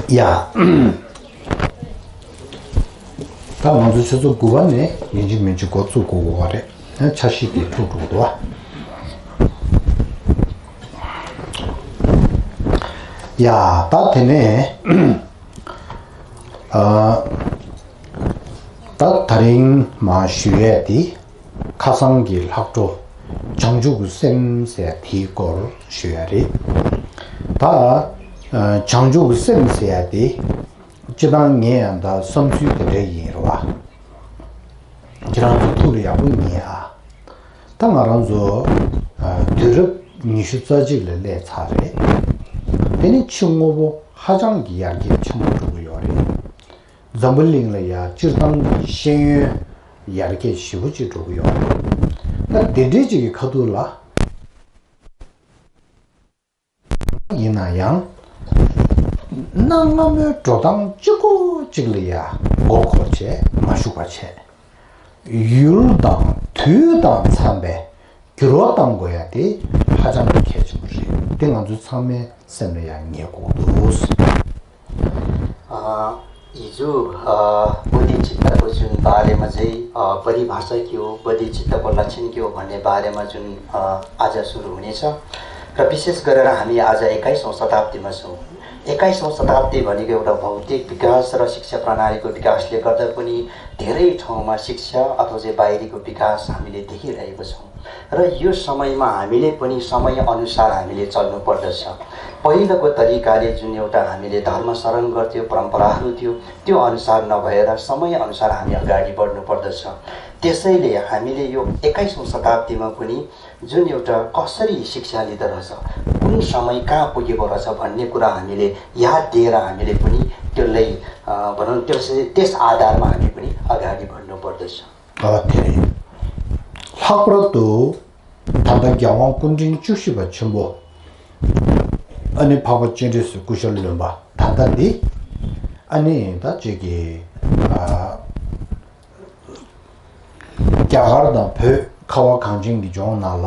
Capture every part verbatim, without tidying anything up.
ཡ། ད་ང་ཚོ་ཆུ་ཚོད་དགུ་པ་ནས་ཡིན་གཅིག་མིན་གཅིག་འགོ་བཙུགས་དགོས་དགོས་པ་རེད། ཡང་འཆར་གཞི་དེ་འཁྲུག་འགྲོ་གི་འདུག་བ། ཡ། ད་དེ་ནས་ཨ། ད་དེ་རིང་མ་ཞུ་ཡས་དེ། ཁ་སང་གི་ལྷག་འཕྲོ། བྱང་ཆུབ་ཀྱི་སེམས་ཟེར་དེའི་སྐོར་ཞུ་ཡ་རེད། ད་བྱང་ཆུབ་ཀྱི་སེམས་ཟེར་ཡ་དེ། སྤྱིར་བཏང་ངས་ཡང་ད་བསམ་ཚུལ་དེ་འདྲ་ཡིན་རེད་བ། ཁྱེད་རང་ཚོ་ཐུགས་ལ་ཡག་པོ་ཉན་ཨ། ད་ང་རང་ཚོ་དུས་རབས་ཉི་ཤུ་རྩ་གཅིག་ལ་སླེབས་ཚར་རེད། དེ་ནི་ཕྱི་དངོས་པོ་ཧ་ཅང་གི་ཡར་རྒྱས་ཆེན་པོ་འགྲོ་གི་ཡོད་རེད། འཛམ་བུ་གླིང་ལ་ཡ་སྤྱིར་བཏང་གི་ཤེས་ཡོན་ཡར་རྒྱས་ཞེ་པོ་ཅིག་འགྲོ་གི་ཡོད་རེད། ད་དེ་འདྲའི་ཅིག་གི་ཁ་ཐུག་ལ་ཡིན་ན་ཡང་གནའ་སྔ་མོའི་འགྲོ་སྟངས་གཅིག་པོ་གཅིག་ལ་ཡ་མགོ་འཁོར་བྱས་མ་བཞུགས་པ་བྱས། ཡུལ་དང་དུས་དང་འཚམས་པའི་འགྱུར་བ་གཏང་དགོས་ཡ་དེ་ཧ་ཅང་གི་གལ་ཆེན་པོ་རེད། དེ་ང་ཚོ་ཚང་མའི་སེམས་ལ་ཡང་ངེས་དགོས་འདུག། ཨ། ཡིག་གཟུགས། ཨ། བོད་དུ་ཇི་ལྟ་བུ་བྱུང་བ་རེད་མ་ཟད། ཨ། བོད་དུ་भाषा के हो, भोलि चित्तको लक्षण के हो भन्ने बारेमा जुन, अ, आज सुरु हुनेछ। र विशेष गरेर हामी आज एक्काइसौँ शताब्दीमा छौँ। एक्काइसौँ शताब्दी भनेको एउटा भौतिक विकास र शिक्षा प्रणालीको विकासले गर्दा पनि धेरै ठाउँमा शिक्षा अथवा चाहिँ बाहिरीको विकास हामीले देखिरहेको छौँ। र यो समयमा हामीले पनि समय अनुसार हामीले चल्नु पर्दछ। पहिलाको तरिकाले जुन एउटा हामीले धर्म शरण गर्थ्यो, परम्पराहरू थियो, त्यो अनुसार नभएर समय अनुसार हामी अगाडि बढ्नु पर्दछ। त्यसैले हामीले यो एक्काइसौँ शताब्दीमा पनि जुन एउटा कसरी शिक्षा लिँदो रहेछ, कुन समय कहाँ पुगेको रहेछ भन्ने कुरा हामीले याद दिएर हामीले पनि त्यसलाई, अ, भनौँ, त्यस, त्यस आधारमा हामी पनि अगाडि बढ्नु पर्दछ। ཨ། དེ་རེད། ལྷག་པར་དུ་ད་ལྟ་རྒྱལ་དབང་སྐུ་ཕྲེང་བཅུ་བཞི་པ་ཆེན་པོ། ཨ་ནི་འཕགས་པ་སྤྱན་རས་གཟིགས་སྐུ་ཞབས་བློན་པོ་ད་ལྟ་འདི། ཨ་ནི་ད་ཅིག་གི། ཨ། རྒྱ་གར་དང་བོད་ཁ་བ་གངས་ཅན་གྱི་ལྗོངས་ནང་ལ་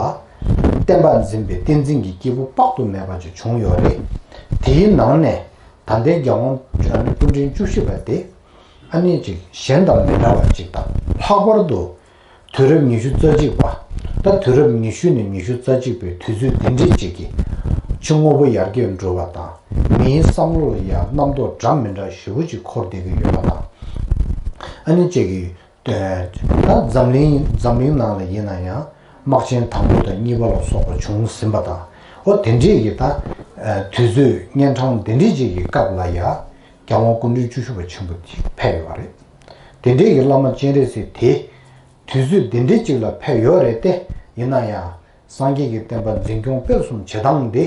བསྟན་པ་འཛིན་པའི་བསྟན་འཛིན་གྱི་སྐྱེས་བུ་དཔག་ཏུ་མེད་པ་ཅིག་བྱུང་ཡོད་རེད། དེའི་ནང་ནས་ད་ལྟའི་རྒྱལ་དབང་སྐུ་ཕྲེང་བཅུ་བཞི་པ་དེ། ཨ་ནི་ཅིག་གཞན་དང་མི་འདྲ་བ་ཅིག་དང་། ལྷག་པར་དུ་དུས་རབས་ཉི་ཤུ་རྩ་གཅིག་པ། ད་དུས་རབས་ཉི་ཤུ་ནས་ཉི་ཤུ་རྩ་གཅིག་པའི་དུས་ཚོད་འདི་འདྲའི་ཅིག་གི་ཕྱི་དངོས་པོ་ཡར་རྒྱས་འགྲོ་བ་དང་། མིའི་བསམ་བློ་ལ་ཡང་རྣམ་རྟོག་འདྲ་མི་འདྲ་ཞེ་པོ་ཅིག་འཁོར་བསྡད་ཀྱི་ཡོད་པ་དང་། ཨ་ནི་ཅིག་གི། ད་འཛམ་གླིང་འཛམ་གླིང་ནང་ལ་ཡིན་ན་ཡང་དམག་ཆེན་དང་པོ་དང་གཉིས་པ་ལ་སོགས་པ་བྱུང་ཟིན་པ་དང་། འོ་དེ་འདྲའི་གི་ད་དུས་ཚོད་གཉན་འཕྲང་འདི་འདྲའི་ཅིག་གི་སྐབས་ལ་ཡ་རྒྱལ་དབང་སྐུ་ཕྲེང་བཅུ་བཞི་པ་ཆེན་པོ་དེ་ཕེབས་ཡོད་རེད། དེ་འདྲའི་གི་བླ་མ་སྤྱན་རས་གཟིགས་དེ་དུས་ཚོད་འདི་འདྲའི་ཅིག་ལ་ཕེབས་ཡོད་རེད་དེ། ཡིན་ན་ཡང་། སངས་རྒྱས་ཀྱི་བསྟན་པ་འཛིན་སྐྱོང་སྤེལ་གསུམ་བྱེད་སྟངས་འདི།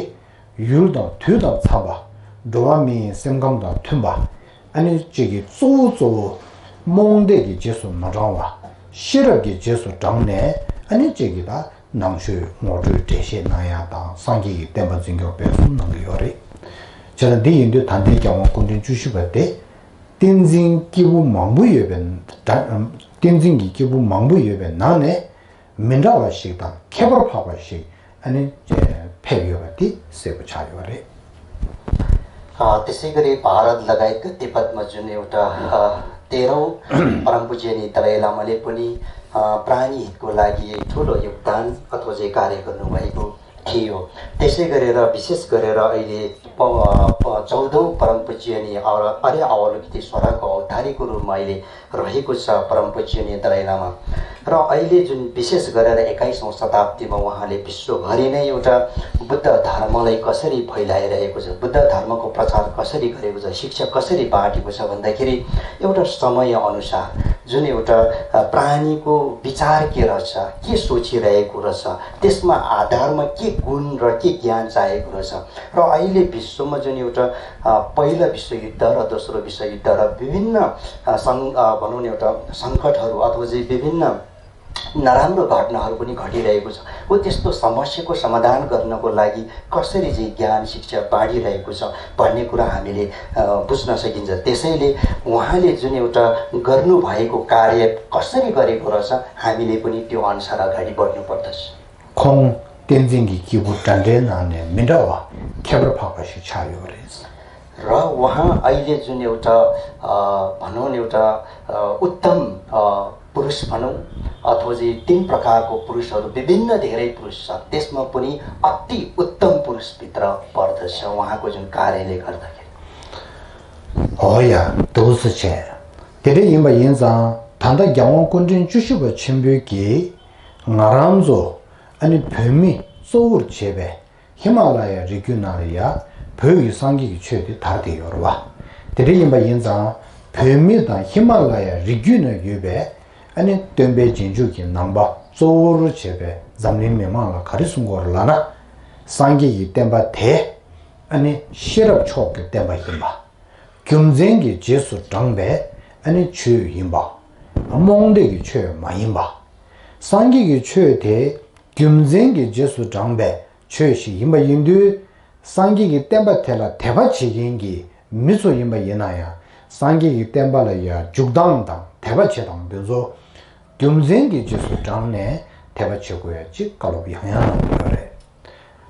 ཡུལ་དང་དུས་དང་འཚམས་པ། འགྲོ་བ་མིའི་སེམས་ཁམས་དང་མཐུན་པ། ཨ་ནི་གཅིག་གི་གཙོ་བོ་གཙོ་བོ། རྨོངས་དད་ཀྱི་རྗེས་སུ་མ་འབྲང་བ། ཤེས་རབ་ཀྱི་རྗེས་སུ་འབྲངས་ནས། ཨ་ནི་གཅིག་གི་ད་ནང་ཆོས་ངོ་སྤྲོད་འགྲེལ་བཤད་གནང་ཡ་དང་། སངས་རྒྱས་ཀྱི་བསྟན་པ་འཛིན་སྐྱོང་སྤེལ་གསུམ་གནང་གི་ཡོད་རེད། བྱས་ན་འདི་ཡིན་དུས་ད་ལྟའི་རྒྱལ་དབང་སྐུ་ཕྲེང་བཅུ་བཞི་པ་དེ། བསྟན་འཛིན་སྐྱེས་བུ་མང་པོ་ཡོད་པའི། བསྟན་འཛིན་གྱི་སྐྱེས་བུ་མང་པོ་ཡོད་པའི་ནང་ནས། མི་འདྲ་བ་ཞིག་དང་ཁྱད་པར་འཕགས་པ་ཞིག་ཨ་ནི་ཕེབས་ཡོད་པ་དེ་གསལ་པོ་ཆགས་ཡོད་རེད། अ, त्यसै गरी भारत लगायतका तिब्बतमा जुन एउटा, अ, तेह्रौँ परम पूजनीय दलाई लामाले पनि, अ, प्राणी हितको लागि ठुलो योगदान अथवा चाहिँ कार्य गर्नुभएको थियो। त्यसै गरेर विशेष गरेर अहिले प-, अ, प-, चौधौँ परम पूजनीय अर-, आर्य अवलोकितेश्वरको अवतारीको रूपमा अहिले रहेको छ परम पूजनीय दलाई लामा। र अहिले जुन विशेष गरेर एक्काइसौँ शताब्दीमा उहाँले विश्वभरि नै एउटा बुद्ध धर्मलाई कसरी फैलाइरहेको छ, बुद्ध धर्मको प्रचार कसरी गरेको छ, शिक्षा कसरी बाँडेको छ भन्दाखेरि एउटा समय अनुसार जुन एउटा, अ, प्राणीको विचार के रहेछ, के सोचिरहेको रहेछ, त्यसमा आधारमा के गुण र के ज्ञान चाहिएको रहेछ। र अहिले विश्वमा जुन एउटा, अ, पहिला विश्वयुद्ध र दोस्रो विश्वयुद्ध र विभिन्न, अ, सं-, अ, भनौँ न, एउटा सङ्कटहरू अथवा चाहिँ विभिन्न नराम्रो घटनाहरू पनि घटिरहेको छ। हो, त्यस्तो समस्याको समाधान गर्नको लागि कसरी चाहिँ ज्ञान शिक्षा बाँडिरहेको छ भन्ने कुरा हामीले, अ, बुझ्न सकिन्छ। त्यसैले उहाँले जुन एउटा गर्नुभएको कार्य कसरी गरेको रहेछ, हामीले पनि त्यो अनुसार अगाडि बढ्नुपर्दछ। ཁོང་བསྟན་འཛིན་གྱི་སྐྱེས་བུ་འདྲ་འདྲའི་ནང་ནས་མི་འདྲ་བ་ཁྱད་པར་འཕགས་པ་ཞིག་ཆགས་ཡོད་རེད། र उहाँ अहिले जुन एउटा, अ, भनौँ न, एउटा, अ, उत्तम, अ, पुरुष भनौँ, अथवा चाहिँ तीन प्रकारको पुरुषहरू, विभिन्न धेरै पुरुष छ, त्यसमा पनि अति उत्तम पुरुषभित्र पर्दछ उहाँको जुन कार्यले गर्दाखेरि। हो या, दोष छ। धेरै यिनबा यिन ད་ལྟ་རྒྱལ་དབང་སྐུ་ཕྲེང་བཅུ་བཞི་པ་ཆེན་པོའི་གིས་ང་རང་ཚོ་ཨ་ནི་བོད་མི་གཙོ་བོར་བྱས་པའི་ཧི་མ་ལ་ཡའི་རི་རྒྱུད་ནང་ལ་ཡ་བོད་ཀྱི་སངས་རྒྱས་ཀྱི་ཆོས་དེ་དར་ཏེ་ཡོད་རེད་བ། དེ་འདྲ་ཡིན་པ་ཡིན་ཙང་བོད་མི་དང་ཧི་མ་ལ་ཡའི་རི་རྒྱུད་ན་ཡོད་པའི་ཨ་ནི་སྟོན་པའི་རྗེས་འཇུག་གི་ནང་པ་གཙོ་བོར་བྱས་པའི་འཛམ་གླིང་མི་མང་ལ་ག་རེ་གསུང་གི་ཡོད་རེད་ལབ་ན། སངས་རྒྱས་ཀྱི་བསྟན་པ་དེ་ཨ་ནི་ཤེས་རབ་མཆོག་གི་བསྟན་པ་ཡིན་པ། རྒྱུ་མཚན་གྱི་རྗེས་སུ་འབྲངས་པའི་ཨ་ནི་ཆོས་ཡིན་པ། རྨོངས་དད་ཀྱི་ཆོས་མ་ཡིན་པ། སངས་རྒྱས་ཀྱི་ཆོས་དེ་རྒྱུ་མཚན་གྱི་རྗེས་སུ་འབྲངས་པའི་ཆོས་ཤིག་ཡིན་པ་ཡིན་དུས། སངས་རྒྱས་ཀྱི་བསྟན་པ་དེ་ལ་དད་པ་བྱེད་མཁན་གྱི་མི་ཚོ་ཡིན་པ་ཡིན་ན་ཡང་། སངས་རྒྱས་ཀྱི་བསྟན་པ་ལ་ཡང་འཇུག་སྟངས་དང་དད་པ་བྱེད་སྟངས་འདི་ཚོ་རྒྱུ་མཚན་གྱི་རྗེས་སུ་འབྲངས་ནས་དད་པ་བྱེད་དགོས་ཡ་གཅིག་བཀའ་སློབ་ཡང་ཡང་གནང་གི་ཡོད་རེད།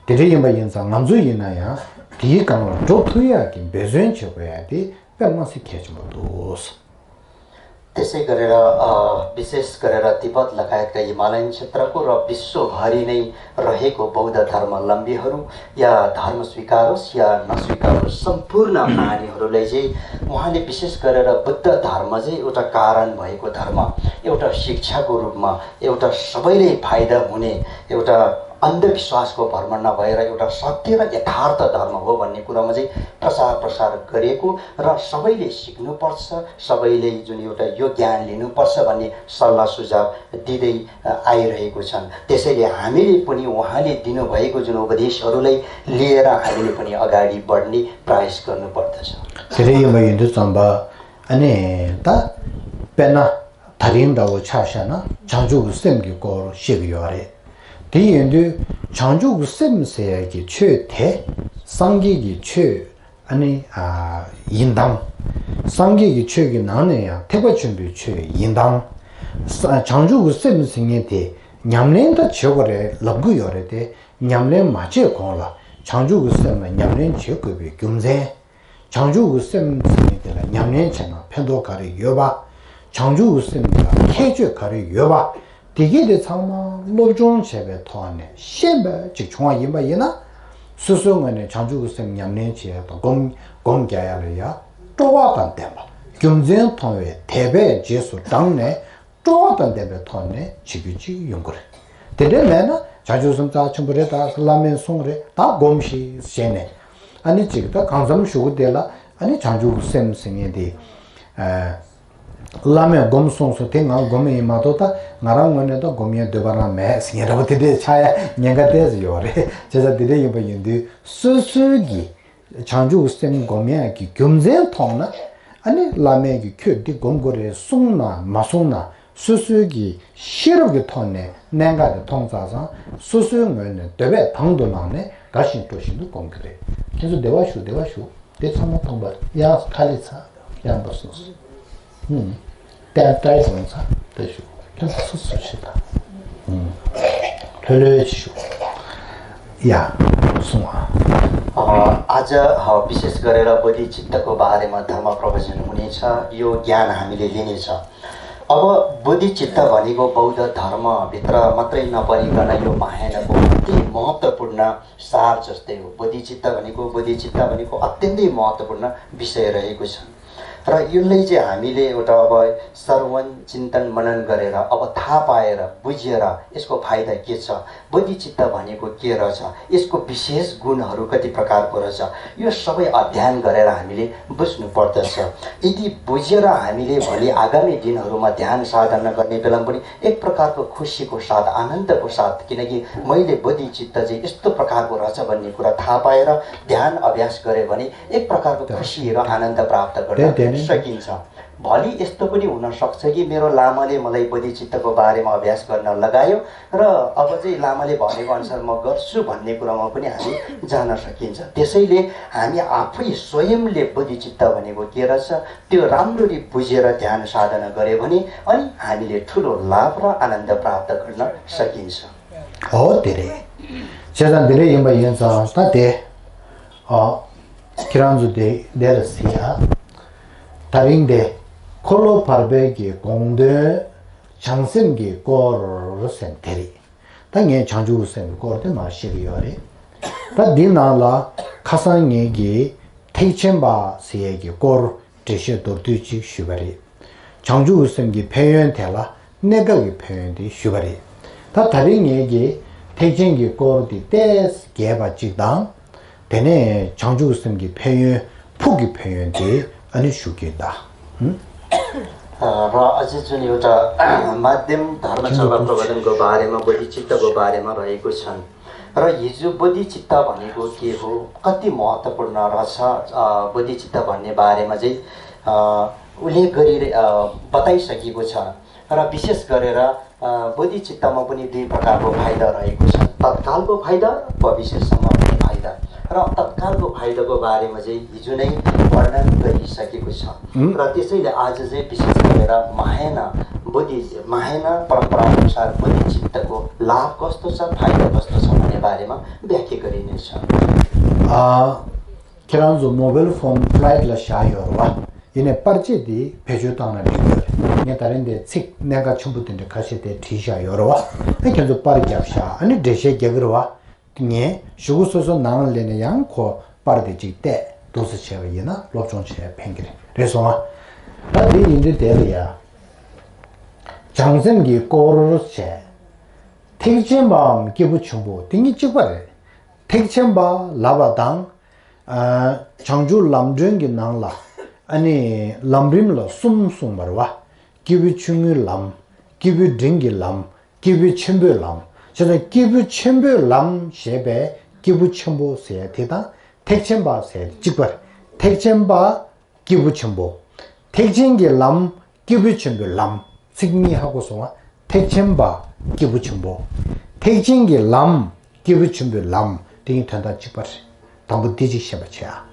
དེ་འདྲ་ཡིན་པ་ཡིན་ཙང་ང་ཚོ་ཡིན་ན་ཡང་དེའི་སྒང་ལ་འགྲོ་ཐུབ་ཡག་གི་འབད་བརྩོན་བྱེད་དགོས་ཡ་དེ་དཔེ་མ་སྲིད་གལ་ཆེན་པོ་འདུག། त्यसै गरेर, अ, विशेष गरेर तिब्बत लगायतका हिमालयन क्षेत्रको र विश्वभरि नै रहेको बौद्ध धर्मावलम्बीहरू या धर्म स्वीकार होस् या नस्वीकार होस्, सम्पूर्ण प्राणीहरूलाई चाहिँ उहाँले विशेष गरेर बुद्ध धर्म चाहिँ एउटा कारण भएको धर्म, एउटा शिक्षाको रूपमा, एउटा सबैलाई फाइदा हुने, एउटा अन्धविश्वासको धर्म नभएर एउटा सत्य र यथार्थ धर्म हो भन्ने कुरामा चाहिँ प्रचार प्रसार गरिएको र सबैले सिक्नुपर्छ, सबैले जुन एउटा यो ज्ञान लिनुपर्छ भन्ने सल्लाह सुझाव दिँदै, अ, आइरहेको छन्। त्यसैले हामीले पनि उहाँले दिनुभएको जुन उपदेशहरूलाई लिएर हामीले पनि अगाडि बढ्ने प्रयास गर्नुपर्दछ। धेरै यिनमा हिन्दू चम्बा अनि त पेना धरिन दौ छाशाना झांझुग सेम की कोर शिव योरे। དེ་ཡིན་དུས་བྱང་ཆུབ་ཀྱི་སེམས་ཟེར་ཡ་གི་ཆོས་དེ་སངས་རྒྱས་ཀྱི་ཆོས་ཨ་ནི་ཨ་ཡིན་དང་། སངས་རྒྱས་ཀྱི་ཆོས་ཀྱི་ནང་ནས་ཡང་ཐེག་པ་ཆེན་པོའི་ཆོས་ཡིན་དང་། ས་བྱང་ཆུབ་ཀྱི་སེམས་ཟེར་མཁན་དེ་ཉམས་ལེན་ད་བྱེད་དགོས་རེད་ལབ་གི་ཡོད་རེད་དེ། ཉམས་ལེན་མ་བྱས་གོང་ལ་བྱང་ཆུབ་ཀྱི་སེམས་ལ་ཉམས་ལེན་བྱེད་དགོས་པའི་རྒྱུ་མཚན། བྱང་ཆུབ་ཀྱི་སེམས་ཟེར་མཁན་དེ་ལ་ཉམས་ལེན་བྱས་ན་ཕན་ཐོགས་ག་རེ་ཡོད་པ། བྱང་ཆུབ་ཀྱི་སེམས་དེ་ལ་ཁྱད་ཆོས་ག་རེ་ཡོད་པ། དེ་གས་དེ་ཚང་མ་སློབ་སྦྱོང་བྱས་པའི་ཐོག་ནས་ཤེས་པ་ཅིག་བྱུང་བ་ཡིན་པ་ཡིན་ན། སོ་སོའི་ངོས་ནས་བྱང་ཆུབ་ཀྱི་སེམས་ཉམས་ལེན་བྱེད་ཡ་དང་སྒོམ་སྒོམ་རྒྱག་ཡ་ལ་ཡ་སྤྲོ་བ་དང་ལྡན་པ། རྒྱུ་མཚན་མཐོང་བའི་དད་པས་རྗེས་སུ་འབྲངས་ནས་སྤྲོ་བ་དང་ལྡན་པའི་ཐོག་ནས་བྱེད་རྒྱུ་ཅིག་ཡོང་གི་རེད། དེ་འདྲ་མེད་ན་བྱང་ཆུབ་སེམས་རྩ་ཆེན་པོ་རེད། ད་བླ་མས་གསུངས་རེད། ད་སྒོམ་ཞིག་བྱས་ནས་ཨ་ནི་ཅིག་ད་གང་འཚམ་ཞུ་གི་དེ་ལ་ཨ་ནི་བྱང་ཆུབ་ཀྱི་སེམས་ཟེར་མཁན་དེ། ཨ། བླ་མས་སྒོམ་གསུངས་སོ་དེ་ང་སྒོམ་ཡིན་མ་གཏོགས་ད་ང་རང་ངོས་ནས་ད་སྒོམ་ཡས་འདོད་པ་རང་མེད་ཟེར་མཁན་འདྲ་པོ་དེ་འདྲས་ཆགས་ཡ་ཉེན་ཁ་ཏོག་ཙམ་ཡོད་རེད། བྱས་ཙང་དེ་འདྲས་ཡིན་པ་ཡིན་དུས་སོ་སོའི་གི་བྱང་ཆུབ་སེམས་སྒོམ་ཡ་གི་རྒྱུ་མཚན་མཐོང་ན། ཨ་ནི་བླ་མས་གི་ཁྱོད་འདི་སྒོམ་དགོས་རེད་གསུངས་ན་མ་གསུངས་ན་སོ་སོའི་གི་ཤེས་རབ་ཀྱི་ཐོག་ནས་གནད་འགག་དེ་མཐོང་ཚར་ཙང་སོ་སོའི་ངོས་ནས་འདོད་པས་དང་དུ་བླངས་ནས་དགའ་བཞིན་སྤྲོ་བཞིན་དུ་སྒོམ་གི་རེད། ཁྱེད་ཚོ་བདེ་བ་ཞུ། བདེ་བ་ཞུ། དེ་ཚང་མ་མཐོང་པ་ཡང་ཁ་ལི་ཚ་ཡང་པ་སོང་སོང་། ཧུམ། ཏན་ཏན་ཡོང་ཚ་དེ་ཞུ། ཁྱེད་ཚོ་སུ་སུ་ཞིག་དང་། ཧུམ། ལྷོད་ལྷོད་ཞུ། ཡ། གསུང་ཨ། अ, आज, अ, विशेष गरेर बोधिचित्तको बारेमा धर्म प्रवचन हुनेछ। यो ज्ञान हामीले लिनेछ। अब बोधिचित्त भनेको बौद्ध धर्मभित्र मात्रै नपरिकन यो महायानको अति महत्त्वपूर्ण सार जस्तै हो। बोधिचित्त भनेको, बोधिचित्त भनेको अत्यन्तै महत्त्वपूर्ण विषय रहेको छ। र यसलाई चाहिँ हामीले एउटा अब श्रवण, चिन्तन, मनन गरेर अब थाहा पाएर, बुझेर यसको फाइदा के छ, बोधिचित्त भनेको के रहेछ, यसको विशेष गुणहरू कति प्रकारको रहेछ, यो सबै अध्ययन गरेर हामीले बुझ्नुपर्दछ। यदि बुझेर हामीले भोलि आगामी दिनहरूमा ध्यान साधना गर्ने बेलामा पनि एक प्रकारको खुसीको साथ, आनन्दको साथ, किनकि मैले बोधिचित्त चाहिँ यस्तो प्रकारको रहेछ भन्ने कुरा थाहा पाएर ध्यान अभ्यास गरेँ भने एक प्रकारको खुसी र आनन्द प्राप्त गर्न सकिन्छ। भोलि यस्तो पनि हुन सक्छ कि मेरो लामाले मलाई बोधिचित्तको बारेमा अभ्यास गर्न लगायो र अब चाहिँ लामाले भनेको अनुसार म गर्छु भन्ने कुरामा पनि हामी जान सकिन्छ। त्यसैले हामी आफै स्वयंले बोधिचित्त भनेको के रहेछ, त्यो राम्ररी बुझेर ध्यान साधना गरे भने अनि हामीले ठूलो लाभ र आनन्द प्राप्त गर्न सकिन्छ। हो, धेरै। सेजन धेरै यिनबा यिन छ, त दे। अ, ཁྱེད་རང་ཚོ་དེ་འདིར་གཟིགས་ཨ། ད་རིང་དེ་འཁོར་ལོ་བར་པའི་གི་དགོངས་དོན་བྱང་སེམས་ཀྱི་སྐོར་ཟེར་དེ་རེད། ད་ངས་བྱང་ཆུབ་སེམས་ཀྱི་སྐོར་དེ་མར་བཤད་ཀྱི་ཡོད་རེད། ད་འདི་ནང་ལ་ཁ་སང་ངེད་ཀྱིས་ཐེག་ཆེན་པ་ཟེར་ཡས་ཀྱི་སྐོར་འགྲེལ་བཤད་མདོར་བསྡུས་ཅིག་ཞུས་པ་རེད། བྱང་ཆུབ་སེམས་ཀྱི་ཕན་ཡོན་དེ་ལ་གནས་སྐབས་ཀྱི་ཕན་ཡོན་དེ་ཞུས་པ་རེད། ད་ད་རིང་ངེད་ཀྱིས་ཐེག་ཆེན་གྱི་སྐོར་དེ་ཏོག་ཙམ་རྒྱས་པ་ཅིག་དང་། དེ་ནས་བྱང་ཆུབ་སེམས་ཀྱི་ཕན་ཡོན་ཕུགས་ཀྱི་ཕན་ཡོན་དེ་ཨ་ནི་ཞུ་གི་ཡིན་ད། ཨ། र अझै जुन एउटा माध्यम धर्म चक्र प्रवर्तनको बारेमा, बोधिचित्तको बारेमा रहेको छन्। र हिजो बोधिचित्त भनेको के हो, कति महत्त्वपूर्ण रहेछ, अ, बोधिचित्त भन्ने बारेमा चाहिँ, अ, उल्लेख गरी, अ, बताइसकेको छ। र विशेष गरेर, अ, बोधिचित्तमा पनि दुई प्रकारको फाइदा रहेको छ, तत्कालको फाइदा, भविष्यसम्म हुने फाइदा। र तत्कालको फाइदाको बारेमा चाहिँ हिजो नै वर्णन गरिसकेको छ। हुँ। र त्यसैले आज चाहिँ विशेष गरेर महायान बोधि, महायान परम्परा अनुसार बोधिचित्तको लाभ कस्तो छ, फाइदा कस्तो छ भन्ने बारेमा व्याख्या गरिनेछ। अ, ཁྱེད་རང་ཚོ་མོ་བེལ་ཕོན་ཕ་ལའིཊ་ལ་བཞག་ཡོད་རེད་བ། ཡིན་ནའི་པར་ཆས་འདི་བེད་སྤྱོད་བཏང་ན་འགྲིག་གི་རེད། ངས་ད་རིང་འདིར་ཚིག་གནད་འགག་ཆེན་པོ་དེ་འདྲ་ཁ་ཤས་དེ་བྲིས་བཞག་ཡོད་རེད་བ། ཨ་ཁྱེད་ཚོ་པར་རྒྱབ་བཞག་ཨ་ནི་འགྲེལ་བཤད་རྒྱག་གི་རེད་བ། ངས་གཞུག་གུ་སོ་སོ་ནང་ལ་སླེབས་ནས་ཡང་ཁོ་པར་དེ་གཅིག་བལྟས་འདུག་སེ་བྱས་པ་ཡིན་ན་སློབ་སྦྱོང་བྱས་ཕན་གྱི་རེད། རེད་སོང་ང་། ད་འདི་ཡིན་དུས་དེ་ལ་ཡ། བྱང་སེམས་ཀྱི་སྐོར་བྱས། ཐེག་ཆེན་པའམ་སྐྱེས་བུ་ཆེན་པོ་དེ་གཉིས་གཅིག་པ་རེད། ཐེག་ཆེན་པ་ལབ་པ་དང་། ཨ། བྱང་ཆུབ་ལམ་སྒྲོན་གྱི་ནང་ལ་ཨ་ནི་ལམ་རིམ་ལ་གསུམ་གསུངས་པ་རེད་བ། སྐྱེས་བུ་ཆུང་ངུའི་ལམ། སྐྱེས་བུ་འབྲིང་གི་ལམ། སྐྱེས་བུ་ཆེན་པོའི་ལམ། བྱས་ཙང་སྐྱེས་བུ་ཆེན་པོའི་ལམ་ཞེས་པའི་སྐྱེས་བུ་ཆེན་པོ་ཟེར་ཡ་དེ་དང་ཐེག་ཆེན་པ་ཟེར་ཡ་དེ་གཅིག་པ་རེད། ཐེག་ཆེན་པ། སྐྱེས་བུ་ཆེན་པོ། ཐེག་ཆེན་གྱི་ལམ། སྐྱེས་བུ་ཆེན་པོའི་ལམ། ཚིག་གཉིས་ཧ་གོ་སོང་ང་། ཐེག་ཆེན་པ། སྐྱེས་བུ་ཆེན་པོ། ཐེག་ཆེན་གྱི་ལམ། སྐྱེས་བུ་ཆེན་པོའི་ལམ། དེ་གཉིས་དོན་དག་གཅིག་པ་རེད། དང་པོ་འདི་གཅིག་ཤེས་པ་བྱེད་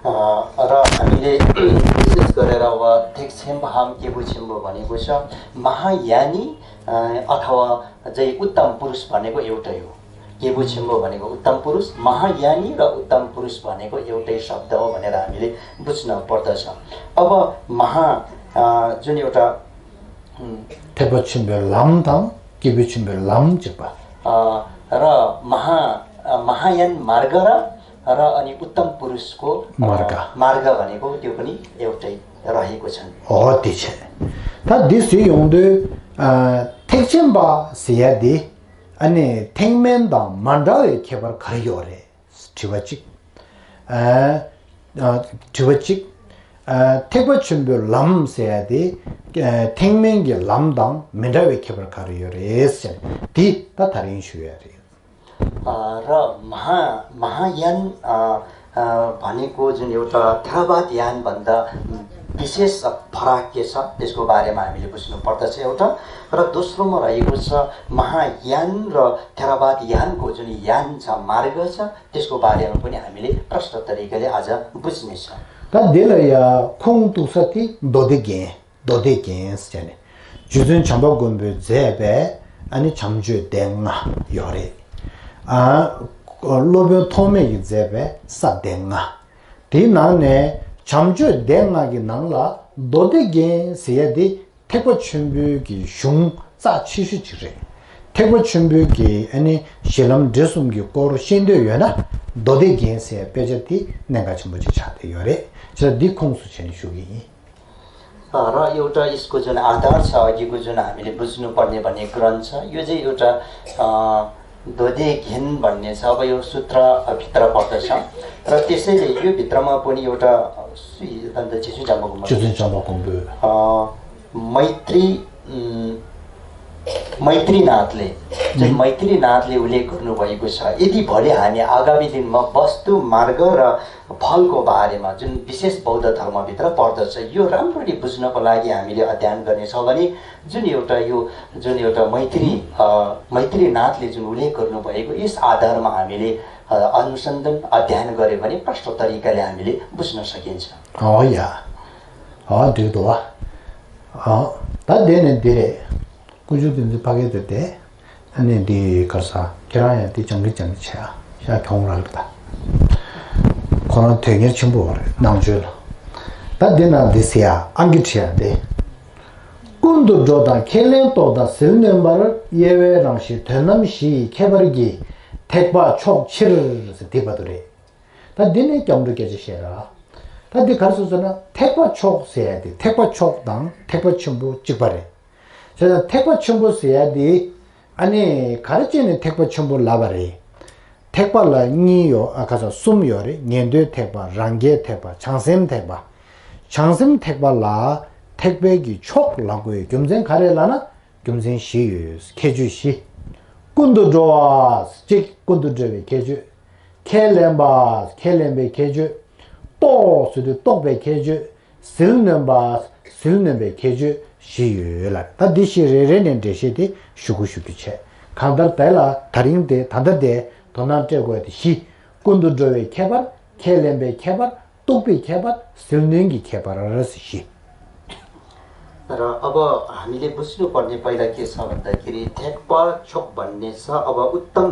ཨ། र हामीले विशेष गरेर अब ཐེག་ཆེན་पहम के पो छिम्बो भनेको छ महायानी, अ, अथवा चाहिँ उत्तम पुरुष भनेको एउटै हो। के पो छिम्बो भनेको उत्तम पुरुष, महायानी र उत्तम पुरुष भनेको एउटै शब्द हो भनेर हामीले बुझ्न पर्दछ। अब महा, अ, जुन एउटा, उम्, ཐེག་པ་ཆེན་པོའི་ལམ་དང་སྐྱེས་བུ་ཆེན་པོའི་ལམ་གཅིག་པ། अ, र महा, अ, महायान मार्ग र, र अनि उत्तम पुरुषको, अ, मार्ग। मार्ग भनेको त्यो पनि एउटै रहेको छन्। हो, त्यो छ। ད་འདི་ཟེར་ཡོང་དུས། ཨ། ཐེག་ཆེན་པ་ཟེར་ཡ་འདི། ཨ་ནི་ཐེག་དམན་དང་མ་འདྲ་བའི་ཁྱད་པར་ག་རེ་ཡོད་རེད། དྲི་བ་གཅིག་ཨ། ཨ། དྲི་བ་གཅིག་ཨ། ཐེག་པ་ཆེན་པོའི་ལམ་ཟེར་ཡ་དེ། ཨ། ཐེག་དམན་གྱི་ལམ་དང་མི་འདྲ་བའི་ཁྱད་པར་ག་རེ་ཡོད་རེད་ཟེར། དེ་ད་ད་རིང་ཞུ་ཡ་རེད། अ, र महा, महायान, अ, अ, भनेको जुन एउटा थेरावाद यान भन्दा विशेष फरक के छ, त्यसको बारेमा हामीले बुझ्नु पर्दछ एउटा। र दोस्रोमा रहेको छ महायान र थेरावाद यानको जुन यान छ, मार्ग छ, त्यसको बारेमा पनि हामीले प्रष्ट तरिकाले आज बुझ्नेछौँ। ད་འདི་ལ་ཡ་ཁུངས་གཏུགས་ས་དེ་མདོ་སྡེ་རྒྱན། མདོ་སྡེ་རྒྱན་ཟེར་ནས། རྗེ་བཙུན་བྱམས་པ་མགོན་པོས་མཛད་པའི་ཨ་ནི་བྱམས་ཆོས་སྡེ་ལྔ་ཡོད་རེད། ཨ། སློབ་དཔོན་ཐོགས་མེད་ཀྱིས་མཛད་པའི་ས་སྡེ་ལྔ། དེའི་ནང་ནས་བྱམས་ཆོས་སྡེ་ལྔ་གི་ནང་ལ་མདོ་སྡེ་རྒྱན་ཟེར་ཡ་དེ་ཐེག་པ་ཆེན་པོའི་གི་གཞུང་རྩ་ཆེ་ཤོས་ཅིག་རེད། ཐེག་པ་ཆེན་པོའི་གི་ཨ་ནི་གཞི་ལམ་འབྲས་གསུམ་གྱི་སྐོར་ཤེས་འདོད་ཡོད་ན་མདོ་སྡེ་རྒྱན་ཟེར་ཡ་དཔེ་ཆ་དེ་གནད་འགག་ཆེན་པོ་ཅིག་ཆགས་བསྡད་ཡོད་རེད། བྱས་ཙང་འདི་ཁུངས་སུ་བྱས་ནས་ཞུ་གི་ཡིན། र एउटा यसको जुन आधार छ, अघिको जुन हामीले बुझ्नुपर्ने भन्ने ग्रन्थ छ, यो चाहिँ एउटा, अ, दोदे घेन भन्ने छ। अब यो सूत्रभित्र पर्दछ र त्यसैले यो भित्रमा पनि एउटा, अ, श्री, अन्त जेसु जम्बो गुम्बा। जेसु जम्बो गुम्बा। अ, मैत्री, उम्, मैत्रीनाथले चाहिँ, उम्। मैत्रीनाथले उल्लेख गर्नुभएको छ, यदि भोलि हामी आगामी दिनमा वस्तु, मार्ग र फलको बारेमा जुन विशेष बौद्ध धर्मभित्र पर्दछ, यो राम्ररी बुझ्नको लागि हामीले अध्ययन गर्नेछौँ भने जुन एउटा यो, जुन एउटा मैत्री, अ, मैत्रीनाथले जुन उल्लेख गर्नुभएको, यस आधारमा हामीले, अ, अनुसन्धान, अध्ययन गर्‍यो भने प्रष्ट तरिकाले हामीले बुझ्न सकिन्छ। हो या। हो, दुई दो। हो, ད་དེ་ནས་འདི་རེད། དཀོན་མཆོག་བསྟན་འཛིན་ཕ་གི་དེ་དེ། ཨ་ནི་འདི་ག་ས་ཁྱེད་རང་ཡང་འདི་སྦྱང་གི་སྦྱང་གི་བྱས་ཨ། ཤ་གྱོང་རག་ལ་ད། ཁོ་རང་དོན་གཉེར་ཆེན་པོ་རེད་གནང་བྱོས་ལ། ད་འདི་ན་འདི་ཟེར་ཡ་ཨང་ཀི་བྲིས་ཡ་འདི། ཀུན་ཏུ་འགྲོ་དང་ཁས་ལེན་རྟོགས་དང་ཟིལ་གནོན་པར་དབྱེ་བའི་རང་བཞིན་དོན་རྣམ་བཞི་ཡི་ཁྱད་པར་གྱིས་ཐེག་པ་མཆོག་ཕྱིར་ཟེར་འདི་བར་དུ་རེད། ད་འདི་ནས་སྐྱབས་འགྲོ་སྐད་ཆ་བཤད་ར། ད་འདི་ག་རེ་ཟེར་ཟེར་ན་ཐེག་པ་མཆོག་ཟེར་ཡ་དེ་ཐེག་པ་མཆོག་དང་ཐེག་པ་ཆེན་པོ་གཅིག་པ་རེད། བྱས་ཙང་ཐེག་པ་ཆེན་པོ་ཟེར་ཡ་དེ་ཨ་ནི་ག་རེ་བྱས་ནས་ཐེག་པ་ཆེན་པོ་ལབ་པ་རེད། ཐེག་པ་ལ་གཉིས་ཡོད་ཨ་ཁ་ས་གསུམ་ཡོད་རེད། ཉན་ཐོས་ཐེག་པ། རང་རྒྱལ་ཐེག་པ། བྱང་སེམས་ཐེག་པ། བྱང་སེམས་ཐེག་པ་ལ་ཐེག་པའི་གི་མཆོག་ལབ་དགོས་རྒྱུ་མཚན་ག་རེ་ལབ་ན། རྒྱུ་མཚན་བཞི་ཡོད། ཁྱད་ཆོས་བཞི། ཀུན་ཏུ་འགྲོ་བ། གཅིག་ཀུན་ཏུ་འགྲོ་བའི་ཁྱད་ཆོས། ཁས་ལེན་པ། ཁས་ལེན་པའི་ཁྱད་ཆོས། རྟོགས་ཟེར་དུས་རྟོགས་པའི་ཁྱད་ཆོས། ཟིལ་གནོན་པ། ཟིལ་གནོན་པའི་ཁྱད་ཆོས་བཞི་ཡོད་ལ། ད་འདི་བཞི་རེ་རེ་ནས་འགྲེལ་བཤད་དེ་ཞུ་གུ་ཞུ་རྒྱུ་བྱས། གང་ལྟར་དེ་ལ་ད་རིང་དེ་ད་ལྟ་དེ་དོ་སྣང་སྤྲད་དགོས་དེ་བཞི། ཀུན་ཏུ་འགྲོ་བའི་ཁྱད་པར། ཁས་ལེན་པའི་ཁྱད་པར། རྟོགས་པའི་ཁྱད་པར། ཟིལ་གནོན་གྱི་ཁྱད་པར་ཞེས། र अब हामीले बुझ्नुपर्ने पहिला के छ भन्दाखेरि ठेक्पा छोक भन्ने छ अब उत्तम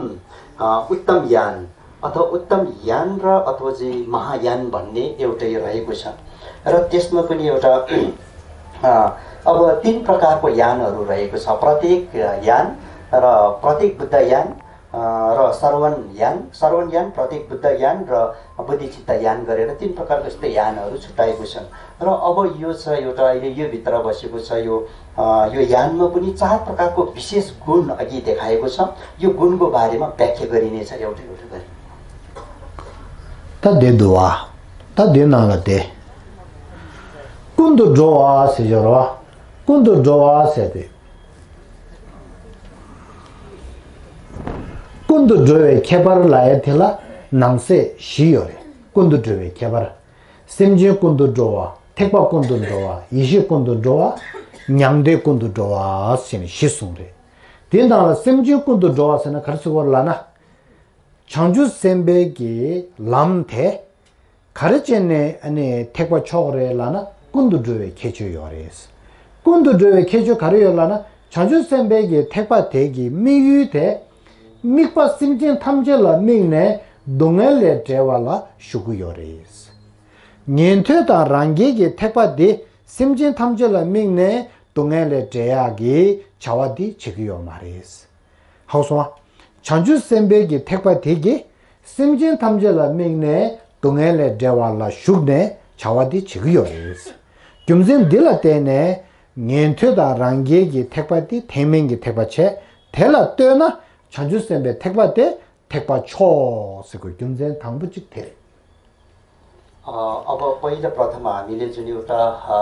अ, उत्तम यान अथवा उत्तम यान र अथवा चाहिँ महायान भन्ने एउटै रहेको छ। र त्यसमा पनि एउटा अ, अब तीन प्रकारको यानहरू रहेको छ। प्रत्येक यान र प्रत्येक बुद्ध यान र श्रवण यान श्रवण यान प्रत्येक बुद्ध यान र बोधिचित्त यान गरेर तीन प्रकारको यस्तो यानहरू छुट्याएको छन्। र अब यो छ एउटा अहिले यो भित्र बसेको छ यो यो यानमा पनि चार प्रकारको विशेष गुण अघि देखाएको छ। यो गुणको बारेमा व्याख्या गरिनेछ एउटा एउटा गरी। ད་དེ་འདུག་བ། ད་དེ་ནང་ལ་དེ། ཀུན་ཏུ་འགྲོ་བ་ཟེར་ཡོད་རེད་བ། ཀུན་ཏུ་འགྲོ་བ་ཟེར་ཏེ། ཀུན་ཏུ་འགྲོ་བའི་ཁྱད་པར་ལབ་ཡ་དེ་ལ་ནང་གསེས་བཞི་ཡོད་རེད། ཀུན་ཏུ་འགྲོ་བའི་ཁྱད་པར། སེམས་ཅན་ཀུན་ཏུ་འགྲོ་བ། ཐེག་པ་ཀུན་ཏུ་འགྲོ་བ། ཡེ་ཤེས་ཀུན་ཏུ་འགྲོ་བ། མྱང་འདས་ཀུན་ཏུ་འགྲོ་བ་ཞེས་ནས་བཞི་གསུངས་རེད། དེའི་ནང་ལ་སེམས་ཅན་ཀུན་ཏུ་འགྲོ་བ་ཟེར་ན་ག་རེ་ཟེར་བ་ལབ་ན། བྱང་ཆུབ་སེམས་དཔའི་གི་ལམ་དེ། ག་རེ་བྱས་ནས་ཨ་ནི་ཐེག་པ་མཆོག་རེད་ལབ་ན་ཀུན་ཏུ་འགྲོ་བའི་ཁྱད་ཆོས་ཡོད་རེད། ཀུན་ཏུ་འགྲོ་བའི་ཁྱད་ཆོས་ག་རེ་ཡོད་ལབ་ན་བྱང་ཆུབ་སེམས་དཔའི་གི་ཐེག་པ་དེ་གི་དམིགས་ཡུལ་དེ། དམིགས་པ་སེམས་ཅན་ཐམས་ཅད་ལ་དམིགས་ནས་སྡུག་བསྔལ་ལས་བསྒྲལ་བ་ལ་ཞུགས་ཀྱི་ཡོད་རེད། ཉན་ཐོས་དང་རང་རྒྱལ་གྱི་ཐེག་པ་དེ་སེམས་ཅན་ཐམས་ཅད་ལ་དམིགས་ནས་སྡུག་བསྔལ་ལས་བསྒྲལ་ཡག་གི་བྱ་བ་དེ་བྱེད་ཀྱི་ཡོད་མ་རེད། ཧ་གོ་སོང་ང་། བྱང་ཆུབ་སེམས་དཔའི་གི་ཐེག་པ་དེ་གིས་སེམས་ཅན་ཐམས་ཅད་ལ་དམིགས་ནས་སྡུག་བསྔལ་ལས་བསྒྲལ་བ་ལ་ཞུགས་ནས་བྱ་བ་དེ་བྱེད་ཀྱི་ཡོད་རེད། རྒྱུ་མཚན་འདི་ལ་བརྟེན་ནས་ཉན་ཐོས་དང་རང་རྒྱལ་གྱི་ཐེག་པ་དེ་ཐེག་དམན་གྱི་ཐེག་པ་བྱས། དེ་ལ་ལྟོས་ན་བྱང་ཆུབ་སེམས་དཔའི་ཐེག་པ་དེ་ཐེག་པ་མཆོག་ཟེར་དགོས་རྒྱུ་མཚན་དང་པོ་གཅིག་དེ་རེད། अ, अब पहिलो प्रथम हामीले जुन एउटा अ,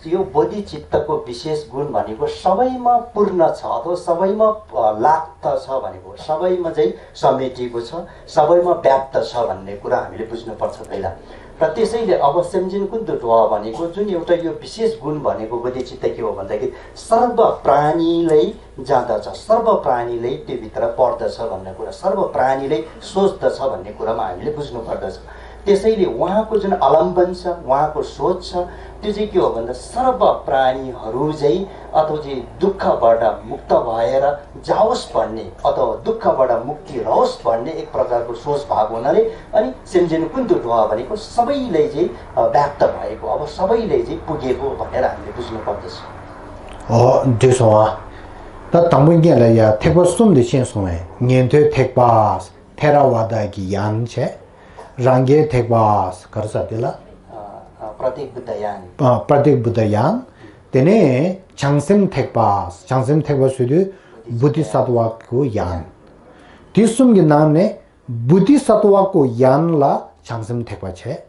यो बोधिचित्तको विशेष गुण भनेको सबैमा पूर्ण छ अथवा सबैमा अ, लाप्त छ भनेको सबैमा चाहिँ समेटिएको छ, सबैमा व्याप्त छ भन्ने कुरा हामीले बुझ्नुपर्छ पहिला। र त्यसैले अब सेम्जिन कुन्त ढोवा भनेको जुन एउटा यो विशेष गुण भनेको बोधिचित्त के हो भन्दाखेरि सर्व प्राणीलाई जाँदछ, सर्व प्राणीलाई त्योभित्र पर्दछ भन्ने कुरा, सर्व प्राणीलाई सोच्दछ भन्ने कुरामा हामीले बुझ्नुपर्दछ। त्यसैले उहाँको जुन अवलम्बन छ, उहाँको सोच छ, त्यो चाहिँ के हो भन्दा सर्व प्राणीहरू चाहिँ अथवा चाहिँ दुःखबाट मुक्त भएर जाओस् भन्ने अथवा दुःखबाट मुक्ति रहोस् भन्ने एक प्रकारको सोच भएको हुनाले अनि सेम्जेन कुन्त ढोवा भनेको सबैलाई चाहिँ अ, व्याप्त भएको, अब सबैलाई चाहिँ पुगेको भनेर हामीले बुझ्नुपर्दछ। ཨོ་འདྲི་སོང་ཨ། ད་དང་པོ་ངས་ལ་ཡ་ཐེག་པ་གསུམ་དེ་ཤེས་སོང་བས་ཉན་ཐོས་ཐེག་པ། ཐེ་ར་ཝ་ད་གི་ཡན་བྱས། རང་རྒྱལ་ཐེག་པ། ག་རེ་ཟ་དེ་ལ། अ, अ, प्रत्येक बुद्ध यान। ཨ་པྲ་ཏིག་བུ་ད་ཡན། དེ་ནས་བྱང་སེམས་ཐེག་པ། བྱང་སེམས་ཐེག་པ་ཟེར་དུས་བོ་དྷི་ས་ཏྭ་ཀོ་ཡན། དེ་གསུམ་གྱི་ནང་ནས་བོ་དྷི་ས་ཏྭ་ཀོ་ཡན་ལ་བྱང་སེམས་ཐེག་པ་བྱས།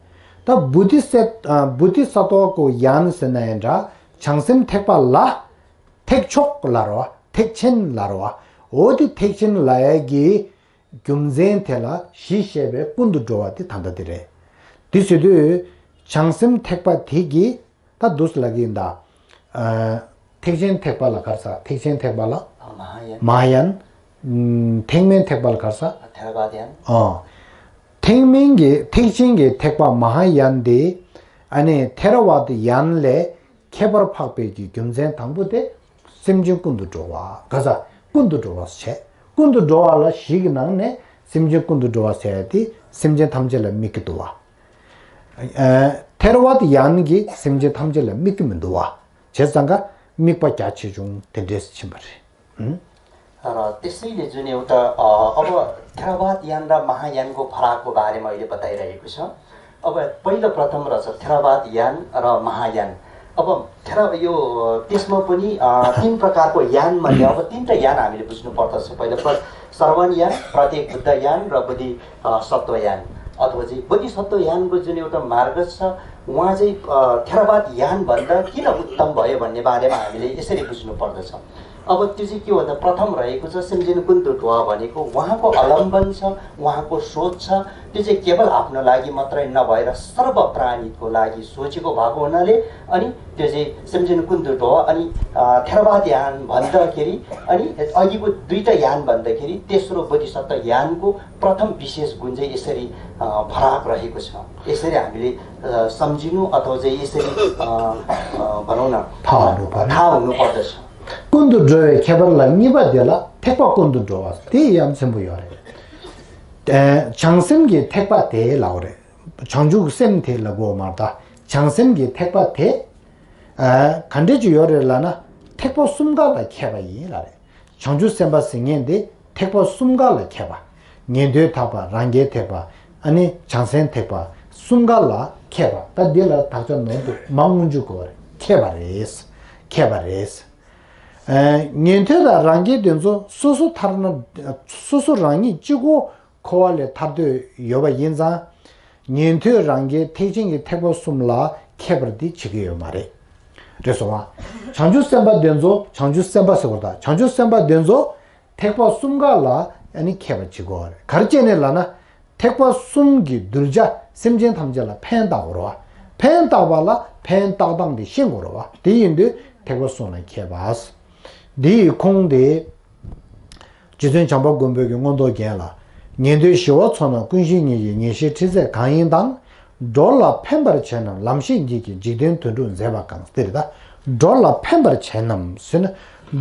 ད་བོ་དྷི་ས་ཨ་བོ་དྷི་ས་ཏྭ་ཀོ་ཡན་ཟེར་ན་ཡང་འདྲ་བྱང་སེམས་ཐེག་པ་ལ་ཐེག་མཆོག་ལབ་རེད་བ། ཐེག་ཆེན་ལབ་རེད་བ། འོ་དེ་ཐེག་ཆེན་ལབ་ཡ་གི་རྒྱུ་མཚན་དེ་ལ་གཞི་བཤད་པའི་ཀུན་ཏུ་འགྲོ་བ་དེ་ད་ལྟ་དེ་རེད། དེ་ཟེར་དུས་བྱང་སེམས་ཐེག་པ་དེ་གིས་ད་འདུག་ལབ་ཀྱི་ཡིན་ད། ཨ་ཐེག་ཆེན་ཐེག་པ་ལ་ག་རེ་ཟ། ཐེག་ཆེན་ཐེག་པ་ལ་महायान། महायान། ཨུམ། ཐེག་དམན་ཐེག་པ་ལ་ག་རེ་ཟ། ཐེ་ར་ཝ་ད་ཡན། ཨོ། ཐེག་དམན་གྱི་ཐེག་ཆེན་གྱི་ཐེག་པ་མ་ཧཱ་ཡན་དེ་ཨ་ནི་ཐེ་ར་ཝ་ད་ཡན་ལས་ཁྱད་པར་འཕགས་པའི་གི་རྒྱུ་མཚན་དང་པོ་དེ་སེམས་ཅན་ཀུན་ཏུ་འགྲོ་བ། ག་ས་ཀུན་ཏུ་འགྲོ་བ་བྱས། ཀུན་ཏུ་འགྲོ་བ་ལ་བཞི་གི་ནང་ནས་སེམས་ཅན་ཀུན་ཏུ་འགྲོ་བ་ཟེར་ཡ་དེ་སེམས་ཅན་ཐམས་ཅད་ལ་དམིགས་ཀྱི་འདུག་བ། ཨ་ཐེ་ར་ཝཱད་ཡཱན་གྱིས་སེམས་ཅན་ཐམས་ཅད་ལ་དམིགས་ཀྱི་མི་འདུག་བ། བྱས་ཙང་ཀ་དམིགས་པ་རྒྱ་ཆེ་ཆུང་དེ་འདྲས་ཕྱིན་པ་རེད། ཨུམ། ཨ་ར་དེ་སྲིད་ལས་རྫུན་ནས་འུ་ད་ཨ་ཨ་བ་ཐེ་ར་ཝཱད་ཡཱན་ར་མ་ཧཱ་ཡཱན་གོ་ཕ་རག་གོ་བ་རེ་མ་ཡོད་པ་ད་ཡི་ར་ཡི་གོ་ཤ། अब पहिलो प्रथम रहेछ थेरवाद यान र महायान। अब थेर यो त्यसमा पनि अ, तीन प्रकारको यान भन्ने अब तीनटा यान हामीले बुझ्नु पर्दछ। पहिलो प्र- श्रवण यान, प्रत्येक बुद्ध यान र बोधि अ, सत्व यान। अथवा चाहिँ बोधि सत्व यानको जुन एउटा मार्ग छ, उहाँ चाहिँ अ, थेरवाद यान भन्दा किन उत्तम भयो भन्ने बारेमा हामीले यसरी बुझ्नु पर्दछ। अब त्यो चाहिँ के भन्दा प्रथम रहेको छ सिमजिन कुन्दु ढोवा भनेको उहाँको अवलम्बन छ, उहाँको सोच छ। त्यो चाहिँ केवल आफ्नो लागि मात्रै नभएर सर्व प्राणीको लागि सोचेको भएको हुनाले अनि त्यो चाहिँ सिमजिन कुन्दु ढोवा अनि अ, थेरवाद यान भन्दाखेरि अनि अघिको दुईटा यान भन्दाखेरि तेस्रो बोधिसत्व यानको प्रथम विशेष गुण चाहिँ यसरी अ, फरक रहेको छ। यसरी हामीले अ, सम्झिनु अथवा चाहिँ यसरी अ, अ, भनौँ न थाहा हुनुपर्ने। थाहा हुनुपर्दछ। ཀུན་ཏུ་འགྲོ་བའི་ཁྱད་པར་ལ་གཉིས་པ་དེ་ལ་ཐེག་པ་ཀུན་ཏུ་འགྲོ་བ་དེ་ཡ་མཚན་པོ་ཡོད་རེད། ཨེ་བྱང་སེམས་ཀྱི་ཐེག་པ་དེ་ལབ་རེད། བྱང་ཆུབ་སེམས་དེ་ལབ་དགོས་མ་རེད་ད། བྱང་སེམས་ཀྱི་ཐེག་པ་དེ་ཨ་ག་འདྲས་ཅིག་ཡོད་རེད་ལབ་ན་ཐེག་པ་གསུམ་ཀ་ལ་མཁས་པ་ཡིན་ལབ་རེད། བྱང་ཆུབ་སེམས་དཔའ་ཟེར་མཁན་དེ་ཐེག་པ་གསུམ་ཀ་ལ་མཁས་པ། ཉན་ཐོས་ཐེག་པ། རང་རྒྱལ་ཐེག་པ། ཨ་ནི་བྱང་སེམས་ཐེག་པ་གསུམ་ཀ་ལ་མཁས་པ། ད་འདི་ལ་དག་ཆ་ནོར་འདུག་མ་སྔོན་འཇུག་དགོས་པ་རེད། མཁས་པ་རེད། མཁས་པ་རེད། ཨ་ཉན་ཐོས་དང་རང་རྒྱལ་དེ་ཚོ་སོ་སོ་ཐར་ན་སོ་སོ་རང་ཉིད་གཅིག་པོ་འཁོར་བ་ལས་ཐར་འདོད་ཡོད་པ་ཡིན་ཙང་། ཉན་ཐོས་རང་རྒྱལ་ཐེག་ཆེན་གྱི་ཐེག་པ་གསུམ་ལ་མཁས་པར་འདི་བྱེད་ཀྱི་ཡོད་མ་རེད། རེད་སོང་ང་། བྱང་ཆུབ་སེམས་དཔའ་དེ་ཚོ་བྱང་ཆུབ་སེམས་དཔའ་ཟེར་བ་དང་བྱང་ཆུབ་སེམས་དཔའ་དེ་ཚོ་ཐེག་པ་གསུམ་ཀ་ལ་ཨ་ནི་མཁས་པ་བྱེད་དགོས་པ་རེད། ག་རེ་བྱས་ནས་ལབ་ན། ཐེག་པ་གསུམ་གྱི་གདུལ་བྱ་སེམས་ཅན་ཐམས་ཅད་ལ་ཕན་བཏགས་དགོས་རེད་བ། ཕན་བཏགས་པ་ལ་ཕན་བཏགས་སྟངས་དེ་ཤེས་དགོས་རེད་བ། དེ་ཡིན་དུས་ཐེག་པ་གསུམ་ལ་མཁས་པ། འདི་ཡི་ཁུངས་དེ། རྗེ་བཙུན་བྱམས་པ་མགོན་པོའི་མངོན་རྟོགས་རྒྱན་ལ། ཉན་ཐོས་ཞི་བ་མཚོ་རྣམས་ཀུན་ཤེས་ཉིད་ཀྱི་ཉེར་ཞིའི་ཁྲིད་ཚད་གང་ཡིན་དང་། འགྲོ་ལ་ཕན་པར་བྱེད་རྣམས་ལམ་ཤེས་ཉིད་ཀྱིས་འཇིག་རྟེན་དོན་གྲུབ་མཛད་པ་གང་། དེ་རེད་ད། འགྲོ་ལ་ཕན་པར་བྱེད་རྣམས་ཟེར་ན།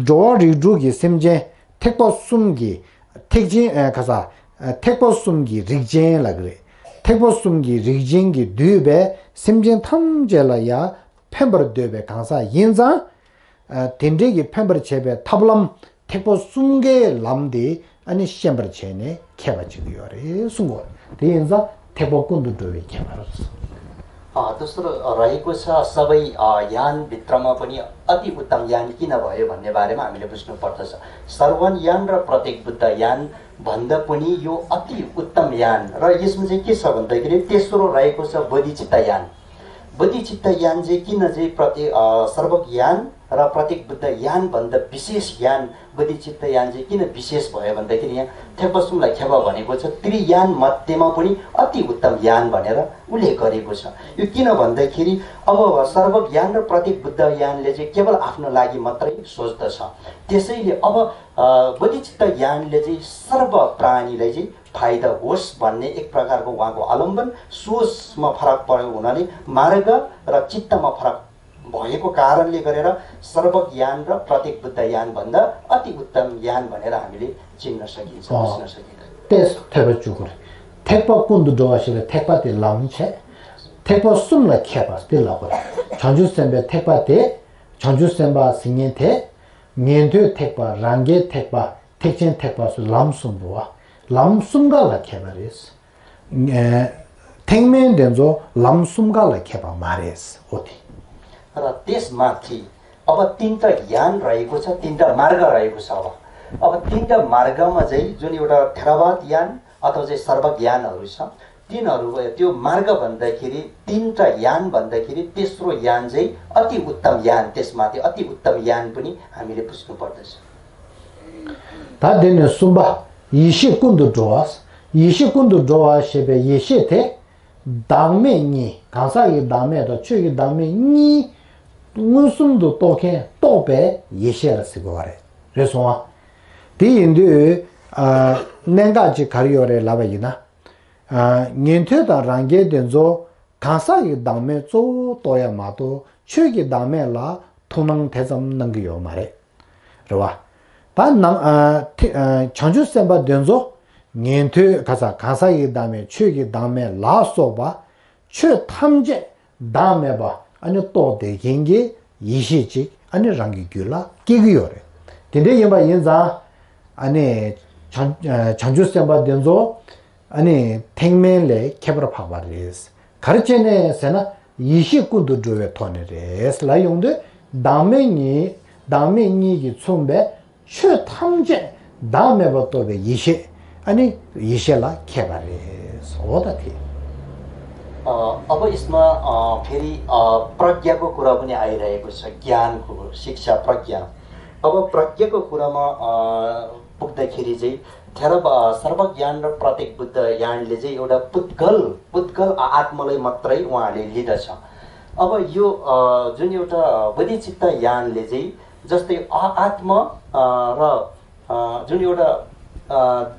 འགྲོ་བ་རིགས་དྲུག་གི་སེམས་ཅན་ཐེག་པ་གསུམ་གྱི་ཐེག་ཆེན་ཨ་ག་ས་ཨ་ཐེག་པ་གསུམ་གྱི་རིགས་ཅན་ལབ་ཀྱི་རེད། ཐེག་པ་གསུམ་གྱི་རིགས་ཅན་གྱིས་བསྡུས་པའི་སེམས་ཅན་ཐམས་ཅད་ལ་ཡང་ཕན་པར་འདོད་པའི་གང་ཟག་ཡིན་ཙང་། ཨ་དེ་འདྲའི་གི་ཕན་པར་བྱེད་པའི་ཐབས་ལམ་ཐེག་པ་གསུམ་ཀའི་ལམ་དེ་ཨ་ནི་ཤེས་པར་བྱས་ནས་མཁས་པ་བྱེད་ཀྱི་ཡོད་རེད་གསུང་གོ། དེ་ཡིན་ཙང་ཐེག་པ་ཀུན་ཏུ་འགྲོ་བའི་ཁྱད་པར། अ, दोस्रो रहेको छ, सबै अ, यानभित्रमा पनि अति उत्तम यान किन भयो भन्ने बारेमा हामीले बुझ्नु पर्दछ। श्रवण यान र प्रत्येक बुद्ध यान भन्दा पनि यो अति उत्तम यान र यसमा चाहिँ के छ भन्दाखेरि तेस्रो रहेको छ बोधिचित्त यान। बोधिचित्त यान चाहिँ किन चाहिँ प्रति अ, सर्वक यान र प्रत्येक बुद्ध यान भन्दा विशेष यान बोधिचित्त यान चाहिँ किन विशेष भयो भन्दाखेरि यहाँ थेक्पसुमलाई खेप भनेको छ त्रियान मध्येमा पनि अति उत्तम यान भनेर उल्लेख गरेको छ। यो किन भन्दाखेरि अब सर्वक यान र प्रत्येक बुद्ध यानले चाहिँ केवल आफ्नो लागि मात्रै सोच्दछ। त्यसैले अब अ, बोधिचित्त यानले चाहिँ सर्व प्राणीलाई चाहिँ फाइदा होस् भन्ने एक प्रकारको उहाँको अवलम्बन सोचमा फरक परेको हुनाले मार्ग र चित्तमा फरक भएको कारणले गरेर सर्वक यान र प्रत्येक बुद्ध यान भन्दा अति उत्तम यान भनेर हामीले चिन्न सकिन्छ, अँ। बुझ्न सकिन्छ। ཏེས་ཐེག་པ་བཅུ་དགུ་རེད། ཐེག་པ་ཀུན་ཏུ་འགྲོ་བ་ཞེས་པའི་ཐེག་པ་དེ་ལམ་བྱས། ཐེག་པ་གསུམ་ལ་མཁས་པ་དེ་ལབ་དགོས་རེད། བྱང་ཆུབ་སེམས་དཔའི་ཐེག་པ་དེ། བྱང་ཆུབ་སེམས་དཔའ་ཟེར་མཁན་དེ། ཉན་ཐོས་ཐེག་པ། རང་རྒྱལ་ཐེག་པ། ཐེག་ཆེན་ཐེག་པ་སོགས་ལམ་གསུམ་པོ། ལམ་གསུམ་ཀ་ལ་མཁས་པ་རེད། ཨེ། ཐེག་དམན་དེ་ཚོ་ལམ་གསུམ་ཀ་ལ་མཁས་པ་མ་རེད། འོ་དེ། र त्यसमाथि अब तिनवटा यान रहेको छ, तिनवटा मार्ग रहेको छ। अब अब तिनवटा मार्गमा चाहिँ जुन एउटा थेरवाद यान अथवा चाहिँ सर्वक यानहरू छ, तिनीहरू त्यो मार्ग भन्दाखेरि तिनवटा यान भन्दाखेरि तेस्रो यान चाहिँ अति उत्तम यान, त्यसमाथि अति उत्तम यान पनि हामीले बुझ्नु पर्दछ। ད་དེ་ནས་གསུམ་པ། ཡེ་ཤེས་ཀུན་ཏུ་འགྲོ་བ། ཡེ་ཤེས་ཀུན་ཏུ་འགྲོ་བ་ཞེས་པའི་ཡེ་ཤེས་དེ། བདག་མེད་གཉིས། གང་ཟག་གི་བདག་མེད་དང་ཆོས་ཀྱི་བདག་མེད་གཉིས། མངོན་སུམ་དུ་རྟོགས་མཁན་རྟོགས་པའི་ཡེ་ཤེས་ལ་ཟེར་དགོས་པ་རེད། རེད་སོང་ང་། དེ་ཡིན་དུས། ཨ། གནད་འགག་ཅིག་ག་རེ་ཡོད་རེད་ལབ་པ་ཡིན་ན། ཨ། ཉན་ཐོས་དང་རང་རྒྱལ་དེ་ཚོ་གང་ཟག་གི་བདག་མེད་གཙོ་བོ་རྟོགས་ཡ་མ་གཏོགས་ཆོས་ཀྱི་བདག་མེད་ལ་ཐུགས་སྣང་དེ་ཙམ་གནང་གི་ཡོད་མ་རེད། རེད་བ། ད་ནང་། ཨ། ཐེ། ཨ། བྱང་ཆུབ་སེམས་དཔའ་དེ་ཚོ་ཉན་ཐོས་ག་ས་གང་ཟག་གི་བདག་མེད་ཆོས་ཀྱི་བདག་མེད་ལ་སོགས་པ། ཆོས་ཐམས་ཅད་བདག་མེད་པ་ཨ་ནི་རྟོགས་བསྡད་མཁན་གྱི་ཡེ་ཤེས་ཅིག་ཨ་ནི་རང་གི་རྒྱུད་ལ་སྐྱེ་གི་ཡོད་རེད། དེ་འདྲ་ཡིན་པ་ཡིན་ཙང་ཨ་ནི་བྱང་བྱང་ཆུབ་སེམས་དཔའ་དེ་ཚོ་ཨ་ནི་ཐེག་དམན་ལས་ཁྱད་པར་འཕགས་པ་རེད། ག་རེ་བྱས་ནས་ཟེར་ན་ཡེ་ཤེས་ཀུན་ཏུ་གྲོལ་བའི་ཐོག་ནས་རེད་ལབ་ཡོང་དུས། བདག་མེད་གཉིས་བདག་མེད་གཉིས་ཀྱིས་མཚོན་པའི་ཆོས་ཐམས་ཅད་བདག་མེད་པར་རྟོགས་པའི་ཡེ་ཤེས། ཨ་ནི་ཡེ་ཤེས་ལ་མཁས་པ་རེད། འོ་ད་དེ། अ, अब यसमा, अ, फेरि, अ, प्रज्ञाको कुरा पनि आइरहेको छ, ज्ञानको, शिक्षा, प्रज्ञा। अब प्रज्ञाको कुरामा, अ, पुग्दाखेरि चाहिँ थेरब-, अ, सर्वज्ञान र प्रत्येक बुद्ध यानले चाहिँ एउटा पुद्गल, पुद्गल आ-, आत्मालाई मात्रै उहाँले लिँदछ। अब यो, अ, जुन एउटा बोधिचित्त यानले चाहिँ जस्तै अ-, आत्मा, अ, र, अ, जुन एउटा, अ,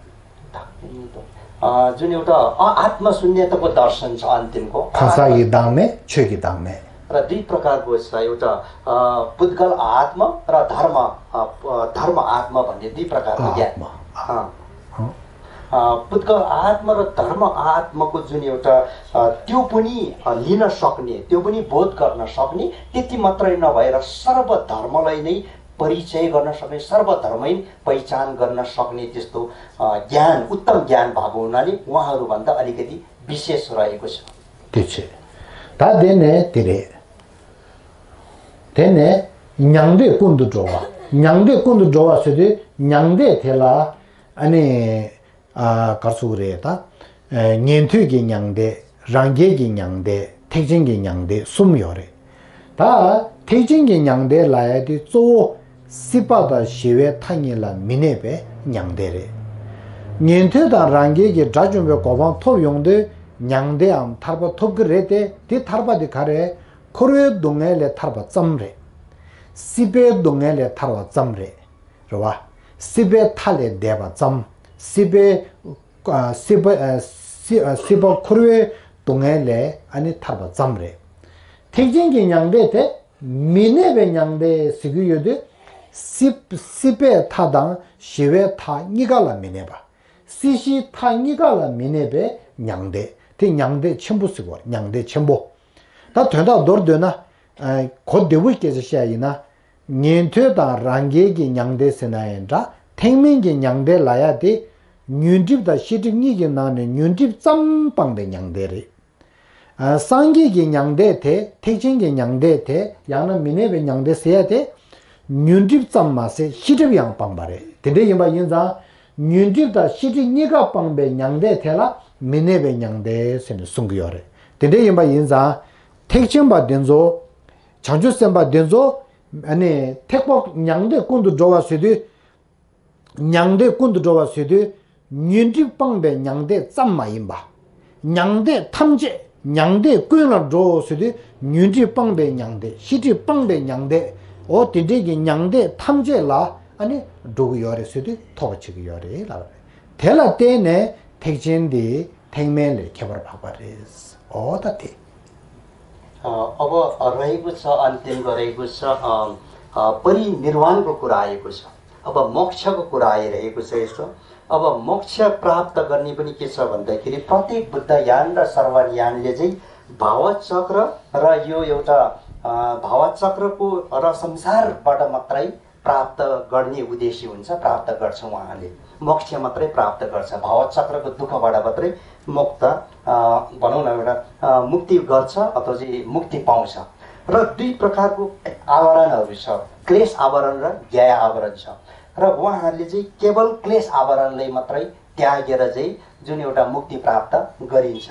अ, जुन एउटा अ-, आत्मशून्यताको दर्शन छ अन्तिमको। थाहा छ, यी दामे, छेकी दामे। र दुई प्रकारको छ, एउटा, अ, पुद्गल आत्मा र धर्म, अ, प-, धर्म आत्मा भन्ने दुई प्रकारको ज्ञान। आत्मा। अँ। अँ। अ, पुद्गल आत्मा र धर्म आत्माको जुन एउटा, अ, त्यो पनि, अ, लिन सक्ने, त्यो पनि बोध गर्न सक्ने, त्यति मात्रै नभएर सर्वधर्मलाई नै परिचय गर्न सक्ने, सर्वधर्मै पहिचान गर्न सक्ने त्यस्तो, अ, ज्ञान, उत्तम ज्ञान भएको हुनाले उहाँहरूभन्दा अलिकति विशेष रहेको छ। དེ་ཆེ། ད་དེ་ནས་དེ་རེད། དེ་ནས་མྱང་འདས་ཀུན་ཏུ་འགྲོ་བ། མྱང་འདས་ཀུན་ཏུ་འགྲོ་བ་ཟེར་དུས་མྱང་འདས་དེ་ལ་ཨ་ནི། ཨ། ག་རེ་ཟེར་དགོས་རེད་ད། ཨ། ཉན་ཐོས་ཀྱི་མྱང་འདས། རང་རྒྱལ་གྱི་མྱང་འདས། ཐེག་ཆེན་གྱི་མྱང་འདས་གསུམ་ཡོད་རེད། ད་ཐེག་ཆེན་གྱི་མྱང་འདས་ལབ་ཡ་དེ་གཙོ་བོ་སྲིད་པ་དང་ཞི་བའི་མཐའ་གཉིས་ལ་མི་གནས་པའི་མྱང་འདས་རེད། ཉན་ཐོས་དང་རང་རྒྱལ་གྱི་དགྲ་བཅོམ་པའི་གོ་འཕང་ཐོབ་ཡོང་དུས་མྱང་འདས་འམ་ཐར་པ་ཐོབ་ཀྱི་རེད་དེ། དེ་ཐར་པ་དེ་ག་རེད། འཁོར་བའི་སྡུག་བསྔལ་ལས་ཐར་བ་ཙམ་རེད། སྲིད་པའི་སྡུག་བསྔལ་ལས་ཐར་བ་ཙམ་རེད། རེད་བ། སྲིད་པའི་མཐའ་ལས་འདས་པ་ཙམ། སྲིད་པའི། ཨ། སྲིད་པ། ཨ། སྲིད། ཨ། སྲིད་པ་འཁོར་བའི་སྡུག་བསྔལ་ལས་ཨ་ནི་ཐར་པ་ཙམ་རེད། ཐེག་ཆེན་གྱི་མྱང་འདས་དེ་མི་གནས་པའི་མྱང་འདས་ཟེར་གྱི་ཡོད་དུས། སྲིད། སྲིད་པའི་མཐའ་དང་ཞི་བའི་མཐའ་གཉིས་ཀ་ལ་མི་གནས་པ། སྲིད་ཞིའི་མཐའ་གཉིས་ཀ་ལ་མི་གནས་པའི་མྱང་འདས་དེ་མྱང་འདས་ཆེན་པོ་ཟེར་བ། མྱང་འདས་ཆེན་པོ། ད་དོན་དག་མདོར་བསྡུས་ན། ཨ། གོ་བདེ་པོའི་སྐད་ཆ་བཤད་ཡིན་ན། ཉན་ཐོས་དང་རང་རྒྱལ་གྱི་མྱང་འདས་ཟེར་ན་ཡང་འདྲ། ཐེག་དམན་གྱི་མྱང་འདས་ལབ་ཡ་དེ་ཉོན་སྒྲིབ་དང་ཤེས་སྒྲིབ་གཉིས་ཀྱི་ནང་ནས་ཉོན་སྒྲིབ་ཙམ་སྤངས་པའི་མྱང་འདས་རེད། ཨ། སངས་རྒྱས་ཀྱི་མྱང་འདས་དེ། ཐེག་ཆེན་གྱི་མྱང་འདས་དེ། ཡང་ན་མི་གནས་པའི་མྱང་འདས་ཟེར་ཡ་དེ། ཉོན་སྒྲིབ་ཙམ་མ་ཟད་ཤེས་སྒྲིབ་ཡང་སྤངས་པ་རེད། དེ་འདྲ་ཡིན་པ་ཡིན་ཙང་། ཉོན་སྒྲིབ་དང་ཤེས་སྒྲིབ་གཉིས་ཀ་སྤངས་པའི་མྱང་འདས་དེ་ལ་མི་གནས་པའི་མྱང་འདས་ཟེར་ནས་གསུང་གི་ཡོད་རེད། དེ་འདྲ་ཡིན་པ་ཡིན་ཙང་། ཐེག་ཆེན་པ་དེ་ཚོ། བྱང་ཆུབ་སེམས་དཔའ་དེ་ཚོ། ཨ་ནི་ཐེག་པ། མྱང་འདས་ཀུན་ཏུ་འགྲོ་བ་ཟེར་དུས། མྱང་འདས་ཀུན་ཏུ་འགྲོ་བ་ཟེར་དུས། ཉོན་སྒྲིབ་སྤངས་པའི་མྱང་འདས་ཙམ་མ་ཡིན་པ། མྱང་འདས་ཐམས་ཅད། མྱང་འདས་ཀུན་ལ་འགྲོ་ཟེར་དུས། ཉོན་སྒྲིབ་སྤངས་པའི་མྱང་འདས། ཤེས་སྒྲིབ་སྤངས་པའི་མྱང་འདས། འོ་དེ་འདྲའི་གི་མྱང་འདས་ཐམས་ཅད་ལ་ཨ་ནི་འགྲོ་གི་ཡོད་རེད་ཟེར་དུས་ཐོབ་པ་བྱེད་ཀྱི་ཡོད་རེད་ལབ་རེད། དེ་ལ་བརྟེན་ནས་ཐེག་ཆེན་འདི་ཐེག་དམན་ལས་ཁྱད་པར་འཕགས་པ་རེད། འོ་ད་དེ། अ, अब रहेको छ, अन्तिमको रहेको छ, अ, अ, परिनिर्वाणको कुरा आएको छ। अब मोक्षको कुरा आइरहेको छ यस्तो। अब मोक्ष प्राप्त गर्ने पनि के छ भन्दाखेरि प्रत्येक बुद्ध यान र श्रवण यानले चाहिँ भावचक्र र यो एउटा, अ, भावचक्रको र संसारबाट मात्रै प्राप्त गर्ने उद्देश्य हुन्छ, प्राप्त गर्छ उहाँले। मोक्ष मात्रै प्राप्त गर्छ, भावचक्रको दुःखबाट मात्रै मुक्त, अ, भनौँ न, एउटा, अ, मुक्ति गर्छ अथवा चाहिँ मुक्ति पाउँछ। र दुई प्रकारको आवरणहरू छ, क्लेश आवरण र ज्ञाय आवरण छ। र उहाँहरूले चाहिँ केवल क्लेश आवरणलाई मात्रै त्यागेर चाहिँ जुन एउटा मुक्ति प्राप्त गरिन्छ।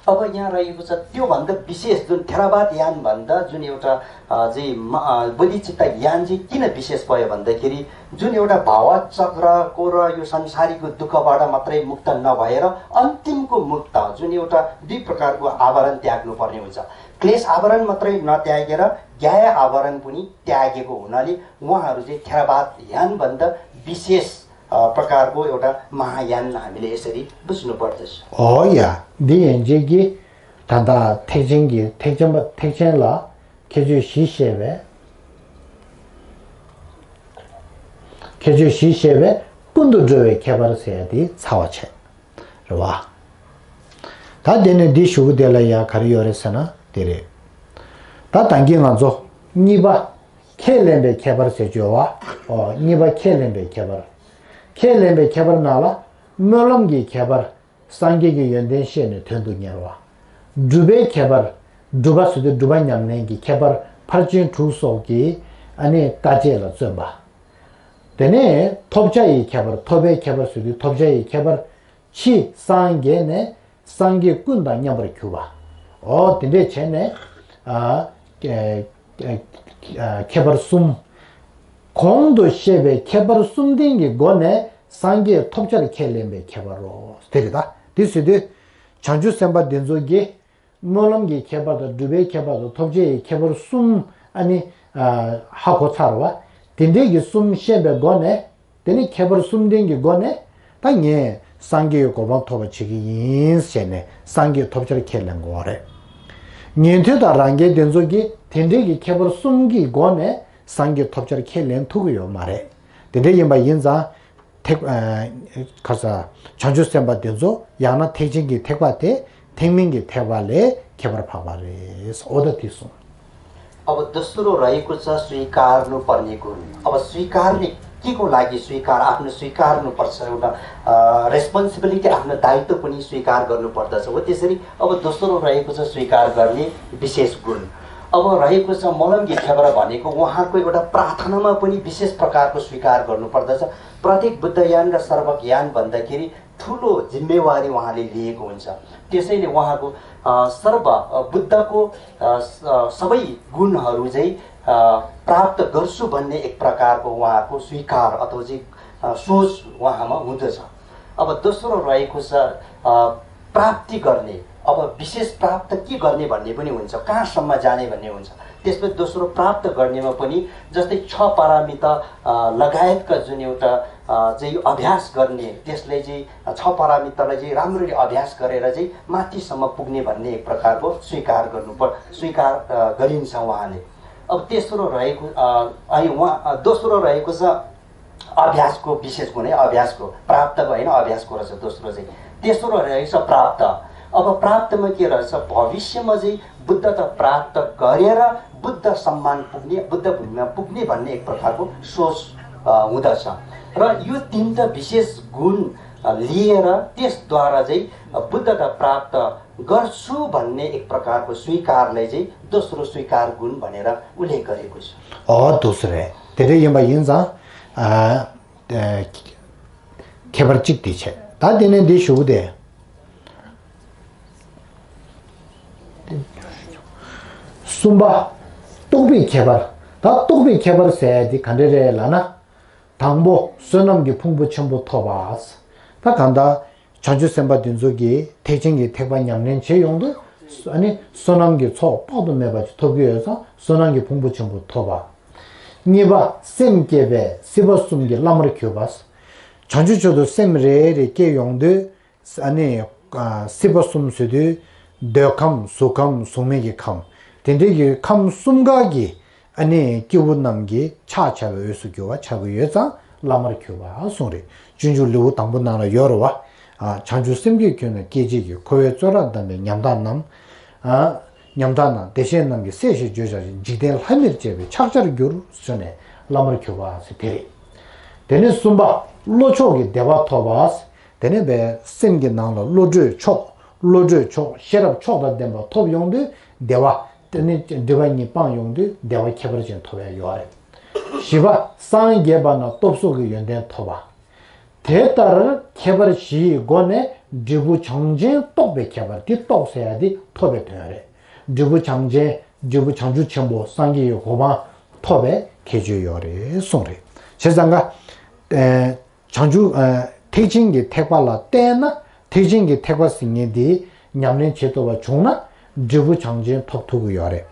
अब यहाँ रहेको छ, त्योभन्दा विशेष जुन थेरावाद यानभन्दा जुन एउटा, अ, चाहिँ म-, अ, बोधिचित्त यान चाहिँ किन विशेष भयो भन्दाखेरि जुन एउटा भावचक्रको र यो संसारीको दुःखबाट मात्रै मुक्त नभएर अन्तिमको मुक्त जुन एउटा दुई प्रकारको आवरण त्याग्नुपर्ने हुन्छ। क्लेश आवरण मात्रै नत्यागेर ज्ञाय आवरण पनि त्यागेको हुनाले उहाँहरू चाहिँ थेरावाद यानभन्दा विशेष अ, प्रकारको एउटा महायान हामीले यसरी बुझ्नुपर्दछ। हो या, འདི་ཡན་ཆད་ཀྱིས་ད་ལྟ་ཐེག་ཆེན་གྱི་ཐེག་ཆེན་པ་ཐེག་ཆེན་ལ་ཁྱད་ཆོས་བཞི་བཤད་པས། ཁྱད་ཆོས་བཞི་བཤད་པས་ཀུན་ཏུ་འགྲོ་བའི་ཁྱད་པར་ཟེར་ཡ་དེ་ཚར་བ་བྱས། རེད་བ། ད་དེ་ནས་འདི་ཞུ་གི་དེ་ལ་ཡ་ག་རེ་ཡོད་རེད་ཟེར་ན་དེ་རེད། ད་ད་གིན་ང་ཚོ་གཉིས་པ་ཁས་ལེན་པའི་ཁྱད་པར་ཟེར་གྱི་ཡོད་བ། ཨོ། གཉིས་པ་ཁས་ལེན་པའི་ཁྱད་པར། ཁས་ལེན་པའི་ཁྱད་པར་ནང་ལ་སྨོན་ལམ་གྱི་ཁྱད་པར། སངས་རྒྱས་ཀྱི་ཡོན་ཏན་ཤེས་ནས་དོན་དུ་གཉེར་བ། སྒྲུབ་པའི་ཁྱད་པར། སྒྲུབ་པ་ཟེར་དུས་སྒྲུབ་པ་ཉམས་ལེན་གྱི་ཁྱད་པར་ཕར་ཕྱིན་དྲུག་སོགས་ཀྱི་ཨ་ནི་དཀའ་སྤྱད་ལ་བརྩོན་པ། དེ་ནས་ཐོབ་བྱ་ཡི་ཁྱད་པར། ཐོབ་པའི་ཁྱད་པར་ཟེར་དུས་ཐོབ་བྱ་ཡི་ཁྱད་པར། ཕྱི་སངས་རྒྱས་ནས་སངས་རྒྱས་ཀུན་དང་མཉམ་པར་གྱུར་པ། འོ་དེ་འདྲས་བྱས་ནས་ཨ་ཨ་ཨ་ཁྱད་པར་གསུམ། གོང་དུ་བཤད་པའི་ཁྱད་པར་གསུམ་ལྡན་གྱི་སྒོ་ནས་སངས་རྒྱས་ཐོབ་བྱར་ཁས་ལེན་པའི་ཁྱད་པར་རོ། དེ་རེད་ད། དེ་ཟེར་དུས་བྱང་ཆུབ་སེམས་དཔའ་འདི་ཚོ་གིས་སྨོན་ལམ་གྱི་ཁྱད་པར་དང་སྒྲུབ་པའི་ཁྱད་པར་དང་ཐོབ་བྱའི་ཁྱད་པར་གསུམ་ཨ་ནི་ཨ་ཧ་གོ་ཚར་བ། དེ་འདྲས་ཀྱི་གསུམ་ཤེས་པའི་སྒོ་ནས། དེ་ནི་ཁྱད་པར་གསུམ་ལྡན་གྱི་སྒོ་ནས་ད་ངས་སངས་རྒྱས་ཀྱི་གོ་འཕང་ཐོབ་པ་བྱེད་ཀྱི་ཡིན་ཟེར་ནས་སངས་རྒྱས་ཐོབ་བྱར་ཁས་ལེན་དགོས་པ་རེད། ཉན་ཐོས་དང་རང་རྒྱལ་དེ་ཚོ་གིས་དེ་འདྲའི་གི་ཁྱད་པར་གསུམ་གྱི་སྒོ་ནས་སངས་རྒྱས་ཐོབ་བྱར་ཁས་ལེན་ཐུབ་ཀྱི་ཡོད་མ་རེད། དེ་འདྲ་ཡིན་པ་ཡིན་ཙང་ཐེག་ཨ་ཁ་ས་བྱང་ཆུབ་སེམས་དཔའ་དེ་ཚོ་ཡང་ན་ཐེག་ཆེན་གྱི་ཐེག་པ་དེ་ཐེག་དམན་གྱི་ཐེག་པ་ལས་ཁྱད་པར་འཕགས་པ་རེད། འོ་ད་དེ་གསུངས། अब दोस्रो रहेको छ स्वीकार्नु पर्ने गुण। अब स्वीकार्ने के को लागि स्वीकार, आफ्नो स्वीकार्नु पर्छ, एउटा अ, रेस्पोन्सिबिलिटी, आफ्नो दायित्व पनि स्वीकार गर्नुपर्दछ। हो त्यसरी अब दोस्रो रहेको छ स्वीकार गर्ने विशेष गुण। अब रहेको छ मलम गिखेबर भनेको उहाँको एउटा प्रार्थनामा पनि विशेष प्रकारको स्वीकार गर्नुपर्दछ। प्रत्येक बुद्धयान र सर्वज्ञान भन्दाखेरि ठुलो जिम्मेवारी उहाँले लिएको हुन्छ। त्यसैले उहाँको अ, सर्व अ, बुद्धको अ, स- अ, सबै गुणहरू चाहिँ अ, प्राप्त गर्छु भन्ने एक प्रकारको उहाँको स्वीकार अथवा चाहिँ अ, सोच उहाँमा हुँदछ। अब दोस्रो रहेको छ अ, प्राप्ति गर्ने। अब विशेष प्राप्त के गर्ने भन्ने पनि हुन्छ, कहाँसम्म जाने भन्ने हुन्छ। त्यसपछि दोस्रो प्राप्त गर्नेमा पनि जस्तै छ पारमिता अ, लगायतका जुन एउटा अ, चाहिँ अभ्यास गर्ने, त्यसलाई चाहिँ छ पारमितालाई चाहिँ राम्ररी अभ्यास गरेर चाहिँ माथिसम्म पुग्ने भन्ने एक प्रकारको स्वीकार गर्नु स्वीकार अ, गरिन्छ उहाँले। अब तेस्रो रहेको अ, है उहाँ अ, दोस्रो रहेको छ अभ्यासको विशेष गुण है, अभ्यासको, प्राप्तको होइन, अभ्यासको रहेछ दोस्रो चाहिँ। तेस्रो रहेछ प्राप्त। अब प्राप्तमा के रहेछ, भविष्यमा चाहिँ बुद्धता प्राप्त गरेर बुद्ध सम्मान पुग्ने, बुद्ध भूमिमा पुग्ने भन्ने एक प्रकारको सोच अ, हुँदछ। र यो तिनवटा विशेष गुण अ, लिएर त्यसद्वारा चाहिँ बुद्धता प्राप्त गर्छु भन्ने एक प्रकारको स्वीकारलाई चाहिँ दोस्रो स्वीकार गुण भनेर उल्लेख गरेको छ। अ दोस्रो है। धेरै यिनबा यिन ज ཁྱད་པར་གཅིག་དེ་བྱས། ད་དེ་ནས་འདི་ཞུ་དེ། གསུམ་པ། རྟོགས་པའི་ཁྱད་པར། ད་རྟོགས་པའི་ཁྱད་པར་ཟེར་ཡ་དེ་ག་འདྲ་རེད་ལབ་ན། དང་པོ་བསོད་ནམས་ཀྱི་ཕུང་པོ་ཆེན་པོ་ཐོབ་པ། ད་གང་ལྟར་བྱང་ཆུབ་སེམས་དཔའ་དེ་ཚོ་གིས་ཐེག་ཆེན་གྱི་ཐེག་པ་ཉམས་ལེན་བྱེད་ཡོང་དུས་ཨ་ནི་བསོད་ནམས་ཀྱི་ཚོགས་དཔག་ཏུ་མེད་པ་ཅིག་ཐོབ་ཀྱི་ཡོད་ཙང་བསོད་ནམས་ཀྱི་ཕུང་པོ་ཆེན་པོ་ཐོབ་པ། གཉིས་པ་སེམས་བསྐྱེད་པས་སྲིད་པ་གསུམ་གྱི་བླ་མར་གྱུར་པ། བྱང་ཆུབ་མཆོག་ཏུ་སེམས་རེ་རེ་བསྐྱེད་ཡོང་དུས། ཨ་ནི། སྲིད་པ་གསུམ་ཟེར་དུས། འདོད་ཁམས་གཟུགས་ཁམས་གཟུགས་མེད་ཀྱི་ཁམས། དེ་འདྲའི་གི་ཁམས་གསུམ་ཀ་གི་ཨ་ནི་སྐྱེ་བོ་རྣམས་ཀྱི་ཕྱག་བྱ་བའི་འོས་སུ་གྱུར་པ་ཆགས་ཀྱི་ཡོད་ཙང་བླ་མར་གྱུར་པ་གསུངས་རེད། སྤྱོད་འཇུག་ལེའུ་དང་པོ་ནང་ལ་ཡོད་རེད་བ། བྱང་ཆུབ་སེམས་བསྐྱེད་ཁྱོན་ནས་སྐྱེ་བྱེད་ཀྱི། འཁོར་བའི་བཙོན་རར་བསྡམས་པའི་ཉམ་ཐག་རྣམས། ཉམ་ཐག་རྣམས་བདེ་གཤེགས་རྣམས་ཀྱི་སྲས་ཞེས་བརྗོད་བྱ་ཞིང་། འཇིག་རྟེན་ལྷ་མིར་བཅས་པའི་ཕྱག་བྱར་གྱུར་ཟེར་ནས་བླ་མར་གྱུར་པ་ཟེར་དེ་རེད། དེ་ནས་གསུམ་པ། བློ་མཆོག་གི་བདེ་བ་ཐོབ་པ། དེ་ནས་བའི་སེམས་ཀྱི་ནང་ལ་བློ་གྲོས་མཆོག་བློ་གྲོས་མཆོག་ཤེས་རབ་མཆོག་དང་ལྡན་པ་ཐོབ་ཡོང་དུས་བདེ་བ། དེ་ནས་སྒྲིབ་པ་གཉིས་སྤངས་ཡོང་དུས་བདེ་བ་ཁྱད་པར་ཅན་ཐོབ་ཡ་ཡོད་རེད། བཞི་པ། སངས་རྒྱས་པ་རྣམས་སྟོབས་སོགས་ཀྱི་ཡོན་ཏན་ཐོབ་པ། དེ་ལྟར་ཁྱད་པར་བཞི་ཡི་སྒོ་ནས་འབྲས་བུ་བྱང་ཆེན་རྟོགས་པའི་ཁྱད་པར། དེ་རྟོགས་ཟེར་ཡ་དེ་ཐོབ་པའི་དོན་རེད། འབྲས་བུ་བྱང་ཆེན། འབྲས་བུ་བྱང་ཆུབ་ཆེན་པོ་སངས་རྒྱས་ཀྱི་གོ་འཕང་ཐོབ་པའི་ཁྱད་ཆོས་ཡོད་རེད་གསུངས་རེད། བྱས་ཙང་ཀ། བྱང་ཆུབ། ཐེག་ཆེན་གྱི་ཐེག་པ་ལ་བརྟེན་ན་ཐེག་ཆེན་གྱི་ཐེག་པ་ཟེར་མཁན་དེ་ཉམས་ལེན་བྱེད་ཐུབ་པ་བྱུང་ན་འབྲས་བུ་བྱང་ཆེན་ཐོབ་ཐུབ་ཀྱི་ཡོད་རེད།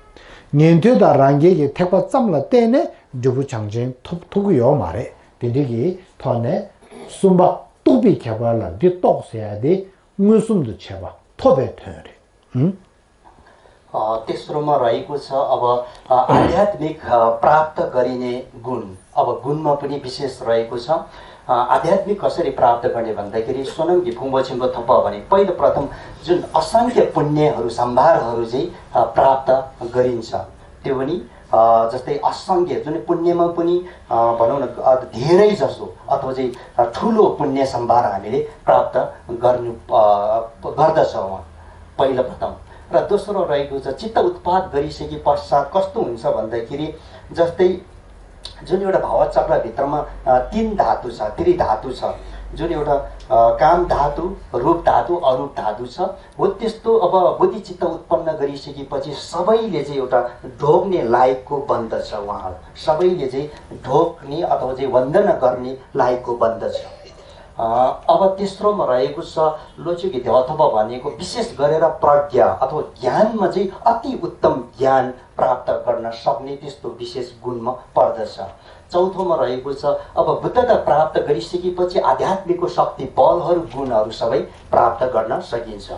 ཉན་ཐོས་དང་རང་རྒྱལ་གྱི་ཐེག་པ་ཙམ་ལ་བརྟེན་ནས་འབྲས་བུ་བྱང་ཆེན་ཐོབ་ཐུབ་ཀྱི་ཡོད་མ་རེད། དེ་འདྲ་གི་ཐོག་ནས་གསུམ་པ་རྟོགས་པའི་ཁྱད་པར་ལ་འདི་རྟོགས་ཟེར་ཡ་དེ་མངོན་སུམ་དུ་བྱས་པ་ཐོབ་པའི་དོན་རེད། ཨུམ། अ, तेस्रोमा रहेको छ अब अ, आध्यात्मिक अ, प्राप्त गरिने गुण। अब गुणमा पनि विशेष रहेको छ। अ, आध्यात्मिक कसरी प्राप्त गर्ने भन्दाखेरि सोनमकी फुङबो छिम्बो थप्पा भने पहिलो प्रथम जुन असंख्य पुण्यहरू सम्भारहरू चाहिँ, अ, प्राप्त गरिन्छ। त्यो पनि, अ, जस्तै असंख्य जुन पुण्यमा पनि, अ, भनौँ न, अ, धेरै जसो अथवा चाहिँ, अ, ठुलो पुण्य सम्भार हामीले प्राप्त गर्नु, अ, गर्दछौँ पहिलो प्रथम। र दोस्रो रहेको छ चित्त उत्पाद गरिसके पश्चात कस्तो हुन्छ भन्दाखेरि जस्तै जुन एउटा भावचक्रभित्रमा, अ, तीन धातु छ, त्रिधातु छ, जुन एउटा, अ, काम धातु, रूप धातु, अरूप धातु छ, हो त्यस्तो अब बोधिचित्त उत्पन्न गरिसकेपछि सबैले चाहिँ एउटा ढोग्ने लायकको बन्दछ उहाँहरू। सबैले चाहिँ ढोग्ने अथवा चाहिँ वन्दना गर्ने लायकको बन्दछ। अ, अब तेस्रोमा रहेको छ लोचुकी देवथप भनेको विशेष गरेर प्रज्ञा अथवा ज्ञानमा चाहिँ अति उत्तम ज्ञान प्राप्त गर्न सक्ने त्यस्तो विशेष गुणमा पर्दछ। चौथोमा रहेको छ अब बुद्धता प्राप्त गरिसकेपछि आध्यात्मिकको शक्ति बलहरू गुणहरू सबै प्राप्त गर्न सकिन्छ।